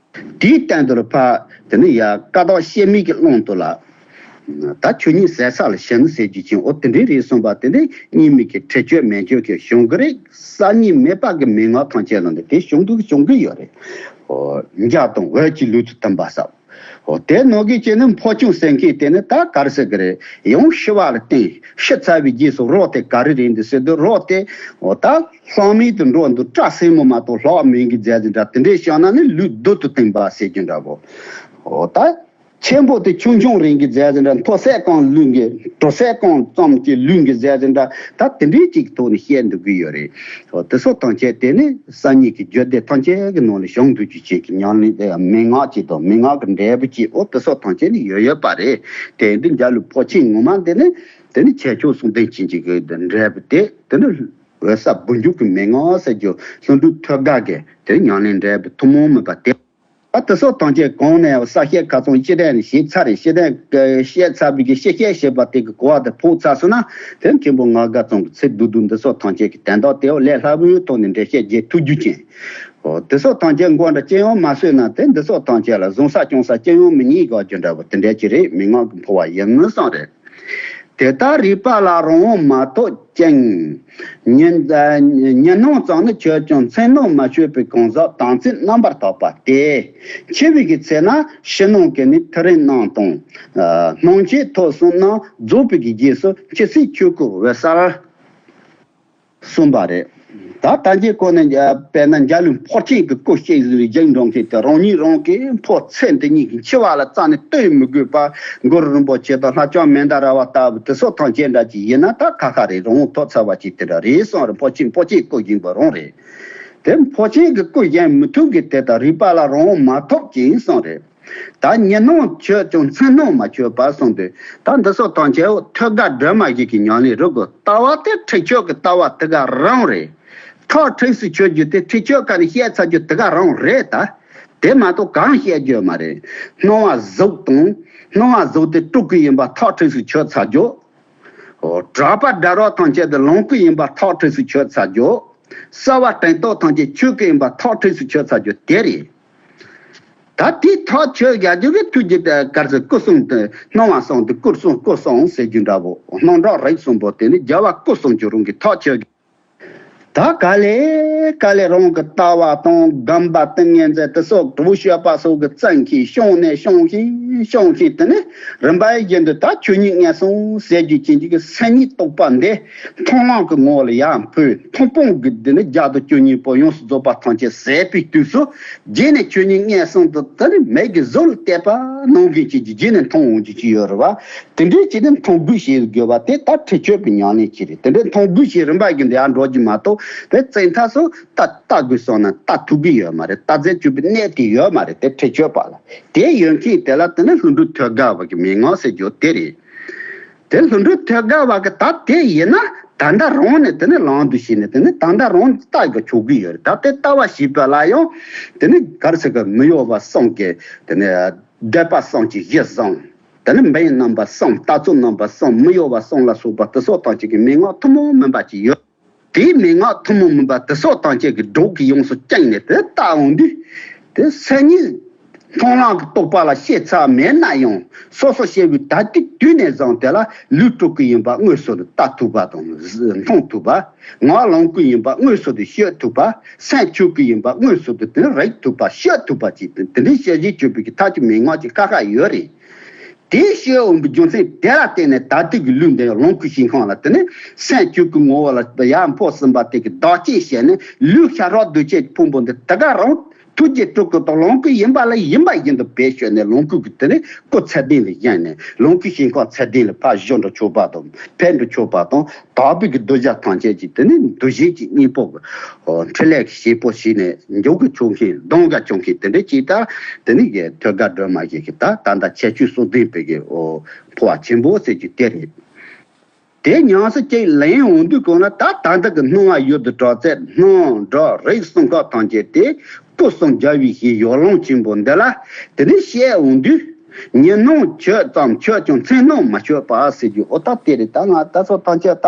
དེའི་སྟེང་དུ་ལ་ཕ་དེ་ནི་ཡ་ཀ་དག་སྐྱེ་མེད་ཀྱི་ཀློང་དུ་ལ། ད་ཆོས་ཉིད་ཟད་ས་ལ་ཞེན་ཟེར་རྒྱུ་ཅན་འོ་དེ་འདྲའི་རེད་གསུངས་པ་དེ་འདྲའི་གཉིས་མེད་ཀྱི་དྲི་ཆོས་མེད་ཆོས་ཀྱི་བྱུང་གི་རེད། གསར་རྙིང་མེད་པ་གི་མན་ངག་ཐམས་ཅད་ལ་འདི་དེ་བྱུང་གི་བྱུང་གི་ཡོད་རེད། འོ་འཇའ་དང་འོད་ཀྱི་ལུས་སུ་ཐིམ་པ་ཟབ། འོ་དེ་ནང་གི་ཅི་ནི་འཕོ་ཆུང་ཟེར་མཁན་དེ་ནི་ད་ག་རེ་ཟེར་གི་རེད། ཡང་ཤི་བ་ལ་བརྟེན་ཤི་ཚར་བའི་རྗེས་སུ་རོ་དེ་ག་རེ་རེད་འདི་ཟེར་དུས་རོ་དེ་འོ་ད་ལྷག་མེད་དུ་འགྲོ་འདུག་སྐྲ་སེན་མོ་མ་གཏོགས་ལྷག་མེད་ཀྱི་རྫས་ཟིན་འདྲ་དེ་འདྲའི་བྱུང་ན་ནི་ལུས་རྡུལ་དུ་ཐིམ་པ་ཟེར་རྒྱུ་འདྲ་བོ། འོ་ད་ཆེན་པོ་དེ་ཆུང་ཆུང་རིང་གི་རྫས་ཟིན་འདྲ་མཐོ་ས་གང་ལུས་ཀྱི་གྲོ་ས་གང་ཙམ་གྱི་ལུས་ཀྱི་རྫས་ཟིན་འདྲ་ད་དེ་འདྲའི་ཅིག་ཐོག་ནས་བཤད་འདུག་གི་ཡོད་རེད། འོ་དེ་སོགས་ཐམས་ཅད་དེ་ནི་གསར་རྙིང་གི་རྒྱུད་སྡེ་ཐམས་ཅད་ཀྱི་ནང་ལ་བྱུང་འདུག་རྒྱུ་ཅན་གྱི་ཉམས་ལེན་དེ་མན་ངག་ཅིག་དང་མན་ངག་གི་འབྲས་བུ་ཅིག་འོ་དེ་སོགས་ཐམས་ཅད་ནི་ཡོད་ཡོད་པ་རེད། དེ་འདི་འཇའ་ལུས་འཕོ་ཆེན་ངོ་མ་འདི་ནི་དེ་ནི་ཁྱད་ཆོས་གསུམ་ལྡན་ཅན་གྱི་གི་འབྲས་བུ་དེ་དེ་ནི་འོད་གསལ་སྦུབས་འཇུག་གི་མན་ངག་ཟེར་རྒྱུ་ལྷུན་གྲུབ་ཐོད་རྒལ་གྱི་དེ་ཉམས་ལེན་འབྲས་བུ་ཐུན་མོང་མིན་པ་དེ། ད་དེ་སོགས་ཐམས་ཅད་གོང་ནས་ས་བཤད་ཁ་ཚང་སྤྱི་དོན་ནས་བཤད་ཚར་རེད། སྤྱི་དོན་བཤད་ཚར་བའི་གི་སྤྱི་བཤད་ཞེས་པ་དེ་གི་གོ་བ་དེ་ཕོག་ཚར་སོང་ན་དེ་མཁན་པོ་ང་དགའ་ཚང་གི་ཚིག་བསྡུས་བསྡུས་འདི་སོགས་ཐམས་ཅད་ཀྱི་དན་རྟགས་དེའོ་ལས་སླ་པོའི་ཐོག་ནས་འགྲེལ་བཤད་རྒྱག་ཐུབ་རྒྱུ་ཅན། འོ་དེ་སོགས་ཐམས་ཅད་མགོ་འདྲ་ཅི་ཡང་མ་བཟོས་ན་དེ་འདི་སོགས་ཐམས་ཅད་ལ་བཟང་ས་སྐྱོང་ས་ཅི་ཡང་མི་རྙེད་དགོས་རྒྱུ་འདྲ་བོ་དེ་འདྲ་ཅིག་རེད། མན་ངག་གི་འཕོ་བ་ཡིན་ནི་བསམ་རེད། དེ་ལྟར་རིག་པ་ལ་རང་དབང་མ་ཐོབ་ཅིང་། ཉོན་ཉོན་སྣང་ཙམ་ནི་ཆོད་ཀྱང་མཚན་སྣང་མ་ཆོད་པའི་གང་ཟག་དམ་ཚིག་རྣམ་པར་དག་པ་སྟེ། འཆི་བའི་གི་ཚེ་ན་ཕྱི་སྣང་གི་ནི་ཐག་རིང་རྣམས་དང་། སྣང་མཆེད་ཐོབ་གསུམ་རྣམས་རྫོགས་པའི་གི་རྗེས་སུ་འཆི་སྲིད་ཆོས་སྐུ་འོད་གསལ། གསུངས་པ་རེད། ད་ལྟ་འཇལ་ཁོ་ནས་དཔེར་ན་འཇའ་ལུས་འཕོ་ཆེན་གྱི་སྐུ་གཤེགས་ཟིན་རྗེས་འགྲོ་མཁན་དེ་རང་ཉིད་རང་གི་འཕོ་ཚེ་འདི་ཉིད་ཀྱི་འཆི་བ་ལ་རྩ་ནས་ལྟོས་མི་དགོས་པར་གུ་རུ་རིན་པོ་ཆེ་དང་ལྷ་ལྕམ་མན་དཱ་ར་བ་ལྟ་བུ་དེ་སོགས་ཐམས་ཅད་འདྲ་ཅིག་ཡིན་ན་ད་ཁ་ཁ་རེད། རང་དབང་ཐོབ་ཚར་བ་ཅིག་དེ་འདྲ་རེད་གསུངས་རེད། འཕོ་ཆེན་འཕོ་ཆེན་སྐུ་བཞེངས་པ་རང་རེད། དེ་འཕོ་ཆེན་གྱི་སྐུ་བཞེངས་མི་ཐུབ་ཀྱི་དེ་ལྟར་རིག་པ་ལ་རང་དབང་མ་ཐོབ་ཅིང་གསུངས་རེད། ད་ཉོན་སྣང་ཆོད་ཀྱང་མཚན་སྣང་མ་ཆོད་པར་གསུངས་ཏེ། ད་འདི་སོགས་ཐམས་ཅད་ཐོད་རྒལ་སྒྲོན་མ་བཞི་གི་ཉམས་ལེན་རིག་གོ། ལྟ་བ་དེ་ཁྲིག་ཆོད་ཀྱི་ལྟ་བ་དེ་ག་རང་རེད། ཐག་ཁྲིག་སུ་ཆོད་རྒྱུ་དེ་ཁྲིག་ཆོད་ཀ་ནས་བཤད་ཚར་རྒྱུ་དེ་ག་རང་རེད་ད། དེ་མ་གཏོགས་གང་བཤད་རྒྱུ་མ་རེད། སྣང་བ་གཟུགས་དང་། སྣང་བ་གཟུགས་དེ་དྲུག་གི་ཡིན་པ་ཐག་ཁྲིག་སུ་ཆོད་ཚར་རྒྱུ། འོ། གྲགས་པ་སྒྲ་རོ་ཐམས་ཅད་དེ་ལོངས་སྐུ་ཡིན་པ་ཐག་ཁྲིག་སུ་ཆོད་ཚར་རྒྱུ། སྲ་བ་དྲན་རྟོག་ཐམས་ཅད་ཆོས་སྐུ་ཡིན་པ་ཐག་ཁྲིག་སུ་ཆོད་ཚར་རྒྱུ་དེ་རེད། ད་དེའི་ཐག་ཆོད་རྒྱག་རྒྱུ་གི་ཐུགས་རྒྱུད་དེ་ག་རེ་ཟེར། སྐུ་གསུམ་དེ་སྣང་བ་གསུམ་དེ་སྐུ་གསུམ་སྐུ་གསུམ་ཟེར་རྒྱུ་འདྲ་བོ། སྣང་གྲགས་རིག་གསུམ་པོ་དེ་ནི་རྒྱལ་བ་སྐུ་གསུམ་གྱི་རང་གི་ཐག་ཆོད་རྒྱུ། ད་ག་ལེ་ག་ལེ་རང་གི་ལྟ་བ་དང་སྒོམ་པ་ཏིང་ངེ་འཛིན་དེ་སོགས་གྲུབ་ཤོད་པ་སོགས་ཀྱི་བཙན་གྱིས་བཤང་ནས་བཤང་ཞིང་ ཤོང་ཞིང་། དེ་ནས་རིམ་པ་བཞིན་དུ་ད་ཆོས་ཉིད་ངན་སོང་ཟེར་རྒྱུ་ཅན་གྱི་སེམས་ཉིད་རྟོག་པ་འདི་མཐོང་ལམ་གྱི་ངོ་བོ་ལ་ཡར་འཕོས། མཐོང་སྤང་གི་འདི་ནི་བརྒྱ་དང་བཅུ་གཉིས་པོ་ཡོངས་སུ་རྫོགས་པ་ཐམས་ཅད་ཟད་པའི་དུས་སུ། རྗེས་ནས་ཆོས་ཉིད་ངན་སོང་དུ་དེ་ནི་མིག་གི་གཟུགས་ལ་བལྟས་པ་ནང་བཞིན་གྱི་རྗེས་ནས་མཐོང་འོང་རྒྱུ་ཅིག་ཡོད་རེད་བ། དེ་འདྲའི་ཅིག་ནི་མཐོང་དགོས་ཞེས་དགོས་པ་དེ་ད་ཁྲེགས་ཆོད་པའི་ཉམས་ལེན་ཅིག་རེད། དེ་འདྲའི་མཐོང་དགོས་ཞེས་རིམ་པ་བཞིན་དུ་ཡར་འགྲོ་རྒྱུ་མ་གཏོགས། དེ་བཙན་ཐབས་སུ་ད་ལྟ་དགོས་བསམ་ན་ལྟ་ཐུབ་ཀྱི་ཡོད་མ་རེད། ལྟ་རྩལ་སྤྱོད་པའི་གནས་དེ་ཡོད་མ་རེད། དེ་ཁྲེགས་ཆོད་པ་ལ། དེ་ཡོད་མཁན་དེ་ལ་དེ་ནི་ལྷུན་གྲུབ་ཐོད་རྒལ་བ་གི་མན་ངག་ཟེར་རྒྱུ་དེ་རེད། དེ་ལྷུན་གྲུབ་ཐོད་རྒལ་བ་གི་ད་དེ་ཡིན་ན་ད་ལྟ་རང་ནས་དེ་ནི་ལམ་དུ་ཞུགས་ནས་དེ་ནི་ད་ལྟ་རང་ལྟ་དགོས་ཆོག་གི་ཡོད་རེད། ད་དེ་ལྟ་བ་ཞེས་པ་ལ་ཡང་དེ་ནི་ག་རེ་ཟེར་གི། མི་གཡོ་བ་གསུམ་གྱི་དེ་ནི་སྡོད་པ་གསུམ་གྱི་གཞི་བཟུང་། དེ་ནི་འབེན་རྣམ་པ་གསུམ། ལྟ་ཚུལ་རྣམ་པ་གསུམ། མི་གཡོ་བ་གསུམ་ལ་སོགས་པ་དེ་སོགས་ཐམས་ཅད་ཀྱི་མན་ངག་ཐུན་མོང་མིན་པ་ཅིག་ཡོད། དེའི་མན་ངག་ཐུན་མོང་མིན་པ་དེ་སོགས་ཐམས་ཅད་ཀྱི་སྒྲོག་གིས་ཡོངས་སུ་བཅིངས་ནས་དེ་ལྟ་འོང་དུས། དེ་སེམས་ཉིད་མཐོང་ལམ་གྱི་རྟོག་པ་ལ་ཤེས་ཚར་མེད་ན་ཡང་། སོ་སོ་སྐྱེ་བོའི་ད་ལྟའི་དུས་ནས་བཟུང་དེ་ལ་ལུས་སྤྲོ་སྐུ་ཡིན་པ་དངོས་སུ་ལྟ་ཐུབ་པ་དང་མཐོང་ཐུབ་པ། ངག་ལོངས་སྐུ་ཡིན་པ་དངོས་སུ་དུ་ཤེས་ཐུབ་པ། སེམས་ཆོས་སྐུ་ཡིན་པ་དངོས་སུ་དུ་དེ་རིག་ཐུབ་པ། ཤེས་ཐུབ་པ་ཅིག་དེ་འདྲའི་ཤེས་བྱེད་སྤྱོད་པའི་གི་ཐབས་ཀྱི་མན་ངག་ཅིག་ཁ་ཁ་ཡོད་རེད། དེ་ཤེས་འོང་བའི་རྒྱུ་མཚན་དེ་ལ་བརྟེན་ནས་ད་ལྟའི་གི་ལུས་འདི་ལོངས་སྐུའི་ཞིང་ཁམས་ལ་དེ་ནི་སེམས་ཆོས་སྐུའི་ངོ་བོ་ལ་ཡར་འཕོ་ཟིན་པ་དེ་གི་བདག་བསྐྱེད་བྱས་ནས། ལུས་ཤ་ཁྲག་གདོས་བཅས་ཀྱི་ཕུང་པོ་འདི་དེ་ག་རང་ཐུགས་རྗེ་སྤྲུལ་སྐུ་དང་ལོངས་སྐུ་ཡིན་པ་ལ་ཡིན་པ་བཞིན་དུ་བེད་སྤྱོད་ནས། ལོངས་སྐུ་གི་དེ་ནི་སྐུ་ཚད་ལྡན་ལ་བཞེངས་ནས། ལོངས་སྐུའི་ཞིང་ཁམས་ཚད་ལྡན་ལ་ཕར་བཞུགས་འགྲོ་ཆོག་པ་དང་། ཕེབས་འགྲོ་ཆོག་པ་དང་། དག་པའི་གི་གདུལ་བྱ་ཐམས་ཅད་ཀྱི་དེ་ནི་འདུ་བྱེད་ཀྱི་སྙིང་པོ་གི་འཕྲིན་ལས་ཀྱི་བྱེད་པོ་བྱས་ནས་འཇུག་གི་ཆོག་མཁན། གདམ་ག་ཆོག་མཁན་དེ་འདྲ་ཅིག་ད་དེ་ནི་གི་ཐོད་རྒལ་སྒྲོལ་མ་ཞིག་གི་ད་ད་ལྟ་ཁྱད་ཆོས་གསུམ་ལྡན་པའི་གི་འཕོ་བ་ཆེན་པོ་ཟེར་རྒྱུ་དེ་རེད། དེ་ཉམས་སུ་ཅིག་ལེན་འོང་དུས་གོང་ལ། ད་ད་ལྟ་གི་སྣང་བ་ཡུལ་དུ་གྲགས་ཚད་སྣང་སྒྲ་རེག་གསུམ་ཀ་ཐམས་ཅད་དེ་སྐུ་གསུམ་རྒྱལ་བའི་ཞིང་ཡོ་ལང་ཆེན་པོ་འདི་ལ་དེ་ནི་བཤད་འོང་དུས། ཉོན་མོངས་ཆོད་ཙམ་ཆོད་ཀྱང་མཚན་སྣང་མ་ཆོད་པ་ཟེར་རྒྱུ་འོ་ད་དེ་རེད། ད་ང་ད་སོགས་ཐམས་ཅད་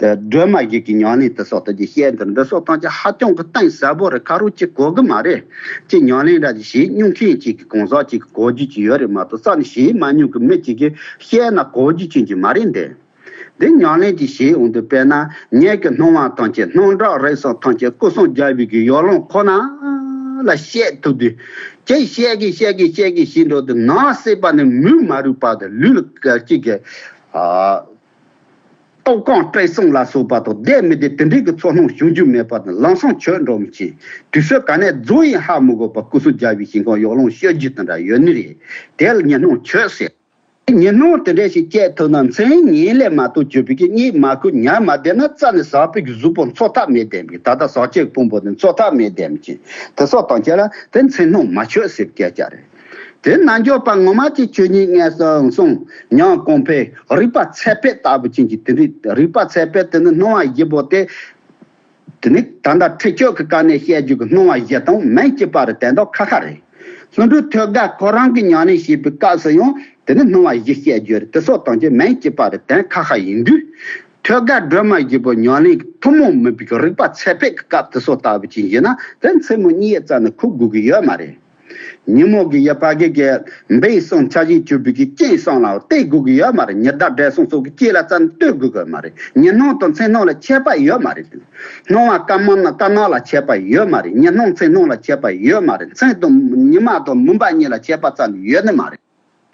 ད་སྒྲོལ་མ་ཞིག་གི་ཉམས་ལེན་དེ་སོགས་ད་ཅིག་བཤད་འདིར་འདི་སོགས་ཐམས་ཅད་ཧ་ཅང་གི་གཏིང་ཟབ་པོ་རེད། ཁ་རོག་ཅིག་གོ་གི་མ་རེད། ཅིག་ཉམས་ལེན་འདྲ་ཅིག་བྱེད་མྱོང་མཁན་ཅིག་གི་གང་ཟག་ཅིག་གིས་གོ་རྒྱུ་ཅིག་ཡོད་རེད་མ་གཏོགས། རྩ་ནས་བྱེད་མ་མྱོང་གི་མི་ཅིག་གིས་བཤད་ན་གོ་རྒྱུ་ཅན་ཅིག་མ་རེད་འདི། འདི་ཉམས་ལེན་ཅིག་བྱེད་འོང་དུས། དཔེར་ན་ངེད་ཀྱི་སྣང་བ་ཐམས་ཅད་སྣང་སྒྲ་རེག་གསུམ་ཐམས་ཅད་སྐུ་གསུམ་རྒྱལ་བའི་གི་ཡོ་ལང་ཁོ་ན་ལ་བཤད་ཐུབ་དུས། ཅིག་བཤད་གི་བཤད་གི་བཤད་གི་བྱེད་འགྲོ་དུས། ནང་གསེས་པ་ནས་མུན་མ་རུབ་བར་དུ་ལུས་ལ་ཅིག་གི་ཨ། ལྟོགས་སྐོམ་བཀྲེས་སྐོམ་ལ་སོགས་པ་དང་བསྡད་མི་བསྡད་དེ་འདྲའི་གི་ཚོར་སྣང་བྱུང་རྒྱུ་མེད་པ་དང་། ལམ་སང་ཆོས་འགྲོ་མི་ཅིག་དུས་ཚོད་ག་ནས་རྫོགས་ཡིན་ཧ་མི་གོ་བར་སྐུ་གསུམ་རྒྱལ་བའི་ཞིང་ཁམས་ཡོ་ལང་སྤྱོད་རྒྱུ་དེ་འདྲ་ཡོད་ནི་རེད། དེ་ལ་ཉོན་མོངས་ཆོད་ཟེར། ཉོན་མོངས་དེ་འདྲ་ཞིག་སྐྱེས་ཐུབ་ན་མཚན་ཉིད་ལས་མ་གཏོགས་གྱུར་པའི་གི་གཉིད་མ་ཁུག་ཉལ་མ་བསྡད་ན། རྩ་ནས་ཟག་པའི་གི་གཟུགས་པོ་འཚོ་ཐབས་མེད་བསྡད་མི་གི། ད་ལྟ་ཟག་བཅས་ཕུང་པོ་དེ་འཚོ་ཐབས་མེད་བསྡད་མི་གི། དེ་སོགས་དང་བཅས་ལ་དེ་མཚན་སྣང་མ་ཆོད་ཟེར་བའི་སྐད་ཆ་རེད། དེ་རྣལ་འབྱོར་པ་ངོ་མ་ཅིག་ཆོས་ཉིད་ངན་སོང་ཉམས་གོང་འཕེལ་རིག་པ་ཚད་ཕེབས་ལྟ་བུ་ཅན་གྱི་དེ་རིག་རིག་པ་ཚད་ཕེབས་དེ་ནི་སྣང་བ་བཞི་པོ་དེ། དེ་ནི་ད་ལྟ་ཁྲེགས་ཆོད་ཀྱི་སྐབས་ནས་བཤད་རྒྱུ་གི་སྣང་བ་བཞི་དང་མིང་གཅིག་པ་རུ་དེ་འདྲ་ཁ་ཁ་རེད། ལྷུན་གྲུབ་ཐོད་རྒལ་ཁོ་རང་གི་ཉམས་ལེན་བྱེད་པའི་སྐབས་སུ་ཡང་དེ་ནི་སྣང་བ་བཞི་བཤད་རྒྱུ་རེད། དེ་སོགས་དང་བཅས་མིང་གཅིག་པ་རུ་དེ་ཁ་ཁ་ཡིན་དུས། ཐོད་རྒལ་སྒྲོལ་མ་བཞི་པོ་ཉམས་ལེན་གྱི་ཐུན་མོང་མིན་པའི་རིག་པ་ཚད་ཕེབས་ཀྱི་སྐབས་དེ་སོགས་ལྟ་བུ་ཅིག་ཡིན་ན། དེ་མཚན་མོ་གཉིད་རྩ་ནས་ཁུག་དགོས་ཀྱི་ཡོད་མ་རེད། ཉིན་མོ་གི་ཡ་ཕ་གི་གི་འབེན་གསུམ་འཆར་གཞི་བཅུ་པའི་གི་སྤྱན་གསུམ་ལ་བལྟས་དགོས་ཀྱི་ཡོད་མ་རེད། ཉི་ཟླ་བགྲེས་སོང་སོགས་ཀྱི་སྤྱན་ལ་རྩ་ནས་ལྟོས་དགོས་ཀྱི་ཡོད་མ་རེད། ཉི་སྣང་དང་མཚན་སྣང་ལ་ཁྱད་པར་ཡོད་མ་རེད། སྣང་བ་སྐར་མ་ན་དཀར་ནག་ལ་ཁྱད་པར་ཡོད་མ་རེད། ཉི་སྣང་མཚན་སྣང་ལ་ཁྱད་པར་ཡོད་མ་རེད། མཚན་དང་ཉི་མ་དང་མུན་པ་གཉིས་ལ་ཁྱད་པར་རྩ་ནས་ཡོད་ནི་མ་རེད།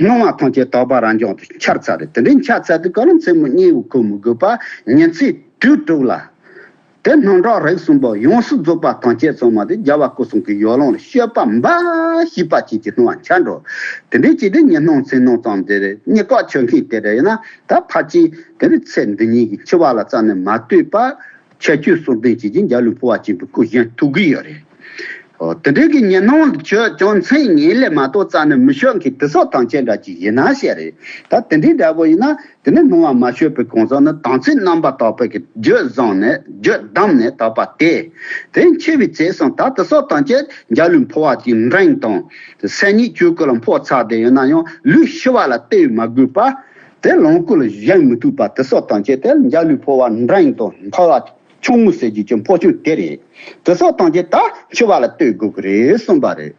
སྣང་བ་ཐམས་ཅད་དག་པ་རང་བྱུང་དུ་འཆར་ཚར་རེད། དེ་འདྲའི་འཆར་ཚར་དུས་ག་ལ་མཚན་མོ་གཉིད་ཁུག་མི་དགོས་པ། ཉིན་མཚན་དུས་དྲུག་ལ། དེ་སྣང་གྲགས་རིག་གསུམ་པོ་ཡོངས་སུ་རྫོགས་པ་ཐམས་ཅད་ཚང་མ་དེ་རྒྱལ་བ་སྐུ་གསུམ་གྱི་ཡོ་ལང་ལ་སྤྱོད་པ་འབའ་ཞིག་པ་ཅིག་གི་སྣང་བ་འཆར་འགྲོ། དེ་འདྲའི་ཅིག་དེ་ཉིན་སྣང་མཚན་སྣང་ཙམ་དེ་རེད། གཉིད་ཁུག་ཆོད་མཁན་དེ་འདྲ་ཡིན་ན། ད་ཕལ་ཆེར་དེ་ནི་ཚེ་འདི་ཉིད་ཀྱི་འཆི་བ་ལ་རྩ་ནས་མ་ལྟོས་པར། ཁྱད་ཆོས་གསུམ་ལྡན་བྱེད་ཀྱི་འཇའ་ལུས་འཕོ་བ་ཅན་པའི་སྐུ་བཞེངས་ཐུབ་ཀྱི་ཡོད་རེད། འོ། དེ་འདྲའི་གི་ཉོན་མོངས་ཆོད་ཀྱང་མཚན་ཉིད་ལས་མ་གཏོགས་རྩ་ནས་མི་ཆོད་མཁན་དེ་སོགས་ཐམས་ཅད་འདྲ་ཅིག་ཡིན་ན་ཞེས་རེད། ད་དེ་འདྲའི་འདྲ་པོ་ཡིན་ན། དེ་ནི་སྣང་བ་མ་ཆོད་པའི་གང་ཟག་ནི་དམ་ཚིག་རྣམ་པར་དག་པའི་གི་རྒྱུད་བཟུང་ནས་རྒྱུད་བསྡམས་ནས་དག་པ་སྟེ། དེ་འཆི་བའི་ཚེ་སང་ད་དེ་སོགས་ཐམས་ཅད་འཇའ་ལུས་འཕོ་བ་ཅན་འབྲིང་དང་། སེམས་ཉིད་ཆོས་སྐུ་ལ་འཕོ་ཚར་དེ་ཡིན་ན་ཡང་ལུས་ཤི་བ་ལ་ལྟོས་མ་དགོས་པ། དེ་ལོངས་སྐུ་ལ་བཞེངས་མི་ཐུབ་པ་དེ་སོགས་ཐམས་ཅད་དེ་འཇའ་ལུས་འཕོ་བ་འབྲིང་དང་འཕོ་བ་ཆུང་ངུ་ཟེར་རྒྱུ་ཅན་འཕོ་ཆུང་དེ་རེད། དེ་སོགས་ཐམས་ཅད་ད་འཆི་བ་ལ་ལྟོས་དགོས་ཀྱི་རེད་གསུངས་པ་རེད།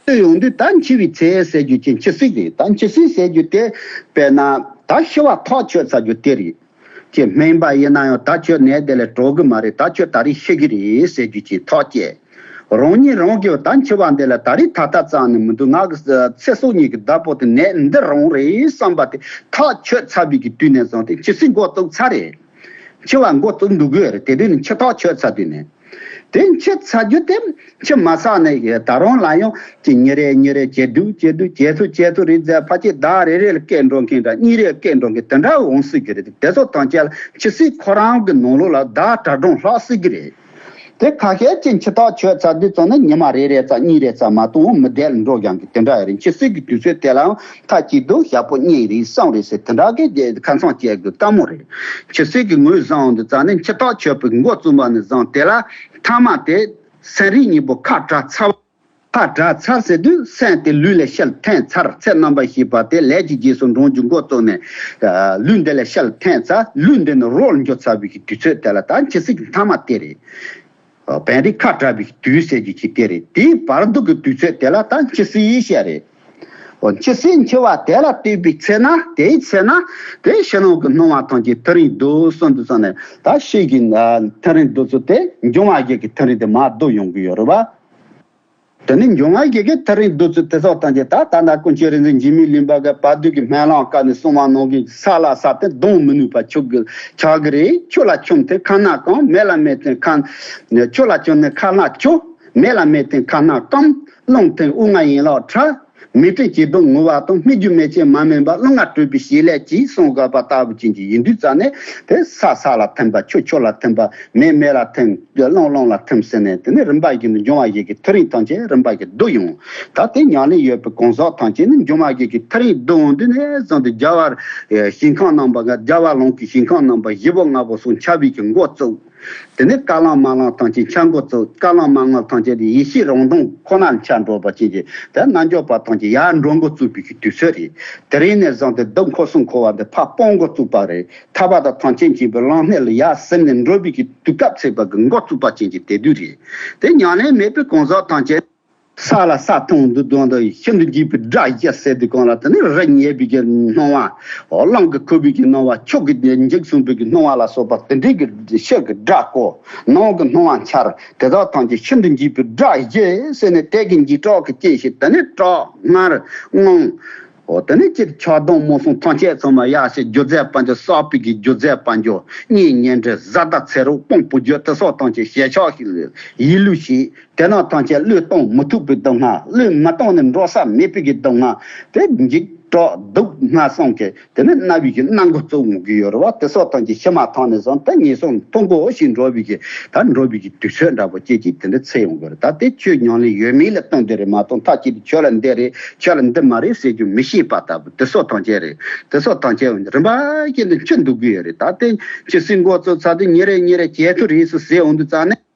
ལྟོས་ཡོང་དུས་ད་འཆི་བའི་ཚེ་ཟེར་རྒྱུ་ཅན་འཆི་སྲིད་རེད། ད་འཆི་སྲིད་ཟེར་རྒྱུ་དེ་དཔེར་ན་ད་ཤི་བ་ཐག་ཆོད་ཚར་རྒྱུ་དེ་རེད། ཅེས་སྨན་པ་ཡིན་ན་ཡང་ད་ཁྱོད་ནད་དེ་ལས་གྲོལ་གི་མ་རེད། ད་ཁྱོད་ད་རེས་ཤི་གི་རེད་ཟེར་རྒྱུ་ཅན་ཐག་བཅད། རང་ཉིད་རང་གི་ད་འཆི་བ་འདི་ལ་ད་རེས་ད་ལྟ་ཙམ་ནི་མི་འདུག་ང་གི་ཚེ་སྲོག་གཉིས་ཀྱི་བདག་པོ་དེ་ནད་འདི་རང་རེད་བསམ་པ་དེ་ཐག་ཆོད་ཚར་བའི་གི་དུས་ནས་བཟུང་སྟེ་འཆི་སྲིད་འགོ་བཙུགས་ཚར་རེད། འཆི་བ་འགོ་བཙུགས་འདུག་གི་རེད། དེ་དུས་ནི་འཆི་ཐག་ཆོད་ཚར་དུས་ནས། དེ་འཆི་ཚར་རྒྱུ་དེ་འཆི་མ་ཚར་ནས་ད་རུང་ལ་ཡང་ཅི་ཉིན་རེ་ཉིན་རེ་ཇེ་སྡུག་ཇེ་སྡུག་ཇེ་ཐུ་ཇེ་ཐུ་རེད་ཟེར། ཕལ་ཆེར་ཟླ་རེ་རེ་ལ་སྐད་འགྲོ་མཁན་འདྲ་གཉིས་རེ་སྐད་འགྲོ་མཁན་དེ་འདྲ་འོང་སྲིད་ཀྱི་རེད། དེ་ཚོ་ཐམས་ཅད་ལ་འཆི་སྲིད་ཁོ་རང་གི་ནང་ལོགས་ལ་ཟླ་གྲ་སྒྲོན་ལྷག་སྲིད་ཀྱི་རེད། དེ་ཁ་ཤས་ཀྱིས་འཆི་ཐག་ཆོད་ཚར་དུས་ཙམ་ན་ཉི་མ་རེ་རེ་ཙམ་གཉིས་རེ་ཙམ་མ་གཏོགས་མི་བསྡད་ལ་འགྲོ་ཡང་གི་དེ་འདྲ་ཡོད་རེད། འཆི་སྲིད་ཀྱི་དུས་ཚོད་དེ་ལའང་མཐའ་གཅིག་ཏུ་ཞག་པོ་གཉིས་རེད་གསུམ་རེད་ཟེར་དེ་འདྲ་གི་ཁ་མཚམས་བཅད་དགོས་དཀའ་མོ་རེད། འཆི་སྲིད་ཀྱི་ངོས་བཟུང་དུས་ཙམ་ནས་འཆི་ཐག་ཆོད་པའི་འགོ་བཙུགས་པ་ནས་བཟུང་དེ་ལ་མཐའ་མ་དེ་སེམས་རིག་གཉིས་པོ་ཁ་བྲལ་ཚར་བ། ཁ་བྲལ་ཚར་ཟེར་དུས་སེམས་དེ་ལུས་ལས་ཕྱིར་འཐེན་ཚར། ཚེ་རྣམ་པར་ཤེས་པ་དེ་ལས་ཀྱི་རྗེས་སུ་འབྲང་རྒྱུ་འགོ་བཙུགས་ནས་ལུས་འདི་ལས་ཕྱིར་འཐེན་ཚར། ལུས་འདི་ནས་རོ་ལ་འགྱུར་ཚར་བའི་གི་དུས་ཚོད་དེ་ལ་ད་འཆི་སྲིད་ཀྱི་མཐའ་མ་དེ་རེད། བན་དེ་ཁ་བྲལ་བའི་དུས་ཟེར་རྒྱུ་ཅིག་དེ་རེད། དེའི་བར་དུ་གི་དུས་ཚོད་དེ་ལ་ད་འཆི་སྲིད་ཡིན་བཤད་རེད། འོ་འཆི་སྲིད་འཆི་བ་དེ་ལ་ལྟོས་པའི་ཚེ་ན་དེའི་ཚེ་ན་དེ་ཕྱི་ནང་གི་སྣང་བ་ཐམས་ཅད་ཐག་རིང་རྡོ་གསུམ་དུ་སོང་ནས་ད་ཤེས་ཀྱི་ཐག་རིང་རྡོ་ཚོ་དེ་འབྱུང་བ་བརྒྱད་ཀྱི་ཐག་རིང་དེ་མར་རྡོ་ཡོང་གི་ཡོད་རེད་བ། དེ་ནི་འབྱུང་བ་བརྒྱད་ཀྱི་ཐག་རིང་རྡོ་ཚོ་དེ་སོགས་ཐམས་ཅད་ད་ད་ལྟ་ཀུན་མཁྱེན་རིག་འཛིན་འཇིགས་མེད་གླིང་པ་གིས་བར་དོ་གི་སྨོན་ལམ་བཀའ་ནས་གསུངས་པ་ནང་བཞིན་ས་ལ་ས་དེ་ལྡང་མི་ནུས་པ་ཆགས་ཀྱི་ཆགས་ཀྱི་རེད། ཆུ་ལ་ཆུ་དེ་ཁ་ན་སྐམ། མེ་ལ་མེ་དེ་ཁ་ཆུ་ལ་ཆུ་ནི་ཁ་ན་ཆུ། མེ་ལ་མེ་དེ་ཁ་ན་སྐམ། རླུང་དེ་དབུགས་ལྔ་ཡན་ལག་འཕྲོ། མེ་དེ་སྐྱེ་གདུང་ངུ་བ་དང་། སྨིག་རྒྱུ་མེ་ལྕེ་མ་སྨིན་པ། རླུང་ལྔ་དྲོས་པའི་བྱེད་ལས་ཀྱིས་གསུངས་དགོས་པ་ལྟ་བུ་ཅན་གྱི་ཡིན་དུས་ཙ་ནས་དེ་ས་ས་ལ་ཐིམ་པ། ཆུ་ཆུ་ལ་ཐིམ་པ། མེ་མེ་ལ་ཐིམ། རླུང་རླུང་ལ་ཐིམ་ཟེར་ནས་དེ་ནས་རིམ་པ་བཞིན་དུ་འབྱུང་བ་བཞི་གི་ཐག་རིང་ཐམས་ཅད་རིམ་པ་བཞིན་བསྡུ་ཡོང་། ད་དེ་ཉམས་ལེན་ཡོད་པའི་གང་ཟག་ཐམས་ཅད་ནི་འབྱུང་བ་བཞི་གི་ཐག་རིང་བསྡུ་འོང་དུས་ནས་བཟུང་སྟེ་རྒྱལ་བ་ཞིང་ཁམས་རྣམ་པ་ལྔ། རྒྱལ་བ་ལུང་གི་ཞིང་ཁམས་རྣམ་པ་བཞི་པོ་ལྔ་པོ་སོགས་འཆར་བའི་གི་འགོ་བཙུགས། དེ་ནས་རྐང་ལམ་མ་ལམ་ཐམས་ཅད་འཆར་འགོ་བཙུགས། རྐང་ལམ་མ་ལམ་ཐམས་ཅད་དེ་ཡེ་ཤེས་རང་གདོང་ཁོ་ན་འཆར་འགྲོ་བ་ཅན་གྱི་དེ་རྣལ་འབྱོར་པ་ཐམས་ཅད་ཡར་འགྲོ་འགོ་བཙུགས་པའི་གི་དུས་ཚོད་རེད། དེ་རིང་ནས་བཟུང་སྟེ་སྡུག་འཁོར་གསུམ་འཁོར་བ་འདི་ཕར་སྤོང་འགོ་བཙུགས་པ་རེད། ཐར་པ་དང་ཐམས་ཅད་མཁྱེན་པའི་གླང་སྣེ་ལ་ཡར་ཟིན་ནས་འགྲོ་བའི་གི་དུས་སྐབས་ཚེས་པ་གི་འགོ་བཙུགས་པ་ཅན་གྱི་དེ་དུས་རེད། དེ་ཉམས་ལེན་མེད་པའི་གང་ཟག་ཐམས་ཅད་ས་ལ་ས་ཐོན་དུ་དོན་དུ་ཤིན་ཏུ་འཇིགས་པའི་སྒྲ་བཞི་ཟེར་དུས་གང་ལ་དེ་ནི་རི་ཉེ་བའི་གི་སྣང་བ། རླུང་གི་ཁུ་བའི་གི་སྣང་བ། ཆུ་གི་འཇིགས་གསུངས་པའི་གི་སྣང་བ་ལ་སོགས་པ་དེ་འདྲའི་གི་ཕྱིར་གི་སྒྲ་གོ། ནང་གི་སྣང་བ་འཆར། དེ་དག་ཐམས་ཅད་ཤིན་ཏུ་འཇིགས་པའི་སྒྲ་བཞི་ཟེར་ནས་དེ་གི་འཇིགས་སྐྲག་གི་སྐྱེ་ཞིང་དེ་ནི་སྐྲག་སྔར་ངང་། འོ་དེ་ནས་ཅིག་ཆགས་སྡང་རྨོངས་གསུམ་ཐམས་ཅད་ཚང་མ་ཡར་ཞིག་སྒྱུ་རྩལ་དཔལ་འབྱོར་བསགས་པའི་གི་སྒྱུ་རྩལ་དཔལ་འབྱོར་གཉེན་ཉེ་འབྲེལ་བཟའ་ཟླ་ཚེ་རོགས་སྤུན་བུ་རྒྱུད་དེ་སོགས་ཐམས་ཅད་ཞེན་ཆགས་ཤིག་ཡིད་ལུས་ཤིག་དེ་རྣམས་ཐམས་ཅད་བློས་གཏོང་མི་ཐུབ་པའི་སྡུག་བསྔལ། བློས་མི་གཏོང་ནས་འགྲོ་ས་མེད་པའི་གི་སྡུག་བསྔལ། དེ་འཇིགས་སྐྲག་སྡུག་བསྔལ་གསུམ་གྱི་དེ་ནི་རྣ་བའི་གི་སྣ་འགོ་བཙུགས་འོང་གི་ཡོད་རེད་བ། དེ་སོགས་ཐམས་ཅད་ཕྱི་མ་ཐང་ནས་བཟུང་ད་ངན་སོང་མཐོན་པོ་ཞིག་འགྲོ་བའི་གི་ད་འགྲོ་བའི་གི་དུས་ཚོད་འདྲ་པོ་སྐྱེ་ཅིག་དེ་འདྲ་ཚེ་ཡོང་གི་རེད། ད་དེ་ཆོས་ཉམས་ལེན་ཡོད་མེད་ལ་བསྟུན་ཏེ་རེད་མ་གཏོགས་མཐའ་གཅིག་ཏུ་ཆོས་ལ་འདི་རེད་ཆོས་ལ་འདི་མ་རེད་ཟེར་རྒྱུ་མི་ཤེས་པ་ལྟ་བུ་དེ་སོགས་ཐམས་ཅད་རེད། དེ་སོགས་ཐམས་ཅད་རིམ་པ་བཞིན་དུ་འཆི་འདུག་གི་ཡོད་རེད། ད་དེ་འཆི་སྲིད་འགོ་བཙུགས་ཚར་དུས་ཉིན་རེ་ཉིན་རེ་ཇེ་ཐུ་རེད་ཟེར་ཟེར་འོང་དུས་ཙང་ནས།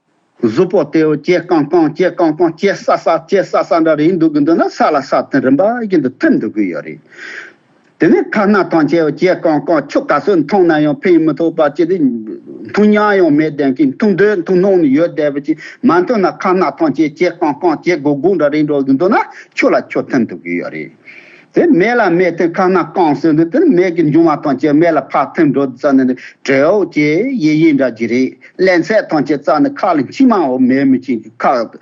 གཟུགས་པོ་དེའོ་ཇེ་སྐམ་སྐམ་ཇེ་སྐམ་སྐམ་ཇེ་སྲ་སྲ་ཇེ་སྲ་སྲ་འདྲ་རེད་འདུག་གི་འདུག་ན་ས་ལ་ས་དེ་རིམ་པ་བཞིན་དུ་ཐིམ་འདུག་གི་ཡོད་རེད། དེ་ནས་ཁ་སྣ་ཐམས་ཅད་ཇེ་སྐམ་སྐམ་ཆུ་ག་ཚོད་འཐུང་ན་ཡང་ཕན་མི་ཐོགས་པ་ཅི་སྟེ་འཐུང་ཉག་ཡང་མེད་བསྡད་མཁན། འཐུང་འདོད་འཐུང་སྣང་ནས་ཡོད་བསྡད་པ་ཅི་མ་འཐུང་ན་ཁ་སྣ་ཐམས་ཅད་ཇེ་སྐམ་སྐམ་ཇེ་སྒོར་སྒོར་འདྲ་རེད་འགྲོ་གི་འདུག་ན་ཆུ་ལ་ཆུ་ཐིམ་འདུག་གི་ཡོད་རེད། དེ་མེ་ལ་མེ་ཐིམ་ཁ་སྣ་སྐམ་ཟེར་འདུག་དེ་ནི་མེ་གི་འབྱུང་བ་ཐམས་ཅད་མེ་ལ་ཕར་ཐིམ་འགྲོ་ཙ་ནི་དྲོད་འོ་ཇེ་ཡི་ཡི་འདྲ་ཅི་རེད། ལན་ཚད་ཐམས་ཅད་རྩ་ནི་ཁ་ལ་མཆིལ་མའོ་མེ་མི་ཅན་གྱི་ཁ།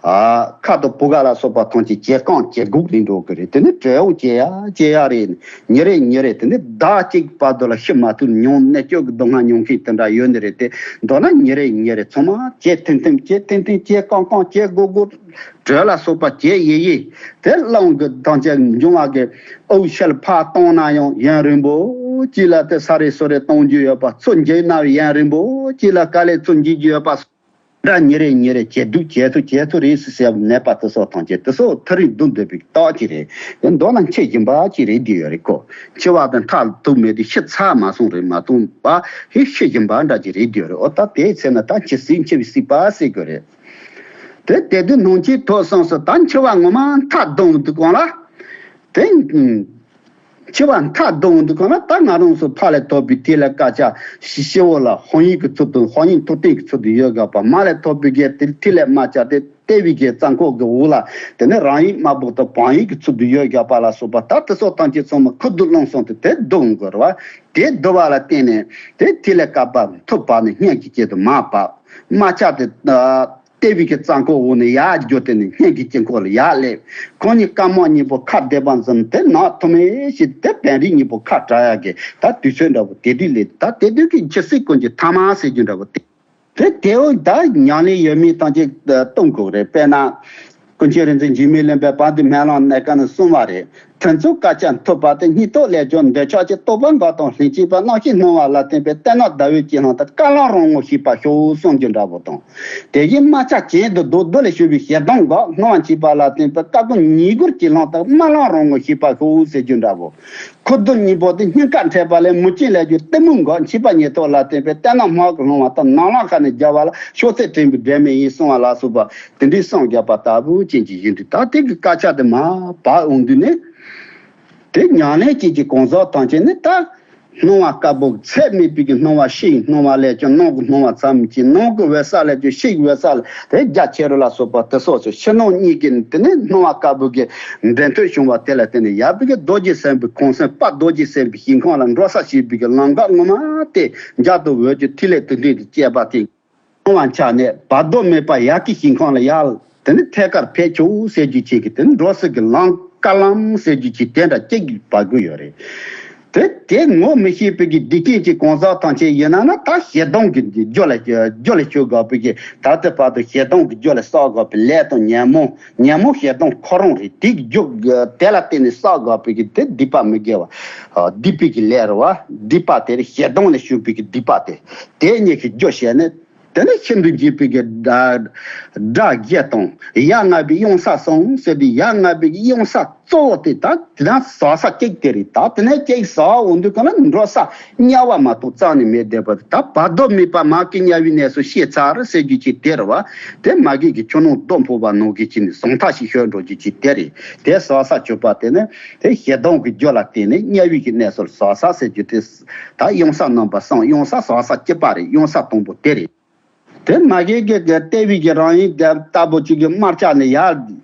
ཨ། ཁ་དང་བུ་ག་ལ་སོགས་པ་ཐམས་ཅད་ཇེ་སྐམ་ཇེ་སྒུག་རེད་འགྲོ་གི་རེད། དེ་ནི་དྲོད་འོ་ཇེ་ཡག་ཇེ་ཡག་རེད། ཉིན་རེ་ཉིན་རེ་དེ་ནི་ཟླ་གཅིག་བར་དུ་ལ་ཤི་མ་ཐུབ་མྱོང་གནད་གཅོད་ཀྱི་སྡུག་བསྔལ་མྱོང་མཁན་དེ་འདྲ་ཡོད་ནི་རེད་དེ། མདོར་ན་ཉིན་རེ་ཉིན་རེ་ཚང་མ་ཇེ་ཐིམ་ཐིམ་ཇེ་ཐིམ་ཐིམ་ཇེ་སྐམ་སྐམ་ཇེ་སྒུག་སྒུག་དྲོད་ལ་སོགས་པ་ཇེ་ཡི་ཡི། དེ་རླུང་གི་ཐམས་ཅད་འབྱུང་བ་གི་དབུགས་ཕྱིར་ཕར་གཏོང་ན་ཡང་ཡུན་རིང་པོ་ཅིག་ལ་དེ་ས་རེ་སོ་རེ་གཏོང་རྒྱུ་ཡོད་པ། ཚུར་འཇུས་ན་ཡུན་རིང་པོ་ཅིག་ལ་དཀའ་ལས་ཚུར་འཇུས་རྒྱུ་ཡོད་པ། འདྲ་ཉིན་རེ་ཉིན་རེ་ཇེ་སྡུག་ཇེ་ཐུ་ཇེ་ཐུ་རེད་ཟེར་ཟེར་བ་ནད་པ་དེ་སོགས་ཐམས་ཅད་དེ་སོགས་ཐག་རིང་བསྡུ་འདོད་པའི་རྟགས་ཅིག་རེད། དེ་མདོར་ན་འཆི་བཞིན་པ་ཅིག་རེད་བསྡད་ཡོད་རེད་ཁོ། འཆི་བ་དང་ཐག་ཐུག་མེད་དུས་ཤི་ཚར་མ་སོང་རེད་མ་གཏོགས་པ་ཧེ་ཤི་བཞིན་པ་འདྲ་ཅིག་རེད་བསྡད་ཡོད་རེད། འོ་ད་དེའི་ཚེ་ན་ད་འཆི་སྲིད་འཆི་བའི་སྲིད་པ་ཟེར་དགོས་རེད། དེ་དེ་དུས་ནང་ཆེན་ཐོག་སོང་སོ་ད་འཆི་བ་ངོ་མ་མཐའ་སྡོམ་དུས་གང་ལ། དེ། འཆི་བ་མཐའ་སྡོམ་དུས་གང་ལ་ད་ང་རང་ཚོ་ཕ་ལས་ཐོབ་པའི་ཐིག་ལེ་དཀར་ཆ་ཤི་ཤི་བོ་ལ་ཧོང་ཡིག་གི་ཚུལ་དུ་ཧོང་ཡིག་མཐུར་རྟེན་གྱི་ཚུལ་དུ་ཡོད་དགོས་པ། མ་ལས་ཐོབ་པའི་གི་ཐིག་ལེ་དམར་ཆ་དེ་ལྟེ་བའི་གི་རྩ་འཁོར་གྱི་འོག་ལ་དེ་ནས་རང་ཡིག་དམར་པོ་དང་བང་ཡིག་གི་ཚུལ་དུ་ཡོད་དགོས་པ་ལ་སོགས་པ་ད་དེ་སོགས་ཐམས་ཅད་ཚང་མ་ཁུ་བསྡུ་རླུང་གསུམ་དུ་དེ་བསྡུ་དགོས་རེད་བ། དེ་བསྡུ་བ་ལ་བརྟེན་ནས་དེ་ཐིག་ལེ་དཀར་པོ་མཐུ་བབས་ནས་སྙན་གྱི་སྐད་དུ་མར་བབས། དམར་ཆ་དེ། ལྟེ་བའི་གི་རྩ་འཁོར་འོག་ནས་ཡར་རྒྱུ་དེ་ནི་སྙན་གྱི་དཀྱིལ་འཁོར་ལ་ཡར་སླེབས། ཁོང་གཉིས་རྐང་མ་གཉིས་པོ་ཁ་བསྡེབས་པ་འཛིན་དེ་ནག་ཐོམ་མེ་ཞིག་དེ་བན་རིགས་གཉིས་པོ་ཁ་བྲལ་ཡག་གི་ད་དུས་ཚོད་འདྲ་པོ་དེ་དུས་ལས། ད་དེ་དུས་ཀྱི་འཆི་སྲིད་ཀུན་གྱི་ཐ་མ་ཟེར་རྒྱུ་འདྲ་པོ་དེ། དེ་དེའོ་ད་ཉམས་ལེན་ཡོད་མེད་ཐམས་ཅད་སྟོན་དགོས་རེད། དཔེར་ན། ཀུན་མཁྱེན་རིག་འཛིན་འཇིགས་མེད་གླིང་པས་བར་དོའི་སྨོན་ལམ་གནད་ཀ་ནི་གསུངས་པ་རེད། ཐུན་མཚོན་དཀར་ཆ་མཐུད་པ་དེ་སྙིང་སྟོབས་ལས་བྱུང་འདོད་ཆགས་ཀྱི་རྟོག་པ་འགག་དང་ལྷན་སྐྱེས་པ་རྣམ་ཤེས་སྣང་བ་ལ་བརྟེན་པའི་གཏན་ནག་ཟླ་བའི་དཀྱིལ་ལྷང་དང་རྐང་ལམ་རང་ངོ་ཤེས་པར་ཤོག་གསུངས་རྒྱུ་འདྲ་པོ་དང་། དེ་བཞིན་རྨ་བྱ་གྱེན་དུ་ལྡོག་རྡོ་ལས་བྱུང་བའི་ཞེ་སྡང་འགག་སྣང་བ་མཆིས་པ་ལ་བརྟེན་པའི་སྐབས་དང་ཉིས་གུར་གྱི་ལྷང་དང་རྨི་ལམ་རང་ངོ་ཤེས་པར་ཤོག་ཟེར་རྒྱུ་འདྲ་པོ། ཁུ་རྡུལ་གཉིས་པོ་དེ་སྙིང་གར་འཕྲད་པ་ལས་མུ་སྐྱེས་ལས་རྒྱུ་གཏི་མུག་འགག་མཆིས་པ་ཉིད་ཐོག་ལ་བརྟེན་པའི་གཏན་ནག་སྨག་གི་ལྷུང་བ་དང་ནམ་ལངས་ཁ་ནས་རྒྱ་བ་ལ་ཤོག་ཚད་དྲན་པའི་སྒྲོན་མེ་ཡིན་གསུང་བ་ལ་སོགས་པ་དེ་འདྲའི་གསུངས་བཞག་པ་ལྟ་བུ་ཅན་གྱི་ཡིན་དུས། ད་དེ་གི་དཀར་ཆ་དེ་མར་བབས་འོང་དུས་ནས། དེ་ཉམས་ལེན་ཅན་གྱི་གང་ཟག་ཐམས་ཅད་ནི་ད་སྣང་བ་དཀར་པོ་ཚད་མེད་པའི་གི་སྣང་བ་ཕྱིའི་སྣང་བ་ལས་ཀྱང་ནང་གི་སྣང་བ་ཙམ་གྱིས་ནང་གི་འོད་གསལ་ལས་ཀྱང་ཕྱིའི་འོད་གསལ་དེ་རྒྱ་ཆེ་རུ་ལ་སོགས་པ་དེ་སོགས་སུ་ཕྱི་ནང་གཉིས་ཀྱི་དེ་ནི་སྣང་བ་དཀར་པོ་གི་འདྲེན་ཐོས་བྱུང་བ་དེ་ལ་བརྟེན་ནས་ཡབ་ཀྱི་རྡོ་རྗེ་སེམས་དཔའི་ཁང་སེམས་དཔའ་རྡོ་རྗེ་སེམས་དཔའི་ཞིང་ཁམས་ལ་འགྲོ་ས་བྱེད་པའི་གི་ལམ་ཁ་ངོ་མ་དེ་འཇའ་དང་འོད་ཀྱི་ཐིག་ལེ་དེ་འདྲས་ཀྱིས་བསྐྱེད་པ་དེ། སྣང་བ་ཆགས་ནས་བར་དོ་མེད་པ་ཡ་གི་ཞིང་ཁམས་ལ་ཡར་དེ་ནི་ཐད་ཀར་ཕེབས་ཆོག་ཟེར་རྒྱུ་བྱེད་ཀྱི་དེ་ནི་འགྲོ་ས་གི་ལམ་དཀར་ལམ་ཟེར་རྒྱུ་བྱེད་དེ་འདྲ་གཅིག་གིས་བབས་ཀྱི་ཡོད་རེད། དེ་དེ་ངོ་མི་ཤེས་པའི་གི་སྡིག་ཅན་གྱི་གང་ཟག་ཐམས་ཅད་ཡིན་ན་ན་ད་ཞེ་སྡང་གི་རྒྱུ་ལ་རྒྱུ་ལ་སྐྱོད་དགོས་པའི་གི་ད་ལྟ་བར་དུ་ཞེ་སྡང་གི་རྒྱུ་ལ་བསགས་དགོས་པའི་ལས་དང་ཉོན་མོངས་ཉོན་མོངས་ཞེ་སྡང་ཁོ་རང་རེད། དེ་གི་རྒྱུ་དེ་ལ་བརྟེན་ནས་བསགས་དགོས་པའི་གི་དེ་སྡིག་པ་མི་དགེ་བ། སྡིག་པའི་གི་ལས་རེད་བ། སྡིག་པ་དེ་རེད། ཞེ་སྡང་ལས་བྱུང་བའི་གི་སྡིག་པ་དེ། དེ་གཉིས་ཀྱི་རྒྱུ་བྱས་ནས། དེ་ནས་ཤིན་ཏུ་འཇིགས་པའི་གི་དགྲ་དགྲ་བརྒྱད་དང་ཡ་ང་བའི་གཡང་ས་གསུམ་ཟེར་དུས་ཡ་ང་བའི་གི་གཡང་ས་གཙོ་བོ་དེ་ད་དེ་ན་ཟག་ས་གཅིག་དེ་རེད། ད་དེ་ནས་གཅིག་ཟག་འོང་དུས་ག་ན་འགྲོ་ས་དམྱལ་བ་མ་གཏོགས་རྩ་ནས་མེད་བསྡད་པ་རེད། ད་བར་དོ་མེད་པ་མ་གི་དམྱལ་བའི་གནས་སུ་སྐྱེས་ཚར་ཟེར་རྒྱུ་ཅིག་དེ་རེད་བ། དེ་མ་གི་གི་ཆུ་ནང་རྡོ་ཕོག་པ་ནང་གི་ཅིག་ནས་ཟུངས་ཐག་ཞིག་ཤོར་འགྲོ་རྒྱུ་ཅིག་དེ་རེད། དེ་ཟག་ས་བཅུ་པ་དེ་ནི་དེ་ཞེ་སྡང་གི་རྒྱུ་ལ་བརྟེན་ནས་དམྱལ་བའི་གི་གནས་སུ་ཟག་ས་ཟེར་རྒྱུ་དེ། ད་གཡང་ས་རྣམ་པ་གསུམ། གཡང་ས་ཟག་ས་བཅུ་པ་རེད། གཡང་ས་དང་པོ་དེ་རེད། དེ་མ་གི་གི་གི་ལྟེ་བའི་གི་རང་བཞིན་དེ་ལྟ་བུ་ཅིག་གི་དམར་ཆ་ནས་ཡར་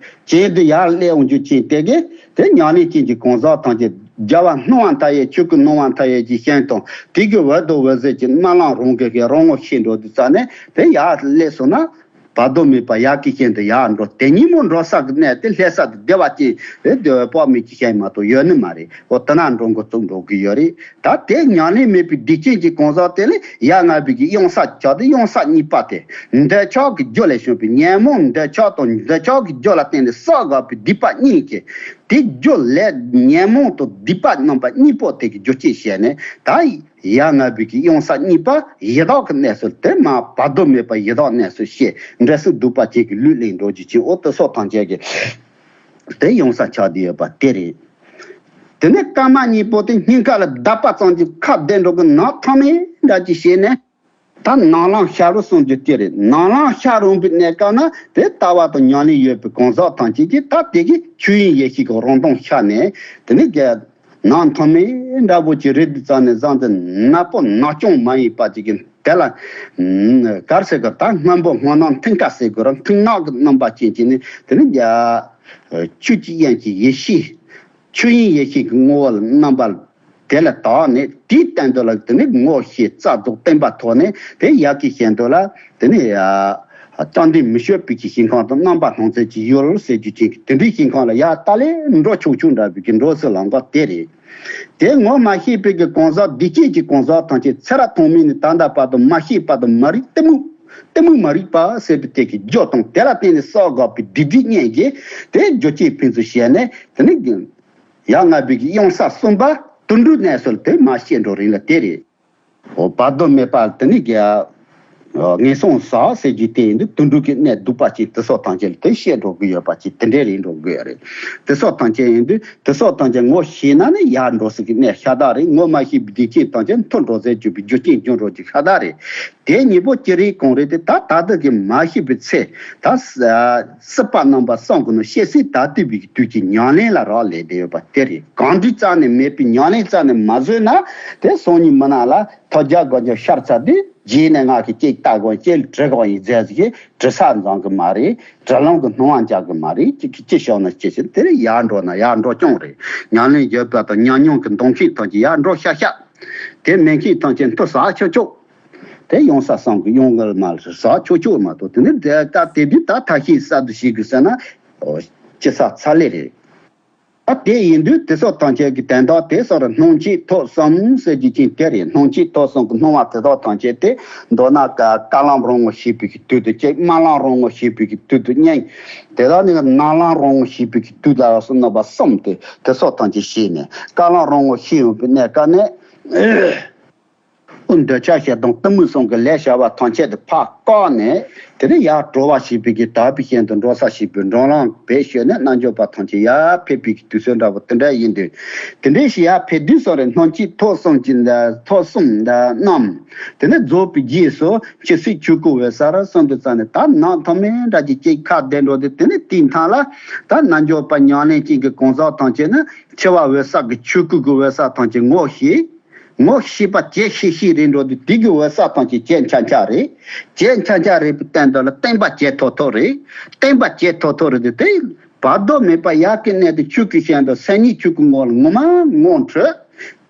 གྱེན་དུ་ཡར་སླེབས་འོང་རྒྱུ་ཅན་དེ་གི་དེ་ཉམས་ལེན་ཅན་གྱི་གང་ཟག་ཐམས་ཅད་རྒྱལ་བ་སྣང་བ་མཐའ་ཡས་ཆོས་སྐུ་སྣང་བ་མཐའ་ཡས་ཀྱི་ཞིང་དང་དེ་གི་འོད་དང་འོད་ཟེར་གྱི་རྨི་ལམ་རང་གི་གི་རང་ངོ་ཤེས་འགྲོ་དུས་ཙ་ནས་དེ་ཡར་སླེབས་སོང་ན། བར་དོ་མེད་པ་ཡ་གི་ཞིང་དུ་ཡར་འགྲོ། དེ་ཉིན་མོ་འགྲོ་ས་གི་གནས་དེ་སླེབས་ས་དེ་བདེ་བ་ཅན་རེད། དེ་བས་དཔག་མེད་ཀྱི་ཞིང་མ་གཏོགས་ཡོད་ནི་མ་རེད། འོ་དེ་ན་འགྲོ་འགོ་བཙུགས་འགྲོ་གི་ཡོད་རེད། ད་དེ་ཉམས་ལེན་མེད་པའི་སྡིག་ཅན་གྱི་གང་ཟག་དེ་ལས་ཡ་ང་བའི་གི་གཡང་ས་ཆགས་ཏེ་གཡང་ས་གཉིས་པ་དེ་འདོད་ཆགས་ཀྱི་རྒྱུ་ལས་བྱུང་བའི་ཉོན་མོངས་འདོད་ཆགས་དང་འདོད་ཆགས་ཀྱི་རྒྱུ་ལ་བརྟེན་ནས་བསགས་དགོས་པའི་སྡིག་པ་གཉིས་ཀྱི་དེ་རྒྱུ་ལས་ཉོན་མོངས་དང་སྡིག་པ་རྣམ་པ་གཉིས་པོ་དེ་གི་རྒྱུ་ཅན་བྱས་ནས་ད་ཡ་ང་བའི་གི་གཡང་ས་གཉིས་པ་ཡི་དྭགས་ཀྱི་གནས་སུ་དེ་མ་བར་དོ་མེད་པ་ཡི་དྭགས་གནས་སུ་སྐྱེས། འབྲས་སུ་གདུག་པ་ཅན་གྱི་ལུས་ལེན་འགྲོ་རྒྱུ་ཅན། འོ་དེ་སོགས་ཐམས་ཅད་ཀྱི་དེ་གཡང་ས་ཆགས་བསྡད་ཡོད་པ་དེ་རེད། དེ་ནས་རྐང་མ་གཉིས་པོ་དེ་སྙིང་ག་ལ་བརྡབས་པ་ཙམ་གྱིས་ཁ་བདེ་འགྲོ་གི་ནག་ཐང་མེད་འདྲ་ཅིག་བྱས་ནས། ད་ནམ་ལངས་ཤར་རོ་གསུང་རྒྱུ་དེ་རེད། ནམ་ལངས་ཤར་རོ་པའི་གནས་སྐབས་ན་དེ་ལྟ་བ་དང་ཉམས་ལེན་ཡོད་པའི་གང་ཟག་ཐམས་ཅད་ཀྱིས་ད་དེ་གི་ཆོས་དབྱིངས་ཡེ་ཤེས་ཀྱི་རང་མདངས་ཤར་ནས་དེ་ནས་རྒྱ་ནང་ཐོན་མི་འདྲ་པོ་ཅིག་རེད་འདུག་ཙང་ནས་བཟང་སྟེ་ནག་པོ་ནག་ཅུང་མ་ཡིན་པ་ཅིག་གི་དེ་ལ་གར་ཟེར་གི་ད་སྔོན་པོ་སྔོ་ནག་མཐིང་ག་ཟེར་གི་ར་མཐིང་ནག་གི་རྣམ་པ་ཅན་གྱི་ནི་དེ་ནི་རྒྱ་ཆོས་ཀྱི་དབྱིངས་ཀྱི་ཡེ་ཤེས་ཆོས་དབྱིངས་ཡེ་ཤེས་ཀྱི་ངོ་བོ་ལ་རྣམ་པ་དེ་ལ་དག་ནས་དེའི་སྟེང་དུ་ལ་དེ་ནི་ངོ་ཤེས་རྩ་རྫོགས་བརྟན་པ་ཐོག་ནས་དེ་ཡ་གི་གཞན་དུ་ལ་དེ་ནི་ཡ། རྟག་འདི་མི་ཤོད་པའི་གི་ཞིང་ཁམས་དང་རྣམ་པ་སྣང་ཚད་ཀྱི་ཡུལ་ཟེར་རྒྱུ་ཅན་གྱི་དེ་འདྲའི་ཞིང་ཁམས་ལ་ཡར་ལྟ་ལས་འགྲོ་ཆོག་ཆོག་འདྲ་བའི་གི་འགྲོ་སའི་ལམ་ཁ་དེ་རེད། དེ་ངོ་མ་ཤེས་པའི་གི་གང་ཟག་སྡིག་ཅན་གྱི་གང་ཟག་ཐམས་ཅད་ཚེ་རབས་ཐོག་མེད་ནས་ད་ལྟ་བར་དུ་མ་ཤེས་པ་དང་མ་རིག་གཏི་མུག་གཏི་མུག་མ་རིག་པ་ཟེར་བའི་དེ་གི་རྒྱུ་དང་དེ་ལ་བརྟེན་ནས་བསགས་དགོས་པའི་སྡིག་སྒྲིབ་གཉིས་ཀྱིས་དེ་རྒྱུ་རྐྱེན་ཕུན་སུམ་བྱས་ནས་དེ་ནི་ཡ་ང་བའི་གི་གཡང་ས་གསུམ་པ་དུད་འགྲོའི་གནས་སུ་དེ་མ་སྐྱེས་འགྲོ་རིང་ལ་དེ་རེད། འོ་བར་དོ་མེད་པ་དེ་ནི་ག་ངན་སོང་ཟག་ཟེར་རྒྱུ་དེ་ཡིན་དུས་དུད་འགྲོ་གི་གནས་སྡུག་པ་ཅིག་དེ་སོགས་ཐམས་ཅད་ལ་དེ་བཤད་འགྲོ་གི་ཡོད་པ་ཅིག་དེ་འདྲའི་རེད་འགྲོ་གི་ཡོད་རེད། དེ་སོགས་ཐམས་ཅད་ཡིན་དུས་དེ་སོགས་ཐམས་ཅད་ངོ་ཤེས་ན་ནི་ཡར་འགྲོ་སའི་གི་གནས་ཤ་སྟག་རེད། ངོ་མ་ཤེས་པའི་སྡིག་ཅན་ཐམས་ཅད་མཐོ་འགྲོ་ཟེར་རྒྱུ་པའི་རྒྱུ་རྐྱེན་འབྱུང་འགྲོ་རྒྱུ་ཤ་སྟག་རེད། དེ་གཉིས་པོ་ཅི་རིགས་གང་རེད་དེ་ད་ད་ལྟ་གི་མ་ཤེས་པའི་ཚེ་ད་སྲིད་པ་རྣམ་པ་གསུམ་གི་ནང་བཤད་སྲིད་ད་ལྟ་བའི་དུས་ཀྱི་ཉམས་ལེན་ལ་རག་ལས་བསྡད་ཡོད་པ་དེ་རེད། གང་འདྲའི་རྩ་ནས་མེད་པའི་ཉམས་ལེན་རྩ་ནས་མ་བཟོས་ན་དེ་སང་ཉིན་མི་ནག་ལ་ཐོ་རྒྱ་དགོན་རྒྱ་ཤར་ཚར་དུས་རྗེས་ནས་ང་གི་ཅིག་ལྟ་དགོས་ཅིག་དྲི་དགོས་ཡིན་ཟེར་ཟིག་དྲི་ས་འཛོམས་གི་མ་རེད། དྲི་ལམ་གི་སྣང་བ་འཇགས་གི་མ་རེད། ཅིག་གི་ཅི་བྱུང་ན་ཅི་བྱུང་དེ་རེད། ཡར་འགྲོ་ན་ཡར་འགྲོ་རྐྱང་རེད། ཉམས་ལེན་བརྒྱབ་པ་དང་ཉམས་མྱོང་གི་འདོན་མཁན་ཐམས་ཅད་ཡར་འགྲོ་ཤག་ཤག་དེ་མེད་མཁན་ཐམས་ཅད་མཐོ་ས་ཆོག་ཆོག་དེ་ཡོང་ས་བསམ་གི་ཡོང་གི་མ་རེད། ཟ་ཆོག་ཆོག་མ་གཏོགས། དེ་ནི་དེ་ད་དེ་དུས་ད་ཐ་ཤི་ས་དུ་ཞིག་གི་ཟེར་ན་ཨོ་ཅི་ས་ཚ་ལེ་རེད། ད་དེ་ཡིན་དུས་དེ་སོགས་ཐམས་ཅད་ཀྱི་དོན་དག་དེ་སོགས་རེད། སྣང་མཆེད་ཐོབ་གསུམ་ཟེར་རྒྱུ་ཅན་དེ་རེད། སྣང་མཆེད་ཐོབ་གསུམ་གྱི་སྣང་བ་དེ་དག་ཐམས་ཅད་དེ་མདོར་ན་ཀ་ཀ་ལམ་རང་ངོ་ཤེས་པའི་གི་དུས་དུ་སྐྱེ། རྨི་ལམ་རང་ངོ་ཤེས་པའི་གི་དུས་དུ་རྨྱང་། དེ་དག་ནི་རྣ་ལམ་རང་ངོ་ཤེས་པའི་གི་དུས་ལ་སོགས་རྣམ་པ་གསུམ་དེ་དེ་སོགས་ཐམས་ཅད་ཤེས་ནས། ཀ་ལམ་རང་ངོ་ཤེས་ཡོང་བའི་གནས་སྐབས་ནས། འདོད་ཆགས་ཞེ་སྡང་གཏི་མུག་གསུམ་གྱི་ལས་བྱ་བ་ཐམས་ཅད་དེ་ཕར་བཀག་ནས། དེ་ནས་ཡར་གྲོལ་བར་བྱེད་པའི་གི་དག་པའི་ཞིང་དུ་འགྲོ་ས་བྱེད་པའི་བགྲོད་ལམ་བེད་སྤྱད་ནས་རྣལ་འབྱོར་པ་ཐམས་ཅད་ཡར་ཕེབས་པའི་གི་དུས་ཚོད་འདྲ་བོ་དེ་འདྲ་ཡིན་དུས། དེ་འདྲའི་ཞིག་ཡར་ཕེབས་དུས་སོགས་རེད། སྣང་མཆེད་ཐོབ་གསུམ་གྱི་ཐོབ་གསུམ་རྣམས་དེ་ནས་རྫོགས་པའི་རྗེས་སུ་ཇི་སྲིད་ཆོས་སྐུ་འོད་གསལ་གསུམ་དུ་བརྩམས་ནས། ད་ནང་ཐོག་མའི་འདྲ་གྱི་སྐྱེ་ཁ་བསྡད་འགྲོ་དུས། དེ་ནས་དེའི་མཐའ་ལ་ད་རྣལ་འབྱོར་པ་ཉམས་ལེན་ཅན་གྱི་གང་ཟག་ཐམས་ཅད་ནི་འཆི་བ་འོད་གསལ་གྱི་ཆོས་སྐུ་གི་འོད་གསལ་ཐམས་ཅད་ངོ་ཤེས། ངོ་ཤེས་པ་ཇེ་ཤེས་ཤེས་རེད་འགྲོ་དུས། དེ་གི་འོད་གསལ་ཐམས་ཅད་ཇེ་འཆར་འཆར་རེད། ཇེ་འཆར་འཆར་རེད་པའི་སྟེང་དུ་ལ་བརྟན་པ་ཇེ་མཐོ་མཐོ་རེད། བརྟན་པ་ཇེ་མཐོ་མཐོ་རེད་དེ། དེ་བར་དོ་མེད་པ་ཡ་གི་གནས་དུ་ཆོས་སྐུའི་ཞིང་དུ་སེམས་ཉིད་ཆོས་སྐུ་ངོ་ལ་ངོ་མ་ངོ་འཕྲོད།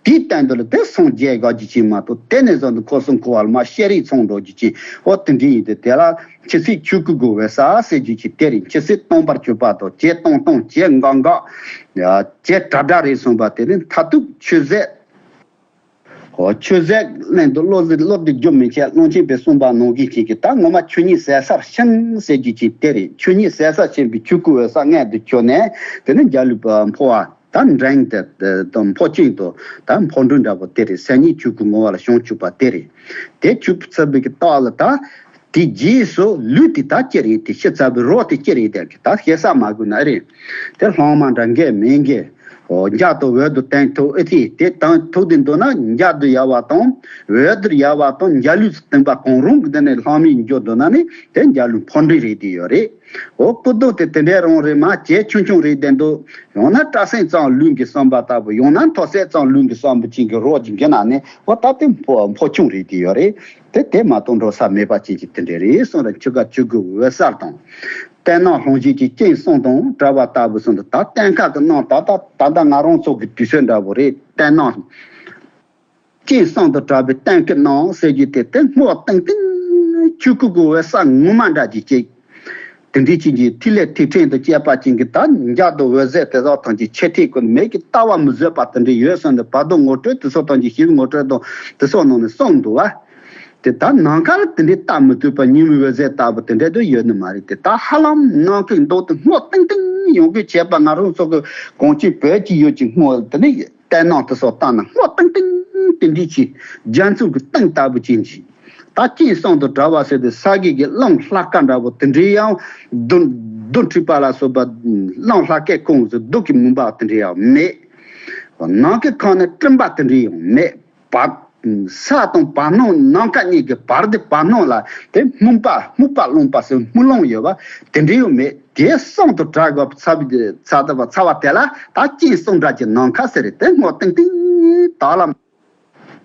དེའི་སྟེང་དུ་ལ་དེ་སངས་རྒྱས་དགའ་རྒྱུ་ཅན་མ་གཏོགས། དེ་ནས་བཟུང་དུ་འཁོར་གསུམ་འཁོར་བ་ལ་མ་ཤེས་རིག་ཚང་འགྲོ་རྒྱུ་ཅན། ཨོ་དེ་འདྲ་ཡིན་དུས། དེ་ལ་ཇི་སྲིད་ཆོས་སྐུ་གི་འོད་གསལ་ཟེར་རྒྱུ་ཅན་དེ་རེད། ཇི་སྲིད་སྟོང་པར་གྱུར་པ་དང་། ཇེ་སྟོང་སྟོང་། ཇེ་འགག་འགག། ཇེ་དྲག་དྲག་རེད་གསུངས་པ་དེ་ནི་མཐར་ཐུག་ཆོས་ཟད། ཨོ་ཆོས་ཟད་གླིང་དུ་བློ་ཟད། བློ་དེ་རྒྱུན་མི་འཆད། ཀློང་ཆེན་པས་གསུངས་པ་ནང་བཞིན་བྱེད་ཀྱི། ད་ངོ་མ་ཆོས་ཉིད་ཟད་སར་ཕྱིན་ཟེར་རྒྱུ་ཅན་དེ་རེད། ཆོས་ཉིད་ཟད་སར་ཕྱིན་པའི་ཆོས་སྐུའི་འོད་གསལ་མངོན་དུ་གྱུར་ནས། དེ་ནི་འཇའ་ལུས་འཕོ་བ། ད་འབྲིང་དེ་དེ་འཕོ་ཅིང་དུ་ད་འཕོ་འགྲོ་འདྲ་པོ་དེ་རེད། སེམས་ཉིད་ཆོས་སྐུ་ངོ་བོ་ལ་བྱང་ཆུབ་པ་དེ་རེད། དེ་ཆོས་ཚུལ་བའི་གི་རྟགས་ལ། ད་དེ་རྗེས་སུ་ལུས་དེ་ད་ཅི་རེད། དེ་ཤི་ཚར་བའི་རོ་དེ་ཅི་རེད། དེ་ད་བཤད་ས་མ་དགོས་ན་རེད། དེ་ལྷག་མ་འདྲ་འགས་མི་འགས། འོ་འཇའ་དང་འོད་དུ་དེང་ཐུག་ཨེ་ཐི་དེ་དང་ཐུག་དེ་འདུག་ན། འཇའ་དུ་ཡལ་བ་དང་འོད་དུ་ཡལ་བ་དང་འཇའ་ལུས་སུ་དེངས་པ་གང་རུང་གི་དེ་ནས་ལྷག་མའི་འཇོག་འདུག་ན་ནི། དེ་འཇའ་ལུས་འཕོ་འགྲོ་རེད་དེ་ཡོད་རེད། འོ་སྐུ་མདོག་དེ་དེ་འདྲའི་རང་རེད་མ། ཇེ་ཆུང་ཆུང་རེད་བསྡད་འདུག། ཡང་ན་སྐྲ་སེན་ཙམ་ལུས་ཀྱི་བསམ་པ་ལྟ་བུ། ཡང་ན་མཐོ་ཚད་ཙམ་ལུས་ཀྱི་བསམ་པ་ཅན་གྱི་རོ་ཅིག་གི་ནང་ནས། འོ་ད་དེ་འཕོ་འཕོ་ཆུང་རེད་དེ་ཡོད་རེད། དེ་དེ་མ་གཏོགས་འགྲོ་ས་མེད་པ་ཅན་གྱི་དེ་འདྲ་རེད་གསུངས་རེད། ཆོས་སྐུ་ཆོས་སྐུའི་འོད་གསལ་དང་། བརྟན་སྣང་ལྷུང་བྱེད་ཀྱི་སྤྱན་གསུམ་དང་བྲལ་བ་ལྟ་བུ་གསུངས་འདུག། ད་བརྟན་ཁ་གི་སྣང་། ད་ད་ད་ལྟ་ང་རང་ཚོ་གི་དུས་ཚོད་འདྲ་བོ་རེད། བརྟན་སྣང་། སྤྱན་གསུམ་དུ་གྲགས་པའི་བརྟན་གྱི་སྣང་ཟེར་རྒྱུ་དེ་དེ་སྔོ་ཏིང་ཏིང་ཆོས་སྐུ་གི་འོད་གསལ་ངོ་མ་འདྲ་ཅིག་སྐྱེ། དེ་འདྲའི་ཅན་གྱི་ཐིག་ལེ་ཐིག་ཕྲན་དང་བཅས་པ་ཅན་གྱི་ད་འཇའ་དང་འོད་ཟེར་དེ་དག་ཐམས་ཅད་ཆེ་ཐིག་ཀུན་མེད་ཀྱི་ལྟ་བ་མི་བཟོད་པ་དེ་འདྲ་ཡོད་གསུངས་ནས། བར་དོ་ངོ་སྤྲོད་དེ་སོགས་ཐམས་ཅད་ཞིབ་ངོ་སྤྲོད་དང་དེ་སོགས་ནང་ནས་གསུངས་འདུག་བ། དེ་ད་ནམ་མཁའ་ལ་དེ་འདྲའི་ལྟ་མི་ཐུབ་པ་ཉི་མའི་འོད་ཟེར་ལྟ་བུ་དེ་འདྲ་དུ་ཡོད་ནི་མ་རེད་དེ། ད་ཧ་ལམ་ནམ་མཁའི་མདོག་དེ་སྔོ་ཏིང་ཏིང་ཡོང་གི་བྱས་པ། ང་རང་ཚོ་གི་གངས་ཅན་བོད་ཀྱི་ཡུལ་གྱི་སྔོ་དེ་ནི། བརྟན་སྣང་དེ་སོགས་བཏང་ན་སྔོ་ཏིང་ཏིང་དེ་འདྲའི་ཅིག། རྒྱ་མཚོ་གི་གཏིང་ལྟ་བུ་ཅན་ཅིག། ད་སྤྱན་གསུམ་དུ་གྲགས་པ་ཟེར་དུས་ས་གའི་གི་གླང་ལྷ་སྐལ་འདྲ་བོ་དེ་འདྲའི་ཡང་། རྡུལ་རྡུལ་འཁྲུགས་པ་ལ་སོགས་པ། གླང་ལྷ་སྐལ་ཁོངས་སུ་རྡུལ་གྱི་མུན་པ་དེ་འདྲའི་ཡང་མེད། ནམ་མཁའི་ཁམས་ནི་སྤྲིན་པ་དེ་འདྲའི་ཡང་མེད། བར། ས་དང་བར་སྣང་། ནམ་མཁའ་གཉིས་ཀྱི་བར་དེ། བར་སྣང་ལ་དེ་སྨུག་པ། སྨུག་པ་རློངས་པ་ཟེར། སྨུག་རླུང་ཡོད་པ་དེ་འདྲའི་ཡང་མེད། དེ་གསུམ་དུ་གྲགས་པའི་ཚ་བའི་ཚ་བ། ཚ་བ་དེ་ལ་ད་སྤྱན་གསུམ་འདྲ་གྱི་ནམ་མཁའ་ཟེར་རེད། དེ་སྔོ་ཏིང་ཏིང་དག་ལ།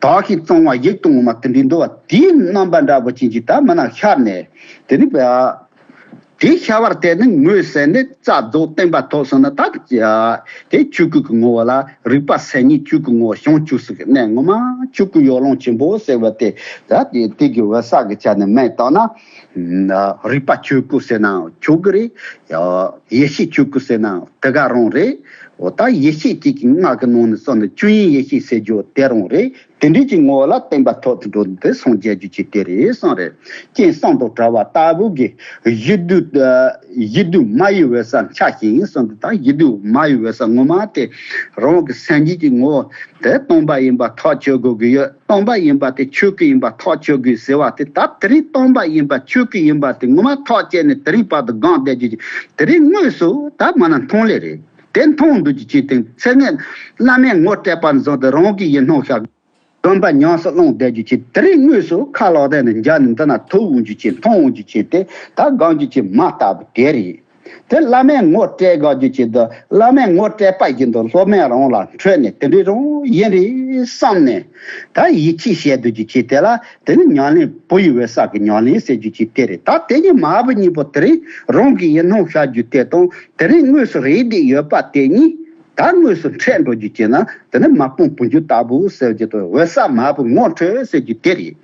དག་ཞིང་གཙང་བ་ཡིད་དུ་འོང་བ་དེ་འདྲའི་འདུག་བ། དེའི་རྣམ་པ་འདྲ་པོ་ཅན་གྱི་ད་མི་ན་ཤར་ནས། དེ་ནི་བ། དེ་ཤར་བར་དེ་ནི་ངོས་ཟིན་ནས་རྩ་རྫོགས་བརྟན་པ་ཐོབ་སོང་ན། ད་དེ་ཆོས་སྐུ་གི་ངོ་བོ་ལ། རིག་པ་སེམས་ཉིད་ཆོས་སྐུ་ངོ་བོ་བྱང་ཆུབ་སེམས་ཀྱི་གནས་ངོ་མ་ཆོས་སྐུ་ཡོ་ལོང་ཆེན་པོ་ཟེར་བ་དེ། ད་དེ་དེ་གི་འོད་གསལ་གྱི་ཆ་ནས་མེད་བཏང་ན། རིག་པ་ཆོས་སྐུ་ཟེར་ནའང་ཆོག་གི་རེད། ཡེ་ཤེས་ཆོས་སྐུ་ཟེར་ནའང་དེ་ག་རང་རེད། འོ་ད་ཡེ་ཤེས་གཅིག་གི་སྔགས་ཀྱི་ནང་ནས་སོང་ནས་བཅུ་ཡིན་ཡེ་ཤེས་ཟེར་རྒྱུ་དེ་རང་རེད། དེ་འདྲའི་ཅིག་ངོ་བོ་ལ་བརྟན་པ་ཐོབ་ཏུ་འགྲོ་འདི་སངས་རྒྱས་རྒྱུ་ཅིག་དེ་རེད་གསུངས་རེད། སྤྱན་གསུམ་དུ་གྲགས་པ་ལྟ་བུ་གི་གཞི་དུས། གཞི་དུས་མ་ཡི་འོད་གསལ་འཆར་ཞིང་གསུངས་འདུག། ད་གཞི་དུས་མ་ཡི་འོད་གསལ་ངོ་མ་དེ་རང་གི་སེམས་ཉིད་ཀྱི་ངོ་བོ་དེ་སྟོང་པ་ཡིན་པ་ཐག་ཆོད་དགོས་ཀྱི་ཡོད། སྟོང་པ་ཡིན་པ་དེ་ཆོས་སྐུ་ཡིན་པ་ཐག་ཆོད་དགོས་ཟེར་བ་དེ། ད་དེ་རིང་སྟོང་པ་ཡིན་པ་ཆོས་སྐུ་ཡིན་པ་དེ་ངོ་མ་ཐག་བཅད་ནས་དེ་རིང་བར་དུ་སྒང་བསྡད་རྒྱུ་ཅིག། དེ་རིང་དངོས་སུ་ད་མ་ན་མཐོང་ལེ་རེད། དེ་མཐོང་འདུག་རྒྱུ་ཅིག་དེ་ཚེ་སྔོན་བླ་མས་ངོ་སྤྲད་པ་བཟུང་སྟེ་རང་གི་ཡིད་སྣང་ཤར། སྒོམ་པ་ཉམས་སུ་བླངས་བསྡད་རྒྱུ་ཅིག། དེ་རིང་དངོས་སུ་ཁ་ལོག་བསྡད་ནས་འཇའ་ནི་འདི་ན་ཐུག་འོང་རྒྱུ་ཅིག། མཐོང་འོང་རྒྱུ་ཅིག། དེ་ད་སྒང་རྒྱུ་ཅིག་མ་ལྟ་བུ་དེ་རེད། དེ་བླ་མས་ངོ་སྤྲད་དགོས་རྒྱུ་ཅིག་འདུག། བླ་མས་ངོ་སྤྲད་པ་བཞིན་དུ་སློབ་མས་རང་ལ་འཕྲོད་ནས་དེ་འདྲའི་རང་ཡིན་རེད་བསམ་ནས། ད་ཡིད་ཆེས་བྱས་འདུག་རྒྱུ་ཅིག། དེ་ལ་དེ་ནི་ཉམས་ལེན། བུ་ཡི་འོད་གསལ་གྱི་ཉམས་ལེན་ཟེར་རྒྱུ་ཅིག་དེ་རེད། ད་དེ་གཉིས་མ་བུ་གཉིས་པོ་དེ་རིང་རང་གི་ཡིད་སྣང་ཤར་རྒྱུ་དེ་དང་དེ་རིང་དངོས་སུ་རེད་བསྡད་ཡོད་པ་དེ་གཉིས། ད་དངོས་སུ་འཕྲད་འགྲོ་རྒྱུ་ཅིག་ན་དེ་ནི་མ་སྤངས་བུ་འགྱུར་ལྟ་བུ་ཟེར་རྒྱུ་དང་། འོད་གསལ་མ་བུ་ངོ་འཕྲོད་ཟེར་རྒྱུ་དེ་རེད།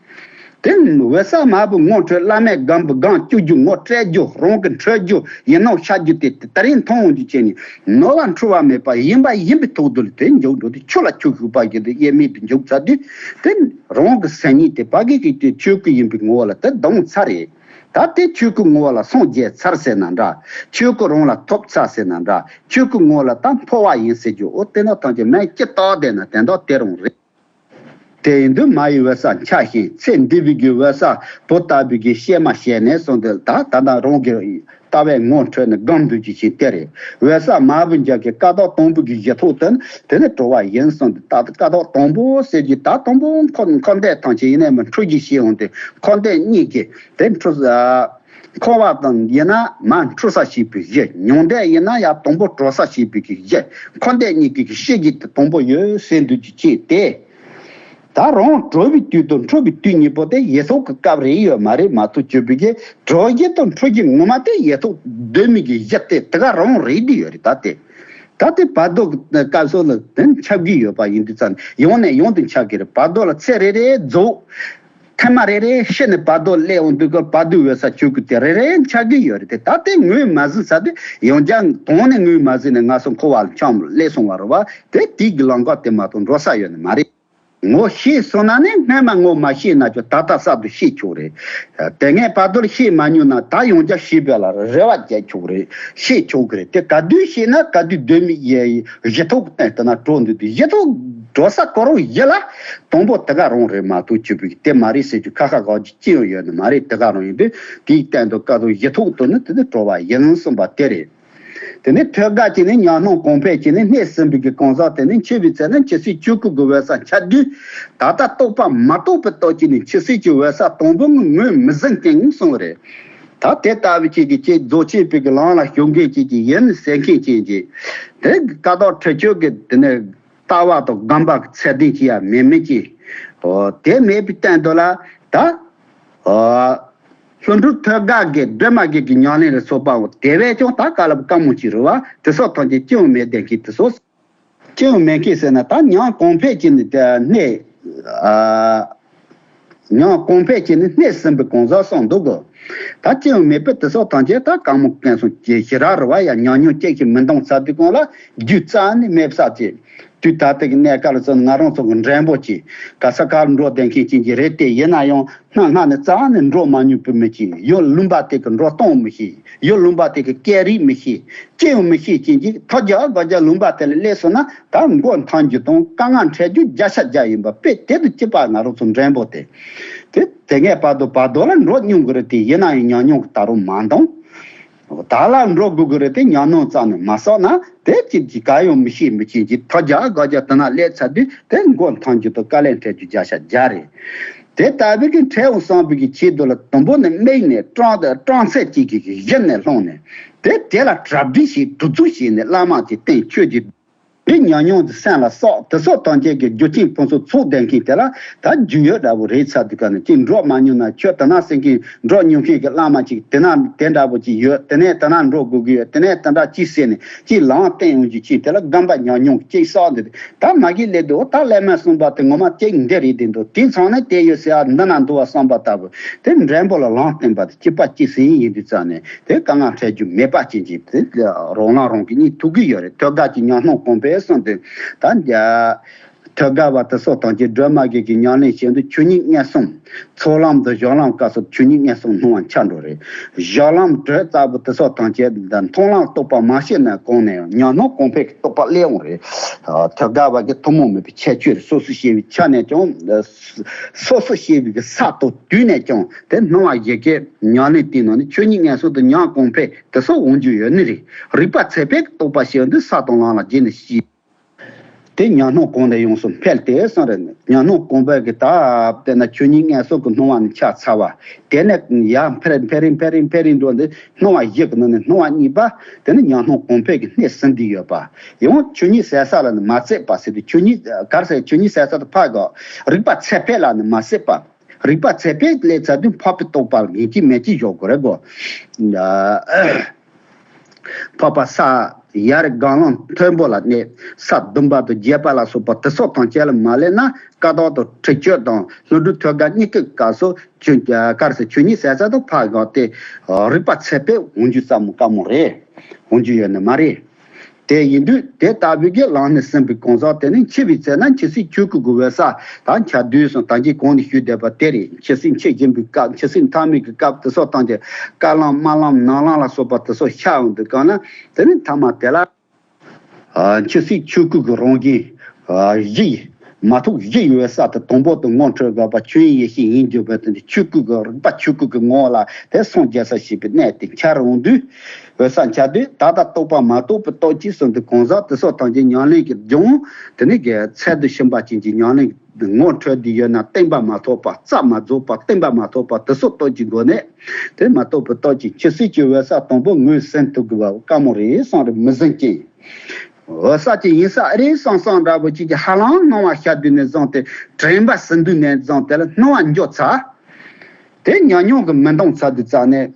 དེ་འོད་གསལ་མ་བུ་ངོ་འཕྲོད་བླ་མེད་སྒམ་པོ་སྒང་བཅུག་རྒྱུ་ངོ་སྤྲད་རྒྱུ་རང་གི་འཕྲོད་རྒྱུ་ཡིན་ནོ་ཤར་རྒྱུ་དེ་དེ་རིང་མཐོང་འོང་རྒྱུ་བྱས་ནས་ནོར་བ་འཁྲུལ་བ་མེད་པ་ཡིན་པ་ཡིན་པའི་ཐོག་ཏུ་དེ་འཇུག་འགྲོ་དུས་ཆོས་ལ་ཆོས་ཤིག་པ་གི་དེ་དབྱེར་མེད་དུ་འཇུག་ཚར་དུས་དེ་རང་གི་སེམས་ཉིད་དེ་ཕ་གི་གི་དེ་ཆོས་སྐུ་ཡིན་པའི་ངོ་བོ་ལ་དེ་ལྡང་ཚར་རེད། ད་དེ་ཆོས་སྐུ་ངོ་བོ་ལ་སངས་རྒྱས་ཚར་ཟེར་ན་འདྲ། ཆོས་སྐུ་རང་ལ་ཐོབ་ཚར་ཟེར་ན་འདྲ། ཆོས་སྐུ་ངོ་བོ་ལ་ད་འཕོ་བ་ཡིན་ཟེར་རྒྱུ་འོ་དེ་ན་ཐམས་ཅད་མེད་ཅི་ལྟར་བསྡད་ན་དེ་འདྲ་དེ་རང་རེད། དེ་ཡིན་དུས་མ་ཡི་འོད་གསལ་འཆར་ཞིང་ཚེ་འདི་བའི་གི་འོད་གསལ་བུ་ལྟ་བུའི་གི་གཤེད་མ་ཞེས་ནས་གསུངས་ཏེ་ད་ད་ལྟ་རང་གི་ལྟ་བའི་ངོ་འཕྲོད་ནས་སྒོམ་འདོད་ཀྱི་ཞིག་དེ་རེད། འོད་གསལ་མ་བུ་འཇའ་གི་ཀ་དོག་དང་པོ་གི་གཞི་ཐོག་ཏུ་དེ་ནི་གྲོལ་བ་ཡིན་གསུངས་ཏེ་ད་ཀ་དོག་དང་པོ་ཟེར་གྱི་ད་དང་པོ་འཁོར་འཁོར་འདས་ཐམས་ཅད་ཡིན་ནས་མི་འཁྲུལ་གྱི་ཤེས་འོང་སྟེ་འཁོར་འདས་གཉིས་ཀྱི་དེ་འཁྲུལ། འཁོར་བ་དང་ཡིན་ན་མ་འཁྲུལ་ས་ཞེས་པའི་གཞི། མྱང་འདས་ཡིན་ན་ཡང་དང་པོ་གྲོལ་ས་ཞེས་པའི་གི་གཞི། འཁོར་འདས་གཉིས་ཀྱི་གི་གཤིས་ཀྱི་དེ་དང་པོ་ཡོད་ཟེར་འདོད་ཀྱི་ཅིག་སྟེ། ད་རང་གྲོལ་བའི་དུས་དང་འཁྲུལ་བའི་དུས་གཉིས་པོ་དེ་ཡེ་ཐོག་གི་སྐབས་རེད་ཡོད་མ་རེད་མ་གཏོགས་གྱུར་པའི་གི་གྲོལ་གཞི་དང་འཁྲུལ་གཞི་ངོ་མ་དེ་ཡེ་ཐོག་གདོད་མའི་གི་གཞི་དེ་དེ་ག་རང་རེད་དེ་ཡོད་རེད་ད་དེ། ད་དེ་བར་དོ་གི་སྐབས་སུ་ལ་དེ་འཆར་གི་ཡོད་པ་ཡིན་དུས་ཙང་ཡང་ནས་ཡང་དུ་འཆར་གི་རེད། བར་དོ་ལ་ཚེ་རེ་རེ་རྫོགས། ཐེངས་མ་རེ་རེ་ཤི་ནས་བར་དོ་སླེབས་འོང་དུས་སྐབས་བར་དོའི་འོད་གསལ་ཆོས་སྐུ་དེ་རེ་རེ་འཆར་གི་ཡོད་རེད་དེ། ད་དེ་ངོས་མ་ཟིན་ས་དེ་ཡང་བསྐྱར་དོང་ནས་ངོས་མ་ཟིན་ནས་ང་སོ་འཁོར་བ་ལ་འཁྱམས་སླེབས་སོང་བ་རེད་བ། དེ་དེའི་གི་ལམ་ཁ་དེ་མ་གཏོགས་འགྲོ་ས་ཡོད་ནི་མ་རེད། ངོ་ཤེས་སོང་ན་ནི་སྔ་མ་ངོ་མ་ཤེས་ན་ཅོ་ད་ལྟ་གསར་དུ་ཤེས་ཆོག་རེད། དེ་སྔའི་བར་དོར་ཤེས་མ་མྱོང་ན་ད་ཡང་བསྐྱར་ཤེས་པ་ལ་རེ་བ་རྒྱག་ཆོག་རེད། ཤེས་ཆོག་གི་རེད་དེ། ག་དུས་ཤེས་ན་ག་དུས་གདོད་མའི་ཡེ་གཞི་ཐོག་གི་སྟེང་དུ་ན་གྲོལ་འདུག་དུས་གཞི་ཐོག་འགྲོ་ས་གོ་རོ་ཡེ་ལ་དང་པོ་དེ་ག་རང་རེད་མ་གཏོགས་ཆུ་བུ་དེ་མ་རེད་ཟེར་རྒྱུ་ཁ་ཁ་གག་རྒྱུ་ཅི་ཡང་ཡོད་ནི་མ་རེད། དེ་ག་རང་ཡིན་དུས་དེའི་སྟེང་དུ་ཀ་དོ་གཞི་ཐོག་ཏུ་ནི་དེ་ནི་གྲོལ་བ་ཡིན་གསུངས་པ་དེ་རེད། དེ་ནས་ཐོད་རྒལ་གྱི་ནི་ཉམས་སྣང་གོང་འཕེལ་གྱི་ནི་གནས་ཟིན་པའི་གི་གང་ཟག་དེ་ནི་འཆི་བའི་ཚེ་ན་འཆི་སྲིད་ཆོས་སྐུ་གི་འོད་གསལ་འཆར་དུས་ད་ལྟ་རྟོགས་པ་མ་རྟོགས་པའི་སྟོབས་ཀྱིས་ནི་འཆི་སྲིད་ཀྱི་འོད་གསལ་དང་པོ་ངོས་མི་ཟིན་མཁན་གསུངས་པ་རེད། ད་དེ་ལྟ་བུའི་ཅིག་གི་ཅིག་རྫོགས་ཆེན་པའི་གི་ལམ་ལ་ཞུགས་མཁན་ཅིག་གི་ཡིན་ཟེར་མཁན་ཅིག་གི་དེ་ཀ་དོག་ཁྲི་ཆོས་ཀྱི་དེ་ནི་ལྟ་བ་དང་སྒོམ་པ་གི་ཚད་ལྡན་ཅིག་ཡང་མེད་མིན་ཅིག་དེ་མེད་པའི་སྟེང་དུ་ལ་ད། ལྷུན་གྲུབ་ཐོད་རྒལ་གྱི་སྒྲོན་མ་གི་གི་ཉམས་ལེན་ལ་སོགས་པའོ། དེ་བས་ཀྱང་ད་བཀའ་སློབ་བཀའ་མོལ་ཅིག་རེད་བ། དེ་སོགས་ཐམས་ཅད་ཅི་ཡང་མེད་བསྡད་མཁན་དེ་སོགས། ཅི་ཡང་མེད་མཁན་ཟེར་ན་ད་ཉམས་གོང་འཕེལ་གྱི་ནི་དེ་གནས། ཨ། ཉམས་གོང་འཕེལ་གྱི་ནི་གནས་ཟིན་པའི་གང་ཟག་གསུངས་འདུག་གོ། ད་ཅི་ཡང་མེད་པས་དེ་སོགས་ཐམས་ཅད་ད་བཀའ་མོལ་སྐད་གསུང་གི་ཞི་རག་རེད་བ། ཡང་ཉམས་མྱོང་སྐྱེ་ཞིང་མི་འདང་ཚར་དུས་གང་ལ་རྒྱུ་རྩ་ནི་མེད་ས་ཅིག་དུས་ད་ལྟ་གི་གནས་སྐབས་ལ་ང་རང་ཚོ་གི་འགྲན་པོ་ཅིག་ག་ས་གར་འགྲོ་བསྡད་མཁན་ཅིག་གི་རེད་དེ། ཡིན་ན་ཡང་སྔ་སྔ་ནས་རྩ་ནས་འགྲོ་མ་མྱོང་བུ་མི་ཅིག་ཡོད། ལུང་པ་དེ་གི་འགྲོ་སྟངས་མི་ཤེས། ཡོད། ལུང་པ་དེ་གི་སྐད་རིགས་མི་ཤེས། ཅི་ཡང་མི་ཤེས་ཅན་གྱི་ཐོ་རྒྱ་དགའ་རྒྱ་ལུང་པ་དེ་ལ་སླེབས་སོང་ན་ད་མགོ་འཐོམ་རྒྱུ་དང་དཀའ་ངལ་འཕྲད་རྒྱུ་བརྒྱ་ཆ་བརྒྱ་ཡིན་པ་དཔེ་དེ་དང་གཅིག་པ། ང་རང་ཚོ་འགྲན་པོ་དེ་དེ་དེ་སྔའི་བར་དུ་བར་དོ་ལ་འགྲོ་མྱོང་གི་རེད་དེ། ཡིན་ན་ཡང་ཉམས་མྱོང་གི་ད་རུང་མ་འདང་། ད་ལ་འགྲོ་དགོས་ཀྱི་རེད་དེ། ཉམས་མྱོང་རྩ་ནས་མ་བསགས་ན་དེ་ཅིག་ཅིག་ག་ཡང་མི་ཤེས་མི་ཤེས་ཀྱི་ཐོ་རྒྱ་དགའ་རྒྱ་དེ་ན་སླེབས་ཚར་དུས་དེ་མགོ་འཐོམ་རྒྱུ་དང་དཀའ་ལས་འཕྲད་རྒྱུ་བརྒྱ་ཆ་བརྒྱ་རེད། དེ་ལྟ་བུའི་གི་འཕྲལ་དུ་སངས་པའི་གི་ཆེད་དུ་ལ་དུམ་བུ་ནས་དམིགས་ནས་སྤྲང་སྤྲང་ཚད་ཅིག་གི་གཞི་ནས་བསླངས་ནས་དེ་དེ་ལ་གྲ་སྒྲིག་བྱས་གྲུབ་ཚུལ་བྱས་ནས་བླ་མ་གི་སྟེང་ཆོས་ཀྱི་དེ་ཉམས་མྱོང་དེ་སེམས་ལ་བསགས། དེ་སོགས་ཐམས་ཅད་ཀྱི་རྒྱུ་རྐྱེན་ཕུན་སུམ་ཚོགས་བསྡད་མཁན་དེ་ལ་ད་རྒྱུས་ཡོད་འདྲ་བོ་རེད་ཚར་དུས་ག་ནས་ཅིག་འགྲོ་མ་མྱོང་ན་ཁྱོད་དེ་ན་ཟེར་མཁན་འགྲོ་མྱོང་མཁན་གྱི་བླ་མ་ཅིག་དེ་ན་དེ་འདྲ་བོ་ཅིག་ཡོད། དེ་ནས་དེ་ན་འགྲོ་དགོས་ཀྱི་ཡོད། དེ་ནས་དེ་འདྲ་ཅིག་ཟེར་ནས་ཅིག་ལམ་བསྟན་ཡོང་རྒྱུ་ཅིག་དེ་ལ་སྒོམ་པ་ཉམས་མྱོང་ཅིག་བསགས་འདུག་ད་མ་གི་ལས་དུ་ད་ལས་མ་གསུངས་པ་དེ་ངོ་མ་ཅིག་འདི་རེད་དེ་འདུག་དེ་ཚང་ནས་དེ་ཡོད་ཟེར་ཨ་འདི་ན་འདུག་བ་བསམ་པ་ལྟ་བུ་དེ་འགྲན་པོ་ལ་ལམ་བསྟན་པ་དེ་གཅིག་པ་གཅིག་ཟིན་ཡིན་དུས་ཙང་ནས་དེ་དཀའ་ངལ་འཕྲད་རྒྱུ་མེད་པ་ཅན་གྱི་དེ་རང་ལ་རང་གི་གཉིས་ཐུག་གི་ཡོད་རེད། ཐོད་རྒལ་གྱི་ཉམས་སྣང་གོང་འཕེལ་གསུངས་ཏེ་ད་ཐོད་རྒལ་བ་དེ་སོགས་དང་གྱི་སྒྲོན་མ་གི་གི་ཉམས་ལེན་བྱེད་དུས་ཆོས་ཉིད་མངོན་སུམ། ཚོགས་ལམ་དང་སྦྱོར་ལམ་སྐབས་སུ་ཆོས་ཉིད་མངོན་སུམ་སྣང་བ་འཆར་འགྲོ་རེད། སྦྱོར་ལམ་དྲོད་ལྟ་བུ་དེ་སོགས་དང་བཅས་མཐོང་ལམ་རྟོགས་པ་མ་སྐྱེས་ན་གོང་ནས་ཡང་ཉམས་སྣང་གོང་འཕེལ་གྱི་རྟོགས་པ་སླེབས་འོང་རེད། ཐོད་རྒལ་བ་གི་ཐུན་མོང་མེད་པའི་ཁྱད་ཆོས་རེད། སོ་སོ་ཤེས་པའི་ཆ་ནས་ཀྱང་། སོ་སོ་ཤེས་པའི་གི་ས་དང་དུས་ནས་ཀྱང་དེ་སྣང་བ་ཡི་གེ་ཉམས་ལེན་དེའི་ནང་ནས་ཆོས་ཉིད་མངོན་སུམ་དུ་ཉམས་གོང་འཕེལ་དེ་སོགས་འོང་རྒྱུ་ཡོད་ནི་རེད། རིག་པ་ཚད་ཕེབས་ཀྱི་རྟོགས་པ་ཞིག་འདི་ས་དང་ལམ་ལ་རྗེས་ནས་ཤེས། དེ་ཉམས་སྣང་གོང་ནས་ཡོངས་སུ་འཕེལ་ཏེ་གསུངས་རེད། ཉམས་སྣང་གོང་འཕེལ་གྱི་ད་དཔེར་ན་ཆོས་ཉིད་མངོན་སུམ་གྱི་སྣང་བ་ནི་ཆ་ཚ་བ། དེ་ནས་ཡར་འཕེལ་འཕེལ་རིང་འཕེལ་རིང་འཕེལ་རིང་འགྲོ་འདི་སྣང་བ་བཞི་གི་ནང་ནས་སྣང་བ་གཉིས་པ་དེ་ནི་ཉམས་སྣང་གོང་འཕེལ་གྱི་གནས་ཟིན་འདི་ཡོད་པ། ཡང་ཆོས་ཉིད་ཟད་ས་ལ་ནི་མ་ཟད་པ་ཟེར་དུས་ཆོས་ཉིད་གར་ཟད་ཆོས་ཉིད་ཟད་ས་དུ་ཕ་གོ། རིག་པ་ཚད་ཕེབས་ལ་ནི་མ་ཟད་པ། རིག་པ་ཚད་ཕེབས་ལས་ཚར་དུས་འཕགས་པའི་རྟོགས་པ་ལ་ངེས་ཀྱི་མེད་ཀྱི་བཞག་དགོས་རེད་གོ། འཕགས་པ་ས་ ཡར་སྒང་ལམ་མཐོན་པོ་ལ་གནས། ས་ཟླུམ་པ་དང་བརྒྱད་པ་ལ་སོགས་པ་དེ་སོགས་ཐམས་ཅད་ལ་མ་སླེབས་ན། བཀའ་ཐོག་ཏུ་ཁྲི་སྐྱོད་དང་ལྷུན་གྲུབ་ཐོད་རྒལ་གཉིས་ཀའི་སྐབས་སུ་ཆོས་ཀར་སོགས་ཆོས་ཉིད་ཟད་ས་དང་ཕར་བཞག་སྟེ། རིག་པ་ཚད་པས་འོང་རྒྱུ་ཙམ་མོ་དཀའ་མོ་རེད། འོང་རྒྱུ་ཡོད་ནི་མ་རེད། དེ་ཡིན་དུས་དེ་ལྟ་བུའི་གི་ལམ་ནས་ཟིན་པའི་གང་ཟག་དེ་ནི་འཆི་བའི་ཚེ་ན་འཆི་སྲིད་ཆོས་སྐུ་གི་འོད་གསལ་དང་ཆ་བསྡུས་སུ་ད་གིན་གོང་ནས་ཞུས་བསྡད་པ་དེ་རེད། འཆི་སྲིད་འཆི་བཞིན་པའི་སྐབས། འཆི་སྲིད་མཐའ་མའི་གི་སྐབས་དེ་སོགས་ཐམས་ཅད་བཀའ་གླང་དམར་ལམ་ནག་ལམ་ལ་སོགས་པ་དེ་སོགས་ཤར་ཡོང་དུས་གང་ན། དེ་ནི་མཐའ་མ་དེ་ལ། ཨ། འཆི་སྲིད་ཆོས་སྐུ་གི་རང་བཞིན། ཨ། གཞི་མ་ཐོག་གཞི་ཡི་འོད་གསལ་དེ་དང་པོ་དེ་ངོ་འཕྲོད་དགོས་པ། ཆོས་དབྱིངས་ཡེ་ཤེས་ཡིན་གྱུར་པའི་དེ་ནི་ཆོས་སྐུ་གི་རིག་པ་ཆོས་སྐུ་གི་ངོ་བོ་ལ་དེ་སངས་རྒྱས་ས་ཞེས་པའི་གནས་དེ་འཆར་འོང་དུས། འོད་གསལ་འཆར་དུས་ད་ལྟ་རྟོགས་པ་མ་རྟོགས་པའི་སྟོབས་ཀྱིས་ཟིན་དུས་གང་ཟག་དེ་སོགས་ཐམས་ཅད་ཉམས་ལེན་གྱི་སྦྱོང་། དེ་ནི་གི་ཚད་དུ་ཕྱིན་པ་ཅན་གྱི་ཉམས་ལེན་ངོ་འཕྲོད་དེ་ཡོད་ན། བརྟན་པ་མ་ཐོབ་པ། རྩ་མ་རྫོགས་པ། བརྟན་པ་མ་ཐོབ་པ་དེ་སོགས་སྟོབས་ཀྱི་སྒོ་ནས། དེ་མ་རྟོགས་པའི་སྟོབས་ཀྱིས་འཆི་སྲིད་ཀྱི་འོད་གསལ་དང་པོ་ངོས་ཟིན་ཐུབ་དགོས་པ་དཀའ་མོ་རེད་བསམ་རེད། མི་ཟིན་ཅིང་། འོད་གསལ་གྱི་ཡིན་ས་རེད་བསམ་བསམ་འདྲ་པོ་ཅིག་གི་ཧ་ལམ་སྣང་བ་ཤར་དུས་ནས་བཟུང་སྟེ། དྲན་པ་ཟིན་དུས་ནས་བཟུང་དེ་ལ་སྣང་བ་འགྱུར་ཚར། དེ་ཉམས་མྱོང་གི་མི་འདང་ཚར་དུས་ཙ་ནས།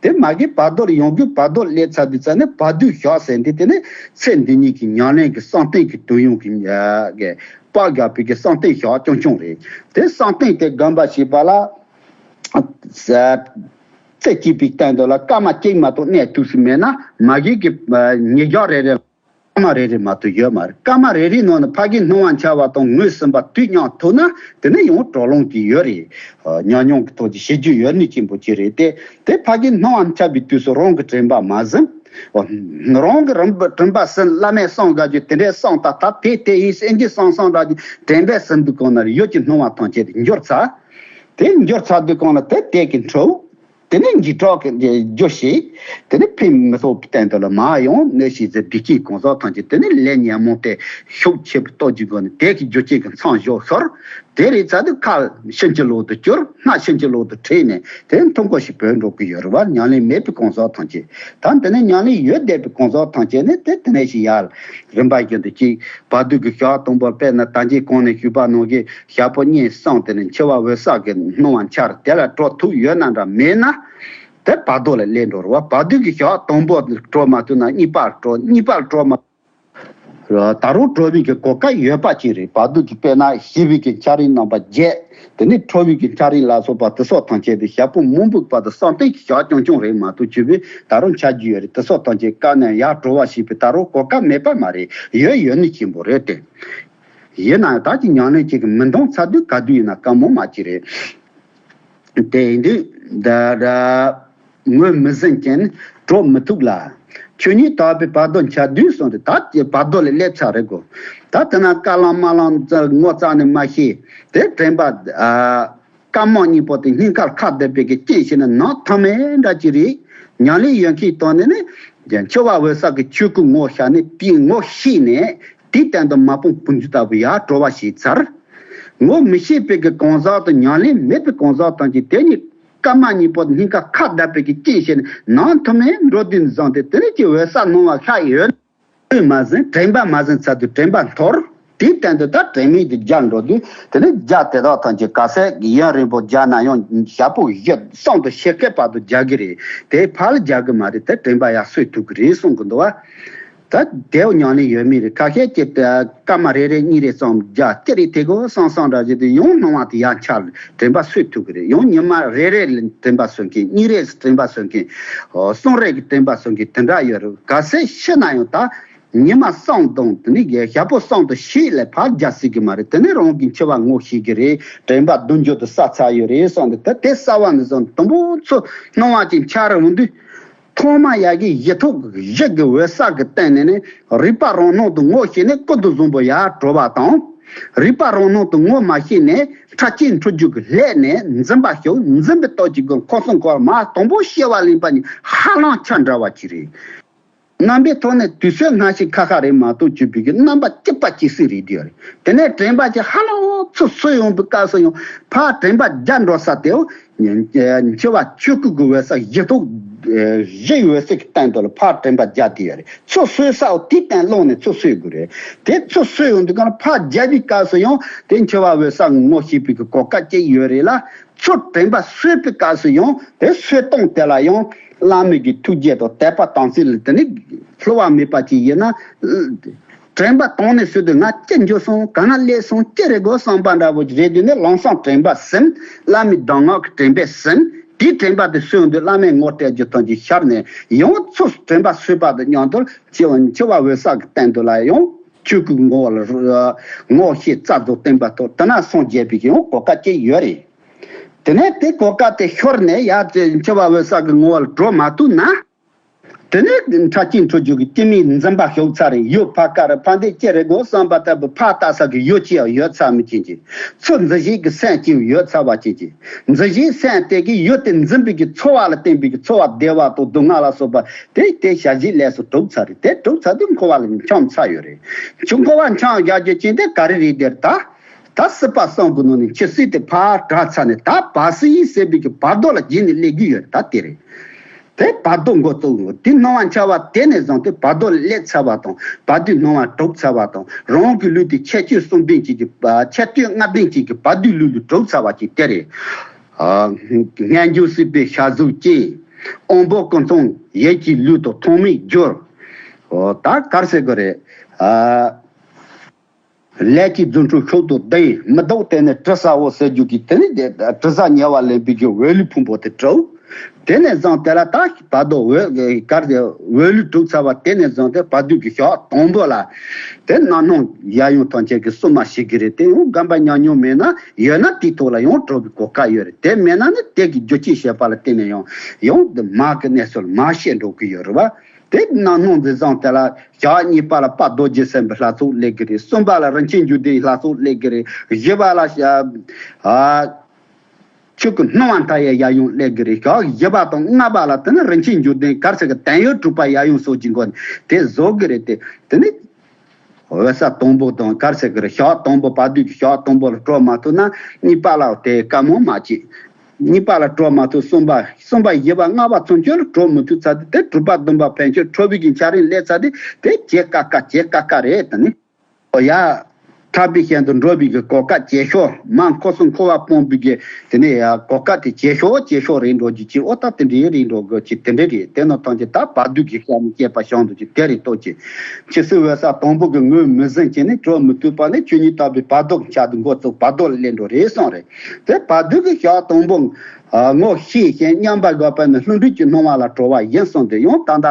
དེ་མ་གི་བར་དོ་ལ་ཡོང་གི། བར་དོ་ལ་སླེབས་ཚར་དུས་ཙ་ནས་བར་དོའི་ཞག་ཟེར་འདི་དེ་ནི་ཚེ་འདི་ཉིད་ཀྱི་ཉམས་ལེན་གྱི་བསམ་གཏན་གྱི་དོན་ཡོང་གི་གི་པགས་རྒྱག་པའི་གི་བསམ་གཏན་ཞག་ཆུང་ཆུང་རེད། དེ་བསམ་གཏན་དེ་སྒོམ་པ་བྱེད་པ་ལ། རྩེ་གཅིག་པའི་སྟེང་དུ་ལ་སྐར་མ་གཅིག་མ་གཏོགས་གནས་ཐུབ་སུ་མེད་ན། མ་གི་གི་ཉིས་ཞག་རེ་རེ་ལ་སྐར་མ་རེ་རེ་མ་གཏོགས་ཡོད་མ་རེད། སྐར་མ་རེ་རེའི་ནང་ནས་ཕ་གི་སྣང་བ་འཆར་བ་དང་ངོས་ཟིན་པ་དུས་མཉམ་ཐུག་ན། དེ་ནི་ཡང་གྲོགས་ལམ་གྱི་ཡོད་རེད། ཉམས་མྱོང་གི་ཐོག་གི་ཤེས་རྒྱུ་ཡོད་ནི་ཆེན་པོ་ཅིག་རེད་དེ། དེ་ཕ་གི་སྣང་བ་འཆར་བའི་དུས་སུ་རང་གི་དྲན་པ་མ་ཟིན། རང་གི་རིམ་པ་དྲན་པ་ཟིན། བླ་མས་གསུངས་དགའ་རྒྱུ་དེ་འདྲའི་གསུངས་ད་ད་དེ་དེ་ཡིན་ཟེར་གྱི་གསུངས་གསུངས་འདྲ་གྱི་དྲན་པས་ཟིན་དུས་གང་ན་ཡུལ་གྱི་སྣང་བ་ཐམས་ཅད་དེ་འགྱུར་ཚར། དེ་འགྱུར་ཚར་དུས་གང་ལ་དེ་དེ་གི་འཕྲོ། དེ་ནས་འཇིགས་སྐྲག་གི་རྒྱུ་ཞིག་དེ་ནས་ཕན་མི་ཐོགས་པའི་སྟེང་དུ་ལ་མ་ཡོང་ནས་ཤིག་ཟེར། བདེ་སྐྱིད་གང་ཟག་ཐམས་ཅད་དེ་ནས་ལས་ཉོན་མོངས་དེ་ཤུགས་ཆེ་བའི་སྟོབས་ཀྱི་སྒོ་ནས་དེ་གི་རྒྱུ་རྐྱེན་གྱི་མཚམས་འཇོག་ཤོར། དེ་རེད་ཚར་དུས་ཁ་ཕྱིན་ཅི་ལོག་ཏུ་གྱུར། སྣ་ཕྱིན་ཅི་ལོག་ཏུ་ཁྲིད་ནས་དེ་མཐོང་གོ་ཞིག་བོད་འགྲོ་གི་ཡོད་རེད་བ། ཉམས་ལེན་མེད་པའི་གང་ཟག་ཐམས་ཅད། ད་འདི་ནས་ཉམས་ལེན་ཡོད་བསྡད་པའི་གང་ཟག་ཐམས་ཅད་ནི་དེ་དེ་ནས་ཤིག་ཡར་རིམ་པ་བཞིན་དུ་གཅིག་བར་དོ་གི་ཞག་དང་པོ། དཔེར་ན་ད་གིན་གོང་ནས་ཞུས་པ་ནང་བཞིན་ཞག་པོ་གཉིས་གསུམ་དེ་ནས་འཆི་བ་འོད་གསལ་གྱི་སྣང་བ་འཆར། དེ་ལ་གྲོལ་ཐུབ་ཡོད་ན་འདྲ། མེད་ན་དེ་བར་དོ་ལ་སླེབས་འགྲོ་རེད་བ། བར་དོ་གི་ཞག་དང་པོ་གྲོལ་མ་ཐུབ་ན་གཉིས་པ་གྲོལ། གཉིས་པ་གྲོལ་མ། ད་རུང་གྲོལ་བའི་གི་གོ་སྐབས་ཡོད་པ་ཅིག་རེད། བར་དོ་གི་དཔེར་ན་ཤི་བའི་གི་འཆར་རིམ་རྣམ་པ་བརྒྱད། དེ་ནས་འཕྲོ་བའི་གི་འཆར་རིམ་ལ་སོགས་པ་དེ་སོགས་ཐམས་ཅད་དེ་ཞག་པོ་མང་པོའི་བར་དུ་བསམ་གཏན་གྱི་ཞག་རྐྱང་རྐྱང་རེད་མ་གཏོགས་ཆོས་པའི་ད་རུང་འཆར་རྒྱུ་ཡོད་རེད། དེ་སོགས་ཐམས་ཅད་བཀག་ནས་ཡར་གྲོལ་བ་ཞེས་པའི་ད་རུང་གོ་སྐབས་མེད་པ་མ་རེད། ཡོད་ཡོད་ནི་ཆེན་པོ་རེད་དེ། ཡིན་ན་ཡང་ད་ཀྱི་ཉམས་ལེན་ཅིག་གི་མི་འདང་ཚར་དུས་ག་དུས་ཡིན་ན་དཀའ་མོ་མ་ཅིག་རེད། དེ་ཡིན་དུས་ད་ད་ངོས་མི་ཟིན་ཅིང་གྲོལ་མི་ཐུབ་ལ། ཆོས་ཉིད་དག་པའི་བར་དོ་འཆར་དུས་སོང་སྟེ་ད་ཀྱི་བར་དོ་ལས་སླེབས་ཚར་རེད་གོ། ད་དེ་ན་བཀའ་གླང་དམར་ལམ་ངོ་ཙ་ནས་མ་ཤེས། དེ་དྲན་པ་ཨ། སྐར་མ་གཉིས་པོ་དེ་སྙིང་གར་ཁ་བསྡད་པའི་གི་རྐྱེན་བྱས་ནས་ནང་ཐོན་མེད་འདྲ་ཅིག་རེད། ཉམས་ལེན་ཡོད་མཁན་དང་ནི་ནི་འཆི་བ་འོད་གསལ་གྱི་ཆོས་སྐུ་ངོ་ཤར་ནས་དེའི་ངོ་ཤེས་ནས་དེའི་སྟེང་དུ་མ་སྤངས་པོ་འཇུ་ལྟ་བུ་ཡར་གྲོལ་བ་ཞིག་ཚར། ངོ་མི་ཤེས་པའི་གི་གང་ཟག་དང་ཉམས་ལེན་མེད་པའི་གང་ཟག་ཐམས་ཅད་དེ་ཉིད་སྐར་མ་གཉིས་པོ་སྙིང་གར་ཁ་བསྡད་པའི་གི་རྐྱེན་བྱས་ནས་ནང་ཐོན་མེད་འགྲོ་དུས་བཟང་སྟེ། དེ་ནས་ཀྱི་འོད་གསལ་སྣང་བ་ཤར་ཡོད། དུས་མ་ཟིན། དྲན་པ་མ་ཟིན་ཚར་དུས་དྲན་པ་འཐོར། དེའི་སྟེང་དུ་ད་དྲན་མེད་དུ་རྒྱ་འགྲོ་དུས། དེ་ནས་རྒྱ་དེ་དག་ཐམས་ཅད་ག་ཚད་ཡུན་རིང་པོ་རྒྱ་ན་ཡང་ཞག་པོ་བཞི་གསུམ་དུ་ཕྱེད་ཀའི་བར་དུ་རྒྱག་གི་རེད། དེ་ཕར་ལ་རྒྱག་གི་མ་རེད། དེ་དྲན་པ་ཡར་གསོས་ཐུབ་གི་རེད་གསུང་གི་འདུག་བ། ད་དེའོ་ཉམས་ལེན་ཡོད་མེད་རེད། ཁ་ཤས་ཀྱིས་སྐར་མ་རེ་རེ་གཉིས་རེ་ཙམ་རྒྱག་སྐྱེ་རེ་དེ་གོ་སང་སང་འདྲ་བྱེད་དུས་ཡང་སྣང་བ་དེ་ཡར་འཆར། དྲན་པ་གསོས་ཐུབ་གི་རེད། ཡང་ཉི་མ་རེ་རེ་ལ་དྲན་པ་གསོ་མཁན། གཉིས་རེ་དྲན་པ་གསོ་མཁན། གསུམ་རེ་གི་དྲན་པ་གསོ་མཁན་དེ་འདྲ་ཡོད་རེད། ག་ཚད་ཤི་ན་ཡང་ད་ཉི་མ་གསུམ་དང་དེ་ནས་ཞག་པོ་གསུམ་དུ་ཤི་ལས་ཕར་རྒྱག་སྲིད་གི་མ་རེད། དེ་ནས་རང་གི་འཆི་བ་ངོ་ཤེས་གི་རེད། དྲན་པ་བདུན་འགྱུར་དུ་གསལ་ཚར་ཡོད་རེད་གསུངས་ཏེ། ད་དེ་གསལ་བ་ནས་བཟུང་དུམ་བུ་ཚོ་སྣང་བ་ཅིག་འཆར་འོང་དུས། ཐོག་མ་ཡ་གི་གཞི་ཐོག་གཞི་གི་འོད་གསལ་གྱི་སྟེང་ནས་ནི་རིག་པ་རང་སྣང་དུ་ངོ་ཤེས་ནས་ཀུན་ཏུ་བཟང་པོ་ཡར་གྲོལ་བ་དང་། རིག་པ་རང་སྣང་དུ་ངོ་མ་ཤེས་ནས་ཕྲ་ཕྱིན་འཁྲུལ་རྒྱུ་གི་ལྷད་ནས་འཛིན་པ་ཞིག་འཛིན་པའི་སྟོབས་ཀྱི་སྒོ་ནས་ཁོ་སོང་ཁོ་མ་དང་པོ་ཤེས་པ་ལེན་པ་གཉིས་ཧ་ལམ་ཆ་འདྲ་བ་ཅིག་རེད། རྣམ་པའི་ཐོག་ནས་དུས་ཚོད་སྔ་ཕྱི་ཁ་ཁ་རེད་མ་གཏོགས་གྱུར་པའི་གི་རྣམ་པ་གཅིག་པ་གཅིག་སྲིད་རེད་དེ་རེད། དེ་ནས་དྲན་པ་ཅིག་ཧ་ལམ་ཚུར་གསོས་ཡོང་པའི་སྐབས་སུ་ཡང་ཕར་དྲན་པ་རྒྱ་འགྲོ་ས་དེའོ། འཆི་བ་ཆོས་སྐུ་གི་འོད་གསལ་གཞི་ཐོག་གཞི་ཡི་འོད་གསལ་གྱི་སྟེང་དུ་ལ་ཕར་དྲན་པ་རྒྱ་དེ་ཡོད་རེད། ཚུར་གསོས་སའོ་དེའི་སྟེང་ལོག་ནས་ཚུར་གསོས་དགོས་རེད། དེ་ཚུར་གསོས་ཡོང་དུས་གང་ལ་ཕར་རྒྱ་དེའི་སྐབས་སུ་ཡང་དེ་འཆི་བ་འོད་གསལ་ངོ་ཤེས་པའི་གི་གོ་སྐབས་ཅིག་ཡོད་རེད་ལ། ཚུར་དྲན་པ་གསོས་པའི་སྐབས་སུ་ཡང་དེ་གསོས་སྟངས་དེ་ལ་ཡང་བླ་མའི་གི་ཐུགས་རྗེ་དང་དད་པ་དམ་ཚིག་ལ་དེ་ནི་ བསླུ་བ་མེད་པ་ཅིག་ཡིན་ན། དྲན་པ་དང་ནས་སུ་དུ་ང་ཅི་འགྱོ་སོང་། ག་ན་སླེབས་སོང་། ཅི་རེད་དགོས་བསམ་པ་འདྲ་བོ་རེད་དུས་ནས་ལམ་སང་དྲན་པ་ཟིན། བླ་མའི་གདམས་ངག་གི་དྲན་པས་ཟིན། དེའི་དྲན་པ་དེ་སོས་དུས་བླ་མའི་ངོ་སྤྲད་རྒྱུ་ཐམས་ཅད་ཤར་ནས་ཡང་ཚུར་དྲན་པ་སོས་པ་དང་མཉམ་དུ་འཆི་བ་འཆི་བ་འོད་གསལ་གྱི་སྟེང་དུ་ལ་ཡང་ཆོས་སྐུ་ངོ་བོ་ལ་ངོ་ཤེས་རྩལ་རྫོགས་བསྟན་པ་ཐོབ། དེ་ན་སངས་རྒྱས་པའི་ཡང་གོ་སྐབས་ཅིག་ཡོད་རེད། དེ་ནས་དེ་གོ་སྐབས་དེ་ཤོར་ནས་ཡར་འཆི་བ་འོད་གསལ་གྱི་ངོ་བོ་ལ་འགྲོ་མ་ཐུབ་ན། དེ་ནས་ཕྲ་ཅིང་ཁྲོ་རྒྱུ་གི་སྐྱེ་མེད་འཛིན་པ་ཞུགས་ཚར་རེད། ཡུལ་ཕ་ཀ་ར་ཕ་འདི་ཅི་རེད་དགོས་བསམ་པ་ལྟ་བུ་ཕ་ལྟ་ས་གི་ཡུལ་ཅི་ཡང་ཡོད་ཚར་མི་ཅན་གྱི། ཚུར་འཛིན་བྱེད་ཀྱི་སེམས་ཅི་ཡང་ཡོད་ཚར་བ་ཅན་གྱི། འཛིན་བྱེད་སེམས་དེ་གི་ཡུལ་དེ་འཛིན་པའི་གི་ཚོར་བ་ལ་བརྟེན་པའི་གི་ཚོར་བ་བདེ་བ་དང་སྡུག་བསྔལ་ལ་སོགས་པ་དེ་དེ་ཞག་བཞི་ལས་སུ་གྲུབ་ཚར་རེད། དེ་གྲུབ་ཚར་དུས་འཁོར་བ་ལ་འཁྱམས་ཚར་ཡོད་རེད། ཁྱོད་འཁོར་བ་འཁྱམས་རྒྱག་རྒྱུ་ཅན་དེ་ག་རེ་རེད་དེར་ད། ད་སྲིད་པ་གསུམ་གྱི་ནང་ནས་འཆི་སྲིད་དེ་ཕར་བྲལ་ཚར་ནས་ད་བར་སྲིད་ཟེར་བའི་གི་བར་དོ་ལ་བརྒྱུད་ནས་སླེབས་ཀྱི་ཡོད་རེད། ད་དེ་རེད། དེ་བར་དོ་འགོ་བཙུགས་ཡོད། དེ་སྣང་བ་འཆར་བ་དེ་ནས་བཟུང་སྟེ་བར་དོ་ལ་སླེབས་ཚར་བ་དང་བར་དོའི་སྣང་བ་གྲུབ་ཚར་བ་དང་རང་གི་ལུས་དེ་ཁྱད་ཆོས་གསུམ་ལྡན་ཅིག་གི་ཁྱད་ཆོས་ལྔ་ལྡན་ཅིག་གི་བར་དོའི་ལུས་ལ་གྲུབ་ཚར་བ་ཅིག་དེ་རེད། སྙན་བརྒྱུད་སྲིད་པའི་ཞལ་གཟུགས་ཅན། དབང་པོ་ཀུན་ཚང་ཡིད་ཀྱི་ལུས་དང་ཐོགས་མེད་འགྱུར། ད་ག་རེ་ཟེར་དགོས་རེད། ལས་ཀྱི་རྫུ་འཕྲུལ་ཤུགས་དང་ལྡན། མི་ལྡོག་དེ་ནི་དྲི་ཟ་བོ་ཟེར་རྒྱུ་གི་དེ་ནི་དྲི་ཟ་ཉེ་བར་ལེན་པའི་རྒྱུ་འོད་ལུས་ཕུང་པོ་དེ་གྲུབ། དེ་ནས་བཟུང་དེ་ལ་ད་བར་དོ་འོད་གར་དེ་འོད་ལུས་གྲུབ་ཚར་བ་དེ་ནས་བཟུང་སྟེ་བར་དོ་གི་ཞག་དང་པོ་ལ་དེ་རྣམ་སྣང་ཡབ་ཡུམ་ཐམས་ཅད་ཀྱིས་གསུང་མ་ཤེས་ཀྱི་རེད། དེ་ཡང་རྒན་པ་ཉམས་མྱོང་མེད་ན་ཡོད་ན་དེའི་ཐོག་ལ་ཡང་གྲུབ་པའི་གོ་སྐབས་ཡོད་རེད། དེ་མེད་ན་ནི་དེ་གི་རྒྱུ་ཅན་བཤད་པ་ལ་བརྟེན་ནས་ཡང་ཡང་དེ་མ་གི་གནས་ཚུལ་མ་བཤད་འགྲོ་གི་ཡོད་རེད་བ། དེ་རྣམ་སྣང་འཛིན་བཟང་དེ་ལ་ཞག་གཉིས་པ་ལ་དཔལ་རྡོ་རྗེ་སེམས་དཔའི་ལྷ་ཚོགས་སླེབས་ཀྱི་རེད། གསུམ་པ་ལ་རིན་ཆེན་འབྱུང་ལྡན་ལྷ་ཚོགས་སླེབས་ཀྱི་རེད། བཞི་པ་ལ་ཞག་ཨ་ཆོས་སྐུ་སྣང་བ་མཐའ་ཡས་ཡབ་ཡུམ་སླེབས་ཀྱི་རེད། ཞག་བཞི་པ་དང་ལྔ་པ་ལ་དེ་ནི་རིན་ཆེན་འབྱུང་ལྡན་གར་ཚེ་གི་དོན་ཡོད་གྲུབ་པ་ཡབ་ཡུམ་སོགས་ཀྱི་སྒོ་ནས་དེ་བཟོ་གི་རེད། དེ་དེ་ནི། འོད་གསལ་དང་པོ་དང་གར་ཟེར་གི་རེད། ཞག་དང་པོ་བར་དོ་གི་ཞག་དང་པོ་ལ་གྲོལ་མ་ཐུབ་ན་གཉིས་པ་ལ་དེ་དཀའ་མོ་མ་བྱེད། གཉིས་པ་ལ་གྲོལ་མ་ཐུབ། གསུམ་པ་གསུམ་པ་བཞི་པ་ལྔ་པ་ཚུན་ཆོད་ལ་གྲོལ་མི་ཐུབ་ཚར་དུས་དེ་དྲུག་པ་བདུན་པ་ཕན་ཆད་ཁྲོ་བའི་གི་འཆར་རིམ་སླེབས་ཚར་དུས་དེ་བྱེད་དཀའ་དཀའ་བྱེད་དཀའ་དཀའ་རེད། ད་ནི་ཨོ་ཡ། ཐར་པའི་གཞན་དུ་འགྲོ་བའི་གི་གོ་སྐབས་ཇེ་ཤོག་མ་འཁོར་སོང་འཁོར་བ་སྤོང་བའི་གི་དེ་ནས་ཡ་གོ་སྐབས་དེ་ཇེ་ཤོག་ཇེ་ཤོག་རེད་འགྲོ་རྒྱུ་ཅིག་ཨོ་ད་དེ་འདྲའི་རེད་འགྲོ་དགོས་ཅིག་དེ་འདྲ་རེད། དེ་ནང་ཐམས་ཅད་ད་བར་དོ་གི་ཤ་ནི་སྐྱེས་པ་བྱང་དུ་ཅིག་དེ་རེད་ཏོ་ཅིག་འཆི་སྲིད་འོད་གསལ་དང་པོ་གི་ངོས་མི་ཟིན་ཅིག་ནི་གྲོལ་མི་ཐུབ་པ་ནི་ཆོས་ཉིད་དམ་པའི་བར་དོ་གི་ཆ་དུ་འགོ་བཙུགས་བར་དོ་ལ་སླེབས་འགྲོ་རེད་གསུངས་རེད། དེ་བར་དོ་གི་ཞག་དང་པོ་ངོ་ཤེས་ཤིང་མཉམ་པར་དགོས་པ་ནི་ལྷུན་གྲུབ་ཀྱི་སྣང་བ་ལ་གྲོལ་བ་ཡིན་གསུངས་ཏེ་ཡང་ད་ལྟ།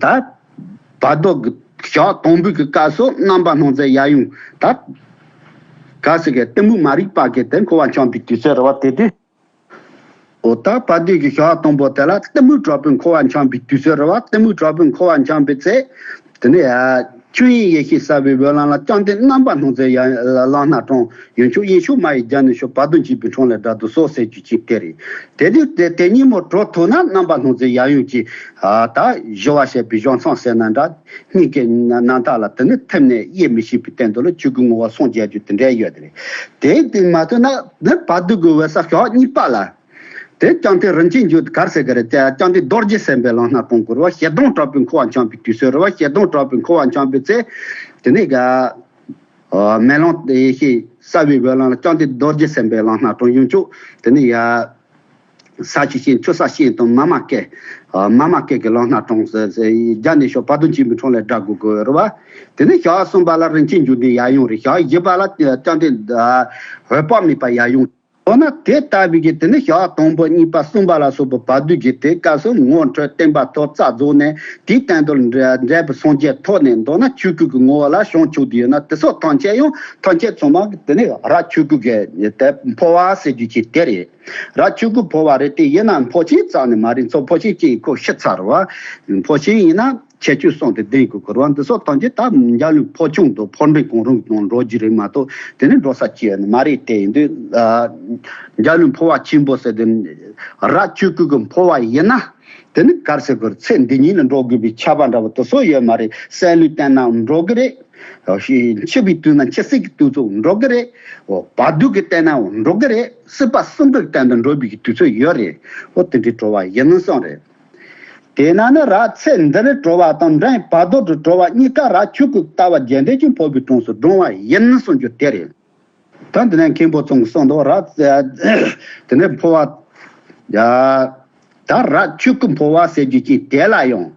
ད་བར་དོ་གི་ཞག་དང་པོའི་གི་སྐབས་སུ་རྣམ་པར་སྣང་མཛད་ཡབ་ཡུམ་ད་ག་ཟེར་གི་གཏི་མུག་མ་རིག་པ་གི་དེ་འཁོར་བ་འཁྱམས་པའི་དུས་ཚོད་རེད་བ། དེ་དུས་ཨོ་ད་བར་དོ་གི་ཞག་དང་པོ་དེ་ལ་གཏི་མུག་དྲག་པོའི་འཁོར་བ་འཁྱམས་པའི་དུས་ཚོད་རེད་བ། གཏི་མུག་དྲག་པོའི་འཁོར་བ་འཁྱམས་པའི་ཚེ་དེ་ནས་ཆོས་དབྱིངས་ཡེ་ཤེས་གསལ་བའི་འོད་ལམ་ལ་བཅོམ་ལྡན་རྣམ་པར་སྣང་མཛད་ཡབ་ལམ་སྣ་དྲོངས། ཡུམ་མཆོག་དབྱིངས་ཕྱུག་མ་ཡི་རྒྱབ་ནས་ཤོག་བར་དོ་འཇིགས་པའི་འཕྲང་ལས་བསྒྲལ་དུ་གསོལ་ཟེར་རྒྱུ་ཅིག་དེ་རེད། དེ་དུས་དེ་དེ་ཉིན་མོ་གྲོལ་ཐུབ་ན་རྣམ་པར་སྣང་མཛད་ཡབ་ཡུམ་གྱིས་ད་ཞི་བ་ཞེས་པའི་གཞུང་མཚམས་ཟེར་ན་འདྲ། སྙིང་གའི་རྣམ་ཐར་ལ་དེ་ནི་ཐིམ་ནས་དབྱེ་མི་ཤེས་པའི་སྟེང་དུ་ལ་ཆོས་སྐུའི་ངོ་བོ་སངས་རྒྱས་རྒྱུ་དེ་འདྲ་ཡོད་དེ་རེད། དེ་དེ་མ་ཐུབ་ན་ནི་བར་དོ་གི་འོད་གསལ་ཞག་གཉིས་པ་ལ། དེ་བཅོམ་ལྡན་རིན་ཆེན་འབྱུང་གར་ཟེར་གི་རེད། བཅོམ་ལྡན་རྡོ་རྗེ་སེམས་དཔའི་ལམ་སྣ་དྲོངས་དགོས་རེད་བ། ཞེ་སྡང་དྲག་པོའི་འཁོར་བ་འཁྱམས་པའི་དུས་ཚོད་རེད་བ། ཞེ་སྡང་དྲག་པོའི་འཁོར་བ་འཁྱམས་པའི་ཚེ། དེ་ནས་ག་མེ་ལོང་ཡེ་ཤེས་གསལ་བའི་འོད་ལམ་ལ་བཅོམ་ལྡན་རྡོ་རྗེ་སེམས་དཔའི་ལམ་སྣ་དྲོངས། ཡུམ་མཆོག་དེ་ནས་ཡ། ས་ཆུ་ཤིང་ཆུ་ས་ཤིང་དང་མ་མ་ཀེ། མ་མ་ཀེ་གི་ལམ་སྣ་དྲོངས་ཟེར་ཟེར་རྒྱ་ནས་ཤོག་བར་དོ་འཇིགས་པའི་འཕྲང་ལས་བསྒྲལ་དགོས་དགོས་རེད་བ། དེ་ནས་ཞག་གསུམ་པ་ལ་རིན་ཆེན་འབྱུང་ལྡན་ཡབ་ཡུམ་རེད། ཞག་བཞི་པ་ལ་བཅོམ་ལྡན་འོད་དཔག་མེད་པ་ཡབ་ཡུམ། འོ་ན་དེ་ལྟ་བུའི་གི་དེ་ནི་ཞག་དང་པོ་གཉིས་པ་གསུམ་པ་ལ་སོགས་པའི་བར་དོ་གི་དེ་སྐབས་སུ་ངོ་འཕྲོད་བརྟན་པ་ཐོབ་རྩ་རྫོགས་ནས་དེའི་སྟེང་དུ་འབྲས་བུ་སངས་རྒྱས་ཐོབ་ནས་མདོར་ན་ཆོས་སྐུ་གི་ངོ་བོ་ལ་བྱང་ཆུབ་དེ་ཡོད་ན་དེ་སོགས་ཐམས་ཅད་ཡང་ཐམས་ཅད་ཚང་མ་དེ་ནི་རབ་ཆོས་སྐུ་གི་དེ་འཕོ་བ་ཟེར་རྒྱུ་ཅིག་དེ་རེད། རབ་ཆོས་སྐུ་འཕོ་བ་རེད་དེ་ཡིན་ན་འཕོ་ཆེན་རྩ་ནས་མ་རེད། ཚོ་འཕོ་ཆེན་གཅིག་ཁོ་ཤི་ཚར་བ། འཕོ་ཆེན་ཡིན་ན་ཁྱད་ཆོས་གསུམ་དེ་ལྡན་དགོས་ཀྱི་རེད་བ། འདི་སོགས་ཐམས་ཅད་ད་འཇའ་ལུས་འཕོ་ཆུང་དང་འཕོ་འབྲིང་གང་རུང་དང་འགྲོ་རྒྱུ་རེད་མ་གཏོགས་དེ་ནི་འགྲོ་ས་ཅི་ཡོད་ནི་མ་རེད། དེ་ཡིན་དུས་འཇའ་ལུས་འཕོ་བ་ཆེན་པོ་ཟེར་དེ་རབ་ཆོས་སྐུ་གི་འཕོ་བ་ཡིན་ན་དེ་ནི་གར་ཟེར་དགོས་རེད། ཚེ་འདི་ཉིད་ལ་འགྲོ་དགོས་པའི་ཁྱབ་པ་འདྲ་བོ་དེ་སོགས་ཡོད་མ་རེད། སྲོད་ལུས་བསྟན་ནའང་འགྲོ་གི་རེད། འཆི་བའི་དུས་ན་འཆི་སྲིད་ཀྱི་དུས་ཚོད་འགྲོ་གི་རེད། བར་དོ་གི་བསྟན་ནའང་འགྲོ་གི་རེད། སྲིད་པ་གསུམ་པོའི་སྟེང་དུ་འགྲོ་བའི་གི་དུས་ཚོད་ཡོད་རེད། འོ་དེ་འདྲའི་གྲོལ་བ་ཡིན་ནོ་གསུངས་རེད། དེས་ན་ནི་རབ་ཚེ་འདིར་གྲོལ་བ་དང་འབྲིང་བར་དོ་དུ་གྲོལ་བ་གཉིས་ཀ་རབ་ཆོས་སྐུ་ལྟ་བ་རྒྱས་འབྲིང་གི་འཕོ་བའི་གྲངས་སུ་བགྲང་བ་ཡིན་གསུང་རྒྱུ་དེ་རེད། ད་འདི་ནས་མཁན་པོ་ཚང་གིས་གསུངས་འདུག་རབ་དེ་ནས་འཕོ་བ། ཡ། ད་རབ་ཆོས་སྐུ་འཕོ་བ་ཟེར་རྒྱུ་ཅིག་དེ་ལ་ཡང་།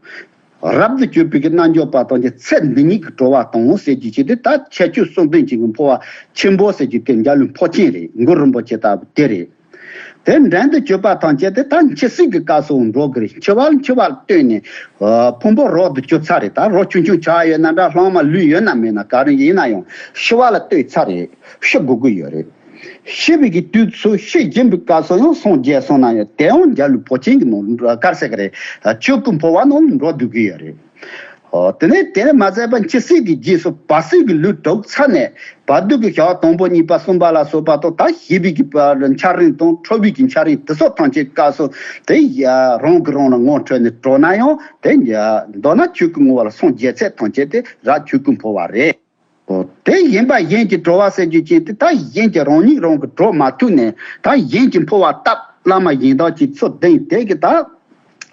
རབ་ཏུ་གྱུར་པའི་གི་རྣལ་འབྱོར་པ་དང་གི་ཚེ་འདི་ཉིད་ཀྱི་གྲོལ་བ་དང་ཟེར་རྒྱུ་ཅིག་དེ་ད་ཁྱད་ཆོས་གསུམ་ལྡན་ཅིག་གི་འཕོ་བ་ཆེན་པོ་ཟེར་རྒྱུ་དེ་འཇའ་ལུས་འཕོ་ཆེན་རེད། གུ་རུ་རིན་པོ་ཆེ་ལྟ་བུ་དེ་རེད། དེ་འབྲིང་དུ་གྱུར་པ་ཐམས་ཅད་དེ་ད་འཆི་སྲིད་ཀྱི་སྐབས་སུ་འགྲོ་གི་རེད། འཆི་བ་ལ་འཆི་བ་ལ་ལྟོས་ནས་ཕུང་པོ་རབ་ཏུ་གྱུར་ཚར་རེད། ད་རབ་ཆུང་ཆུང་ཆགས་ཡོད་ན་འདྲ། ལྷག་མ་ལུས་ཡོད་ན་མེད་ན་ག་རེ་ཡིན་ན་ཡང་ཤི་བ་ལ་ལྟོས་ཚར་རེད། ཤི་དགོས་ཀྱི་ཡོད་རེད། ཤི་བའི་གི་དུས་སུ་ཤི་བཞིན་པའི་སྐབས་སུ་ཡང་སངས་རྒྱས་སོང་ན་ཡང་དེ་ཡང་འཇའ་ལུས་འཕོ་ཆེན་གྱི་ནང་ག་རེ་ཟེར་གི་རེད། ཆོས་སྐུ་འཕོ་བ་ནང་འགྲོ་སྡོད་ཀྱི་ཡོད་རེད། ཨོ། དེ་ནས་དེ་ནས་མ་ཟད་པ་འཆི་སྲིད་ཀྱི་རྗེས་སུ་བར་སྲིད་ཀྱི་ལུས་གྲུབ་ཚར་ནས་བར་དོ་གི་ཞག་དང་པོ་གཉིས་པ་གསུམ་པ་ལ་སོགས་པ་དང་ད་ཞི་བའི་གི་བར་འཆར་རིམ་དང་ཁྲོ་བའི་གི་འཆར་རིམ་དེ་སོགས་ཐམས་ཅད་སྐབས་སུ་དེ་ཡ་རང་གི་རང་ལ་ངོ་འཕྲོད་ནས་གྲོལ་ན་ཡང་དེ་ཡ་མདོར་ན་ཆོས་སྐུ་བསྔོ་བ་ལ་སངས་རྒྱས་ཚད་ཐམས་ཅད་དེ་རབ་ཆོས་སྐུ་འཕོ་བ་རེད། ཨོ། དེ་གཞན་པ་གཞན་གྱི་གྲོལ་བ་ཟེར་རྒྱུ་ཅན་དེ་ད་གཞན་གྱི་རང་ཉིད་རང་གི་གྲོལ་མ་ཐུབ་ནས་ད་གཞན་གྱི་འཕོ་བ་བཏབ། བླ་མ་གཞན་དག་གིས་ཚུར་བསྟན་དེ་གི་ད།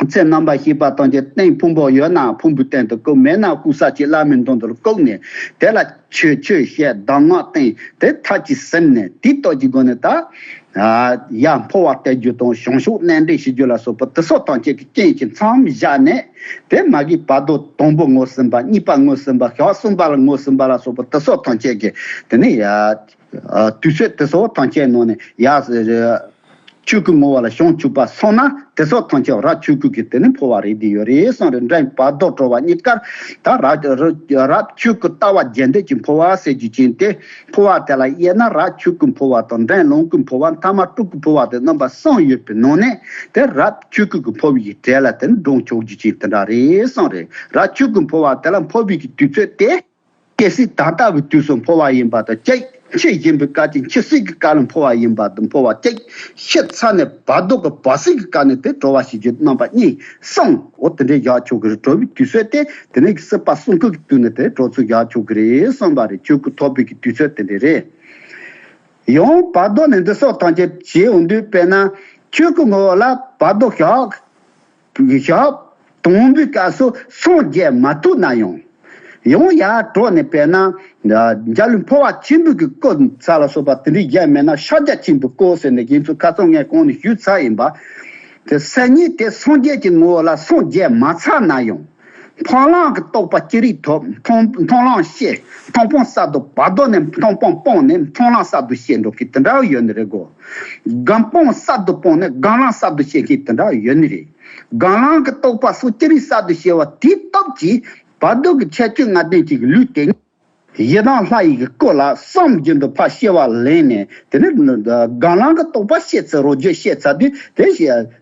ཚེ་རྣམ་པར་ཤེས་པ་དང་གི་རྟེན་ཕུང་པོ་ཡོད་ན་ཕུང་པོའི་སྟེང་དུ་བཀུག་མེད་ན་སྐུ་གསར་གྱི་བླ་མའི་མདུན་དུ་བཀུག་ནས་དེ་ལ་ཆོས་ཆོས་བཤད་གདམས་ངག་བསྟན་དེ་ཐབས་ཀྱིས་ཟིན་ནས་དེའི་སྟོབས་ཀྱི་སྒོ་ནས་ད། ཡར་འཕོ་བ་སྟེར་རྒྱུ་དང་བྱང་ཕྱོགས་གནས་འདྲེན་ཞུ་རྒྱུ་ལ་སོགས་པ་དེ་སོགས་ཐམས་ཅད་ཀྱི་རྐྱེན་གྱི་མཚམས་བཞག་ནས་དེ་མ་གི་བར་དོ་དང་པོ་བསྔོ་ཟིན་པ། གཉིས་པ་བསྔོ་ཟིན་པ། ཞག་གསུམ་པ་ལ་བསྔོ་ཟིན་པ་ལ་སོགས་པ་དེ་སོགས་ཐམས་ཅད་ཀྱི་དེ་ནས་ཡ། དུས་ཚོད་དེ་སོགས་ཐམས་ཅད་ནང་ནས་ཡ། ཆོས་སྐུ་བསྔོ་བ་ལ་བྱང་ཆུབ་པ་སོང་ན་དེ་སོགས་ཐམས་ཅད་རབ་ཆོས་སྐུ་གི་དེ་ནི་འཕོ་བ་རེད་དེ་ཡོད་རེད་གསུངས་རེད། འབྲིང་བར་དོ་གྲོལ་བ་གཉིས་ཀར་ད་རབ་རབ་ཆོས་སྐུ་ལྟ་བ་རྒྱས་འདེབས་ཀྱི་འཕོ་བ་ཟེར་རྒྱུ་ཅན་དེ། འཕོ་བ་དེ་ལ་དབྱེ་ན་རབ་ཆོས་སྐུ་འཕོ་བ་དང་འབྲིང་ལོངས་སྐུ་འཕོ་བ། ཐ་མ་སྤྲུལ་སྐུ་འཕོ་བ་དེ་རྣམ་པ་གསུམ་ཡོད་པའི་ནང་ནས་དེ་རབ་ཆོས་སྐུ་གི་འཕོ་བའི་གྲས་ལ་དེ་ནི་འདྲོངས་ཆོག་རྒྱུ་ཅན་དེ་འདྲ་རེད་གསུངས་རེད། རབ་ཆོས་སྐུ་འཕོ་བ་དེ་ལ་འཕོ་བའི་གི་དུས་ཚོད་དེ། སྐྱེ་སྲིད་ད་ལྟ་བུའི་དུས་སུ་འཕོ་བ་ཡིན་པ་དང་གཅིག་འཆི་བཞིན་པའི་སྐབས་ཀྱི་འཆི་སྲིད་ཀྱི་སྐབས་ལ་འཕོ་བ་ཡིན་པ་དང་འཕོ་བ་གཅིག་ཤི་ཚར་ནས་བར་དོ་གི་བར་སྲིད་ཀྱི་སྐབས་ནས་དེ་གྲོལ་བ་ཞིག་རྒྱུ་རྣམ་པ་གཉིས་གསུམ། འོ་དེ་འདྲའི་བཞག་ཆོག་གི་རེད། གྲོལ་བའི་དུས་ཚོད་དེ་དེ་ནས་ཀྱི་སྲིད་པ་གསུམ་ཀ་གི་དུས་ནས་དེ་གྲོལ་ཚུལ་བཞག་ཆོག་གི་རེད་གསུངས་པ་རེད། ཆོས་སྐུ་ཐོབ་པའི་གི་དུས་ཚོད་དེ་འདྲ་རེད། ཡང་བར་དོ་ནས་འདི་སོགས་ཐམས་ཅད་བྱེད་འོང་དུས་དཔེར་ན་ཆོས་སྐུ་བསྔོ་བ་ལ་བར་དོ་ཞག་ཞག་དང་པོའི་སྐབས་སུ་སངས་རྒྱས་མ་ཐུབ་ན་ཡང་། ཡང་ཡར་གྲོལ་ནས་དཔེར་ན། འཇའ་ལུས་འཕོ་བ་ཆེན་པོའི་གི་སྐུ་ཚ་ལ་སོགས་པ་དེ་འདྲའི་ཡ་མེད་ན་ཕྱག་རྒྱ་ཆེན་པོའི་སྐུ་ཟེར་ནས་ཁྱེད་ཚོ་ཁ་སང་ངས་གོང་ནས་ཞུས་ཚར་ཡིན་པ། དེ་སང་ཉིན་དེ་སངས་རྒྱས་ཀྱི་ངོ་བོ་ལ་སངས་རྒྱས་མ་ཚར་ན་ཡང་། མཐོང་ལམ་གྱི་རྟོགས་པ་ཅི་རིགས་ཐོབ། མཐོང་མཐོང་ལམ་ཤེས། མཐོང་སྤང་གསར་དུ་བར་དོ་ནས་མཐོང་སྤང་སྤངས་ནས་མཐོང་ལམ་གསར་དུ་ཤེས་འགྲོ་གི་དེ་འདྲ་ཡོད་ནི་རེད་གོ། སྒོམ་སྤང་གསར་དུ་སྤངས་ནས་སྒོམ་ལམ་གསར་དུ་ཤེས་མཁན་དེ་འདྲ་ཡོད་ནི་རེད། སྒོམ་ལམ་གྱི་རྟོགས་པ་སོགས་ཅི་རིགས་གསར་དུ་ཤེས་པ་དེའི་སྟོབས་ཀྱིས་བར་དོ་གི་ཁྱད་ཆོས་ལྔ་ལྡན་གྱི་ལུས་དེ་ཉིད་ཡི་དམ་ལྷ་ཡི་གི་སྐུ་ལ་བསམ་བཞིན་དུ་ཕར་ཤེས་པ་ལེན་ནས་དེ་ནས་སྒོམ་ལམ་གྱི་རྟོགས་པ་ཤེས་ཚུལ་རོ་བརྒྱུད་ཤེས་ཚར་དུས་དེ་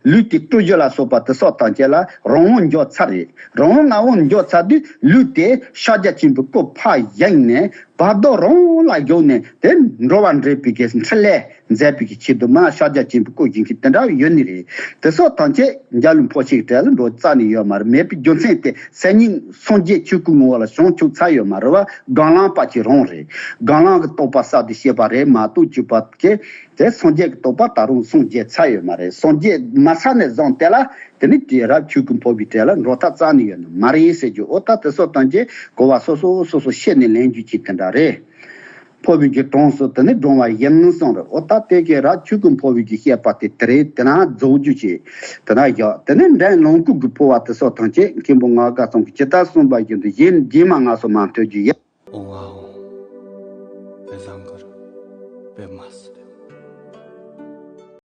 ལུས་དེ་སྤྲུལ་བཞི་ལ་སོགས་པ་དེ་སོགས་ཐམས་ཅད་ལ་རང་དབང་འཇོག་ཚར་རེད། རང་དབང་ལྔ་པོ་འཇོག་ཚར་དུས་ལུས་དེ་ཕྱག་རྒྱ་ཆེན་པོའི་སྐུ་ཕར་བཞེངས་ནས། བར་དོ་རང་ལ་བཞག་ནས་དེ་འགྲོ་བ་འདྲེན་པའི་གི་འཕྲིན་ལས་མཛད་པའི་གི་ཆེད་དུ་མ་ཕྱག་རྒྱ་ཆེན་པོའི་སྐུ་བཞེངས་མཁན་དེ་འདྲ་ཡོད་ནི་རེད། དེ་སོགས་ཐམས་ཅད་འཇའ་ལུས་འཕོ་ཆེན་གྱི་གྲས་ལ་འགྲོ་རྩ་ནས་ཡོད་མ་རེད། མེད་པའི་རྒྱུ་མཚན་དེ་སང་ཉིན་སངས་རྒྱས་ཆོས་སྐུ་བསྔོ་བ་ལ་བྱང་ཆུབ་ཚར་ཡོད་མ་རེད་བ། སྒོམ་ལམ་པ་ཅིག་རང་རེད། སྒོམ་ལམ་གྱི་རྟོགས་པ་གསར་དུ་ཤེས་པ་རེད་མ་གཏོགས་གཅིག་པ་གི་དེ་སངས་རྒྱས་ཀྱི་རྟོགས་པ་ད་རུང་སངས་རྒྱས་ཚར་ཡོད་མ་རེད། སངས་རྒྱས་མ་ཚར་ནས་བཟུང་དེ་ལ་དེ་ནི་དེ་རབ་ཆོས་སྐུ་འཕོ་བའི་གྲས་ལ་འགྲོ་ཐབས་རྩ་ནས་ཡོད་ནི་མ་རེད་ཟེར་རྒྱུ། འོ་ད་དེ་སོགས་ཐམས་ཅད་གོ་བ་སོ་སོ་སོ་སོ་ཤེས་ནས་ལེན་རྒྱུ་ཅིག་དེ་འདྲ་རེད། འཕོ་བའི་གི་གྲངས་སུ་དེ་ནི་འགྲོ་བ་ཡིན་གསུངས་རེད། འོ་ད་དེ་གའི་རབ་ཆོས་སྐུ་འཕོ་བའི་གི་བཤད་པ་དེ་དེ་རེད། དེ་ན་རྫོགས་རྒྱུ་ཅིག་དེ་ན་བཞག་དེ་ནི་འབྲིང་ལོངས་སྐུ་གི་འཕོ་བ་དེ་སོགས་ཐམས་ཅད་མཁན་པོ་ང་དགའ་ཚང་གིས་ཇི་ལྟར་གསུངས་པ་བཞིན་དུ་གཞན་རྗེས་མ་ང་སོ་མ་མཐོང་རྒྱུ་ཡིན། ཨོ་ཝའོ། དཔེ་བཟང་གི་རེད། དཔེ་མ་སྲིད།